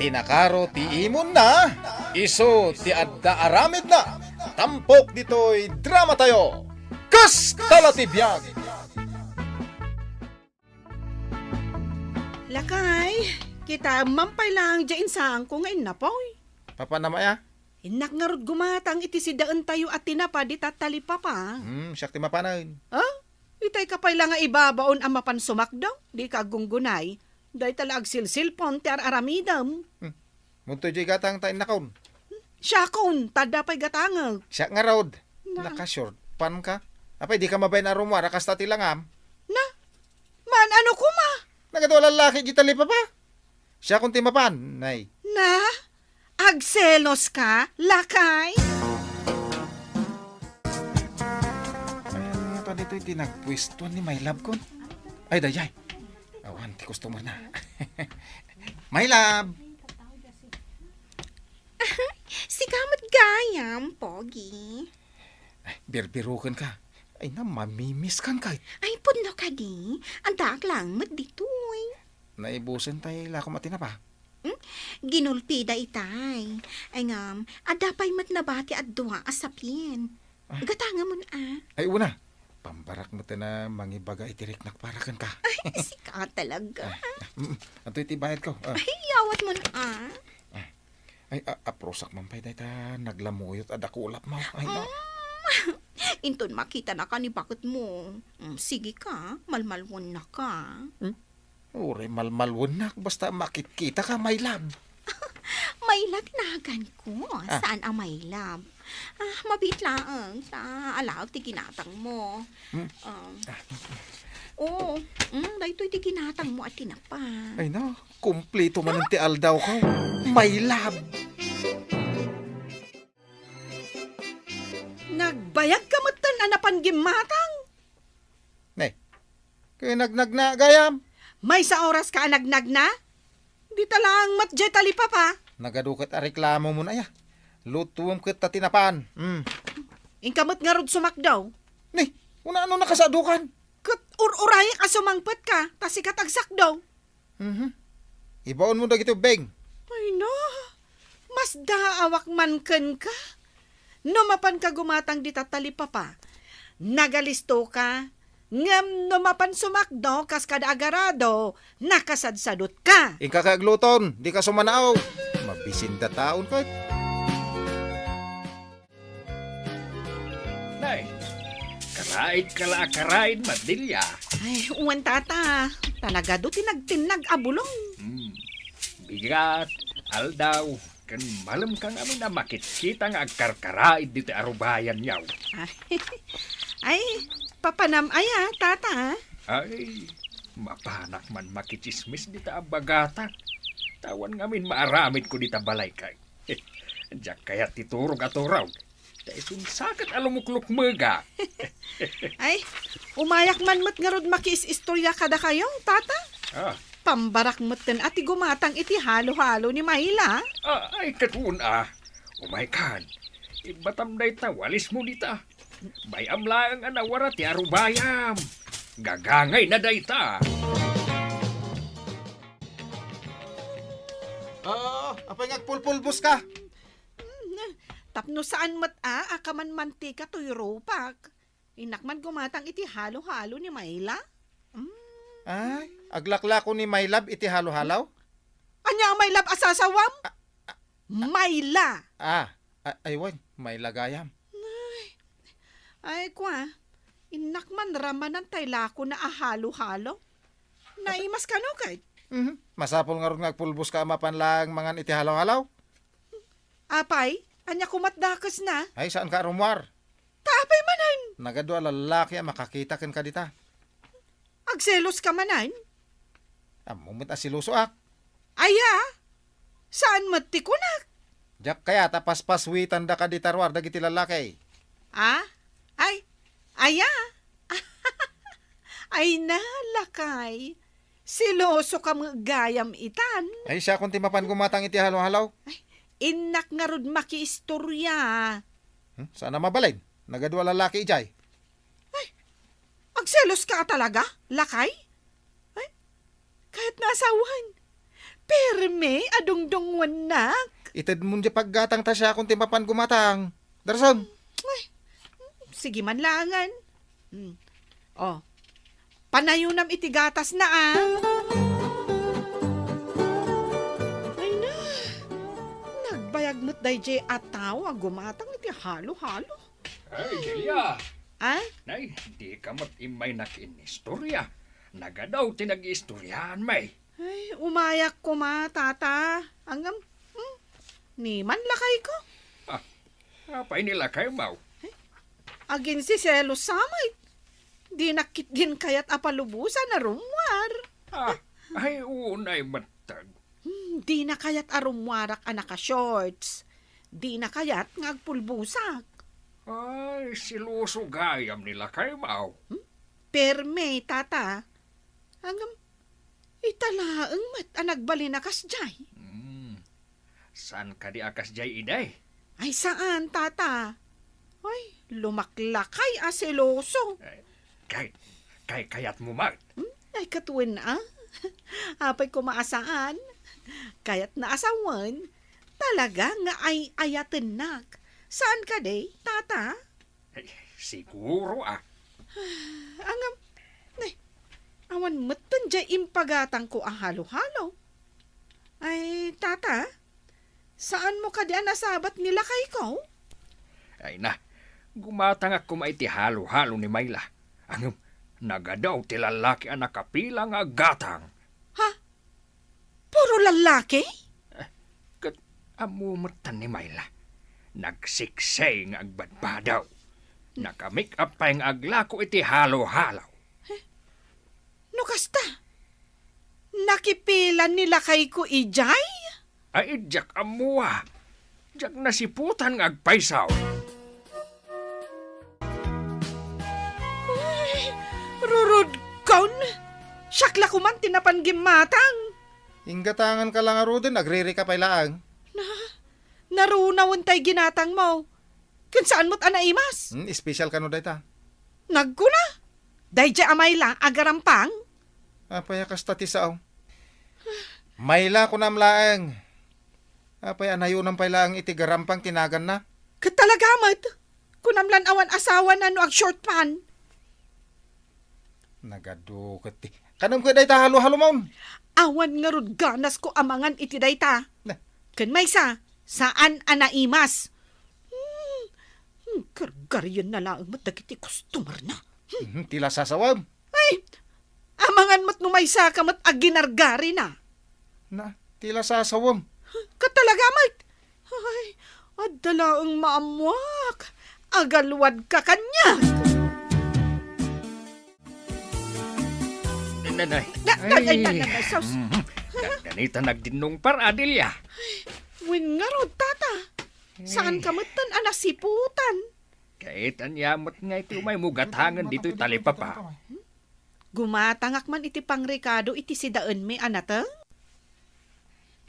"Ti nakaro ti imonna, isu ti adda aramidna." Tampok ditoy dramatayo, Kasta la ti biag! Lakay, kitaem man pay laeng diay insaanko nga innapoy. Papanam aya? Innak ngarud gumatang iti sidaentayo a tinapa dita talipapa. Hmm, siak ti mapanen. Ah? Itay ka pay la nga ibabaon a mapan sumakdaw, dika aggunggunay. Dayta la agsilsilpon ti ar-aramidem. Hmm. Muntoy diay gatang ta innakon. Siakon, ta adda pay gatangek. Siak ngarud. Na. Naka-short pant ka. Apay, dika mabain a rummuar a kasta ti langam? Na, man, ano koma? Nagadu a lallaki diay talipapa. Siakon ti mapan, nay. Na? Agselos ka, lakay? Ay, ano nga to dito iti nagpuestuan ni my love kon? Ay, dayay. Awan, ti customer na. My love! Sika met gayam, Pogi. Ay, birbiruken ka. Ay, na, mamimiss kan kay. Ay, pudno kadi. Addaak lang met ditoy. Naibusen tay lakom a tinapa. Hmm? Ginulpida itay. Ay ngem, adda pay met nabati a dua a sapien. Ah. Gatangamon a. Ay, una. Pambarak met na mangibaga iti riknak para kenka. Ay, sika talaga. Ay, mm, antoy ti bayad ko? Ah. Ay, yawatmon a. Ah. Ay, a-, aprusak man pay dayta naglamuyot a dakulap mo. Ay, no. Mm. Inton makitanaka ni baketmo. Mm, sige ka, malmalwennaka. Hmm? Uray malmalwennak, basta makitkitaka, my love. My love naganko, ah, saan a my love. Ah, mabiit laeng, ta alaek ti ginatangmo. Hmm? Um, ah. Oo, mm, daytoy ti ginatangmo a tinapa. Ay na, kumplito manen ti aldawko, my love. Nagbayagka metten a napan gimmatang. Ne, kinagnagna gayam. Maysa oraska a nagnagna? Dita laeng met diay talipapa. Nagadu ket a reklamomon aya. Lutuem ket ta tinapan. Mm. Inka met ngarud sumakdaw. Ne, kuna ano nakasadukan? Ket ur-urayak a sumangpetka, ta sika ti agsakdaw. Mhm. Ibaonmo dagiti ubbing. Ay na, masdaawak man kenka. No mapanka gumatang dita talipapa, nagalistoka. Ngem no mapan sumakdo kas kada agarado, nakasadsadutka. Inka kay agluton, dika sumanaw. Mabisinda taon ket. Nay, karaidka la a karaid, Madelia. Ay, wen, tata. Talaga do ti nagtinnag a bulong. Hmm. Bigat, aldaw, ken malemka ngamin a makitkita nga agkarkaraid ditoy arubayan yaw. Ay, ay, papanam aya, tata? Ay, mapanak man makitsismis dita a bagatak. Tawan ngamin maaramidko dita balay kay. Diak kayat ti turog a turog. Ta isu saket a lumuklukmega. Ay, umayak man met ngarud makiis-istorya kadakayo, tata. Ah. Pambarak metten a ti gumatang iti halo-halo ni Mayla. Ah, ay, ket wen a. Umaykan. Ibbatam dayta walismo dita. Bay-am laeng a nawara ti arubayam. Gagangayna dayta. Ah, apay nga agpulpulbos ka? Mm, tapno saan met a, a kamanmantika toy rupak. Innak man gumatang iti halo-halo ni Mayla. Mm. Ay, aglaklako ni My Love iti halo-halo? Ania a My Love a sasawam? A, a, a Myla. Ah, a, ay wen, Myla gayam. Ay, ay, kua, innak man ramanan tay lakona a halo-halo. Naimas kano ket? Mhm. Masapul ngarud nga agpulboska a mapan laeng mangan iti halo-halo. Apay, ania komat dakesna? Ay, saanka a rummuar. Ta apay manen? Nagadu a lallaki a makakita kenka dita. Agseloska manen? Ammom met a selosoak. Aya, saan met ti kunak? Diak kayat a paspaswitandaka dita ruar dagiti lallaki. Ah? Ay, aya? Ay na, lakay. Selosoka met gayam itan. Ay, siakon ti mapan gumatang iti halo-halo. Ay, innak ngarud makiistorya. Hmm? Saan a mabalin? Nagadu a lallaki idiay. Ay, agseloska a talaga, lakay? Ay, kayatna a sawen. Permi a dungdungngoennak. Itedmon diay paggatang ta siakon ti mapan gumatang. Darasem. Ay, sige man laengen. Hmm. Oh, panayonam iti gatasna, ah. Ay na, nagbayag met daydiay a tao a gumatang iti halo-halo. Ay, Delia! Ah? Nay, dika met immay nakinistorya. Nagadu ti nagiistoryaanmi. Ay, umayak koma, tata. Ngem, hmm, ni man lakayko. Ah, apay ni lakaymo? Aginsiselos sa met. Dinak ketdin kayat a palubosan a rummuar. Ah, ay, unay metten. Hmm, dina kayat a rummuarak a naka-shorts. Dina kayat nga agpulbosak. Ay, seloso gayam ni lakaymo. Hmm? Permi, tata. Ngem, ita laeng met a nagbalin a kasdiay. Hmm. Saan kadi a kasdiay idi? Ay, saan, tata. Ay, lumaklakay a seloso. Ay, kay, kay, kayatmo met. Hmm? Ay, ket wen, ah. Apay koma a saan. Kayatna a sawen. Talaga nga ay-ayatennak. Saan kadi, tata? Ay, siguro, ah. Ngem, nay, awan metten diay impagatangko a halo-halo. Ay, tata, saanmo kadi a nasabat ni lakayko? Ay na, gumatangak koma iti halo-halo ni Myla. Ngem, nagadu ti lallaki a nakapila nga aggatang. Ha? Puro lallaki? Eh, ket ammo metten ni Myla. Nagseksi nga agbadbadaw. Naka-make-up pay nga aglako iti halo-halo. No kasta, nakipila ni lakayko idiay? Ay, diak ammo a. Diak nasiputan nga agpayso. Ay, rurudkon! Siak la koman ti napan gimmatang. Inggatanganka la ngaruden, agririka pay laeng. Na, narunawen tay ginatangmo. Ken saan met a naimas? Hmm, espesyal kano dayta? Nagkuna, daydiay a Myla agarampang. Apay a kasta ti sao? Myla, kunam laeng. Apay a nayonam pay laeng iti garampang ti naganna? Ket talaga met, kunam lan awan asawana no ag-short pan. Nagadu ket ti, kanem ket dayta halo-halomon? Awan ngarud ganasko a mangan iti dayta. Na. Ken maysa, saan a naimas. Hmm, gargarienna laeng met dagiti customerna. Mhm, ti la sasawem. Ay, amangan met no maysaka met a ginargarina. Na, ti la sasawem. Ket talaga met. Ay, adda laeng maammoak. Agalwadka kaniak. Nanay. Na, na, ay, na, na, na, sus. Mhm. Nagdanita nagdinnong par, Adelia. Wen ngarud, tata. Saanka metten a nasiputan. Ket ania met ngay ti umaymo gatangen ditoy talipapa? Gumatangak man iti pangrekado iti sidaenmi a nateng.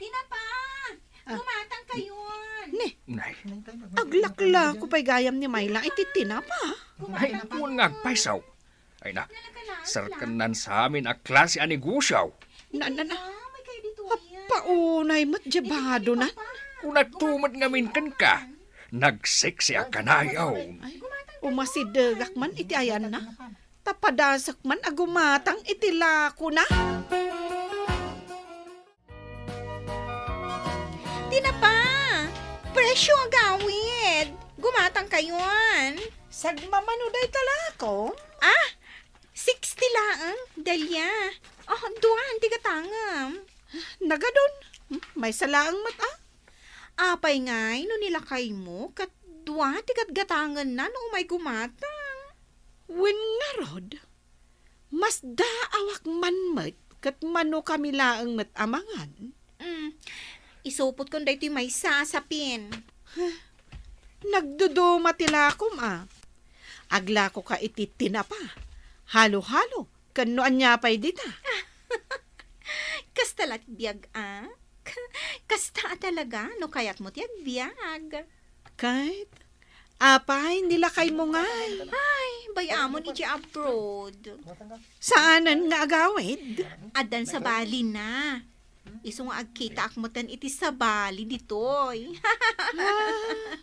Tinapa! Ah. Gumatang kayon! Ni, nay. Aglaklako pay gayam ni Myla iti tinapa. Ay, wen nga agpayso. Ay na, serken nan sa amin a klase a negosyo. Na, na, na. Appaunay met diay badonan. Kunakto met ngamin kenka, nagseksi a kanayon. Ay, umasidegak man iti ayanna. Ta padasek man a gumatang iti lakona. Tinapa! Presyo agawid! Gumatang kayon! Sagmamano dayta lako? Ah! Sixty laeng, Delia. Oh, duan ti gatangem. Nagadun. Hmm, maysa laeng met, ah. Apay ngay no ni lakaymo ket dua ti gatgatangenna no umay gumatang? Wen ngarud, masdaawak man met ket mano kami laeng met a mangan. Mm, isupotkon daytoy maysa a sapin. Nagduduma ti lakom a. Aglakoka iti tinapa, halo-halo, ken no ania pay dita. Kasta la ti biag, a? Kasta a talaga no kayatmo ti agbiag. Ket, apay, ni lakaymo ngay? Ay, bay-amon iti abroad. Saanen nga agawid? Addan sabali na. Isu nga agkitaak metten iti sabali ditoy. Ah,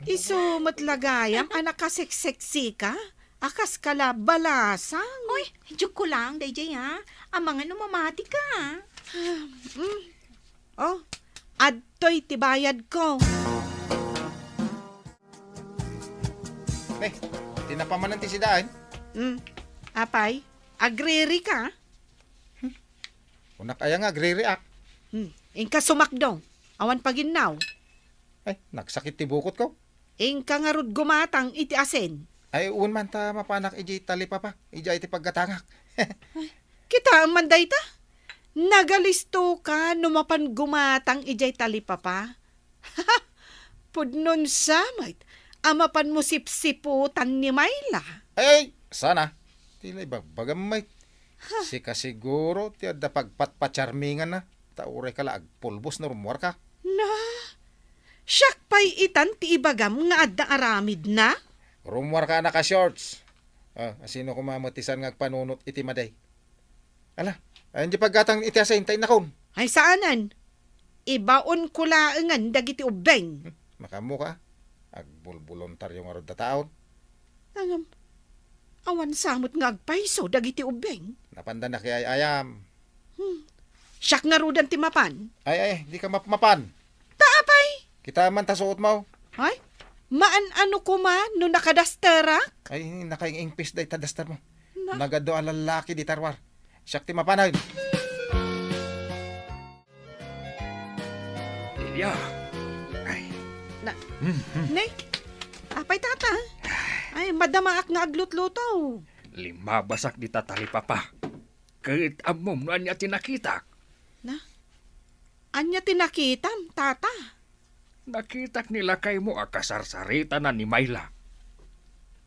isu met la gayam a nakaseksek-sika a kas kala balasang. Uy, joke ko lang, daydiay, ha? Amangan no mamatika. Hmm. Oh, adtoy ti bayadko. Eh, tinapa manen ti sidaen? Hmm. Apay, agririka? Kunak aya nga agririak? Hmm. Inka sumakdo. Awan paginnaw. Ay, nagsakit ti bukotko. Inka ngarud gumatang iti asin. Ay, wen man ta mapanak idiay talipapa, idiay ti paggatangak. Kitaem man dayta? Nagalistoka no mapan gumatang idiay talipapa? Pudnon sa met a mapanmo sipsiputan ni Myla. Ay, sana. Ti la ibagbagam met. Ha? Sika siguro ti adda pagpatpacharminganna, ta uray ka la agpulbos no rummuarka. Na, siak pay itan ti ibagam nga adda aramidna? Rummuarka a naka-shorts. Ah, asino koma met ti saan nga agpanunot iti madi? Ala, ayan di paggatang iti asin, ta innakon. Ay, saanen. Ibaonko laengen dagiti ubbing. Hmm, makaammoka. Agbulboluntaryo ngarud a taon. Ngem, awan sa met nga agpayso dagiti ubbing. Napanda nakiay-ayam. Hmm. Siak ngaruden ti mapan. Ay, ay, dika mapmapan. Ta apay? Kitaem man ta suotmo. Ay, maan-ano koma no nakadasterak? Ay, nakaing-ingpis dayta dastermo. Na- Nagadu a lallaki dita ruar. Siak ti mapanen. Delia. Ay. Na- Hmm, hmm. Ne? Apay, tata? Ay, madamaak nga aglutluto. Limmabasak dita talipapa. Ket ammom no ania ti nakitak? Na? Ania ti nakitam, tata? Nakitak ni lakaymo a kasarsaritana ni Myla.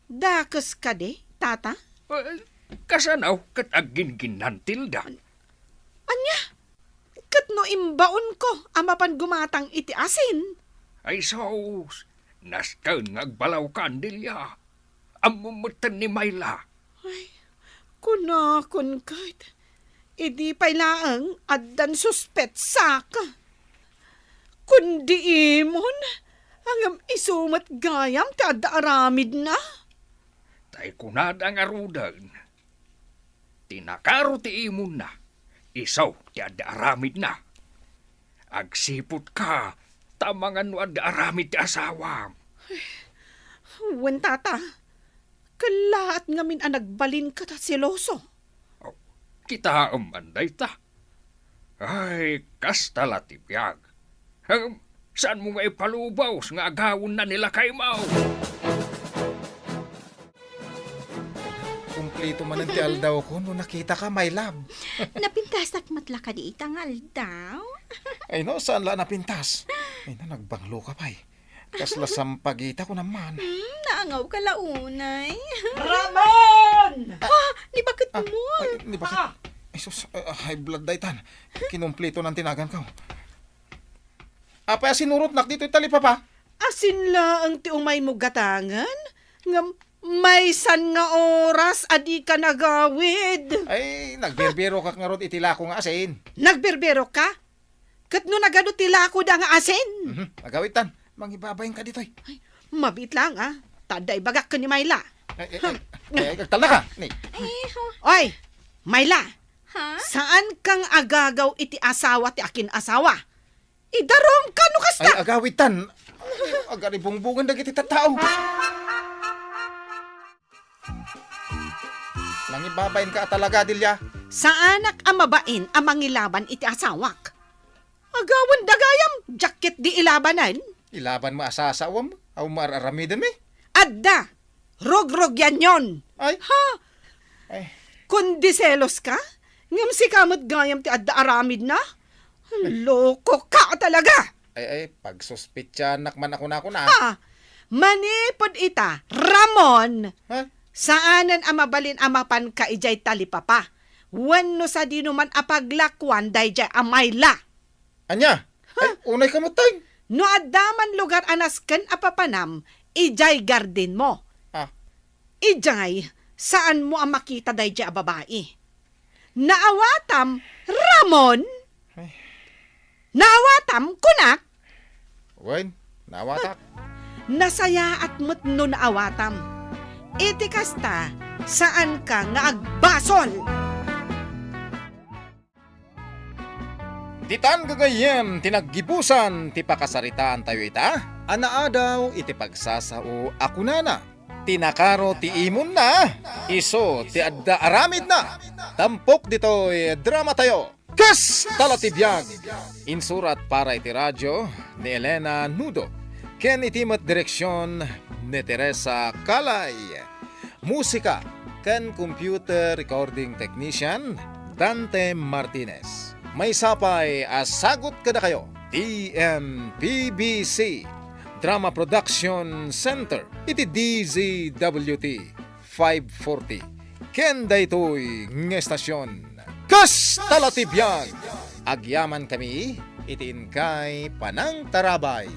Dakes kadi, tata? Eh, kasano ket aggingginnantilda? Ania? Ket no imbaonko a mapan gumatang iti asin? Ay sus, nasken nga agbalawkan, Delia. Ammom metten ni Myla. Ay, kunakon ket, idi pay laeng addan suspetsak. Kundi imon, ngem isu met gayam ti adda aramidna. Tay kunada ngaruden, ti nakaro ti imonna, isu ti adda aramidna. Agsiputka, ta amangan no adda aramid ti asawam. Wen, tata, kellaat ngamin a nagbalinka ta seloso. Oh, kitaem man dayta. Ay, kasta la ti biag. Ngem, saanmo nga ipalubos nga agawenna ni lakaymo? Kumplito manen ti aldawko no nakitaka, my love. Napintasak met la kadi ita nga aldaw? Ay no, saan la a napintas? Ay na, nagbanglo ka pay. Kasla sampagita ko naman. Hmm, naangaw ka la unay. Ramon! Ah, ni bakit Ah, mo? Ay, ni bakit? Ah! Ay, sus, ah, high blood daytan. Kinumplito ng tinagan ko. Apay a sinurotnak ditoy talipapa? Asin laeng ti umaymo gatangen? Ngem maysan nga oras a dika nagawid. Ay, nagbirbirokak ngarud iti lako nga asin. Nagbirbirok ka? Ket no nagadu ti lakoda nga asin? Mhm, agawidtan. Mangibabain ka ditoy. Ay, mabiit lang, ah. Ta adda ibagak ken ni Myla. Ay, ay, ay. Hmm. Eh, agtalna ka. Ni. Ay, ho. Oy, Myla, Ha? Saan kang agagaw iti asawa ti akin-asawa? Idarum ka no kasta. Ay, agawidtan. Agaribungbungan dagiti tattao. Nangibabain ka talaga, Delia. Saanak a mabain a mangilaban iti asawak. Agawan dagayam, diak ket di ilabanan. Ilaban mo a sasawam, awan mo ar-aramidenmi. Adda, rugrugyanyon. Ay. Ha? Ay. Kundi selos ka? Ngem sika met gayam ti adda aramidna? Loko ka talaga! Ay, ay, pagsuspetsanak man ako na, ako na. Ha? Manipud ita, Ramon, Ha? saanen a mabalin a mapanka idiay talipapa. Wenno sadino man a paglakuan daydiay a Myla. Ania? Ay, unay ka met, Teng. No adda man lugar a nasken a papanam, idiay gardenmo. Ah. Idiay, saanmo a makita daydiay a babai. Naawatam, Ramon? Ay. Naawatam, kunak? Wen, naawatak. Nasayaat met no naawatam. Iti kasta, saanka nga agbasol. Ditan gagayyem ti naggibusan ti pakasaritaantayo ita a naadaw iti pagsasao a kunana, "Ti nakaro ti imonna, isu ti adda aramidna." Tampok ditoy dramatayo, Kasta la ti Biag! Insurat para iti radio ni Elena Nudo, ken iti met direksion ni Teresa Calay. Musika ken computer recording technician, Dante Martinez. Maysa pay a sagut kadakayo, T M P B C Drama Production Center iti D Z W T five forty. Ken daytoy nga estasion, Kasta la ti Biag! Agyamankami iti inkay panangtarabay.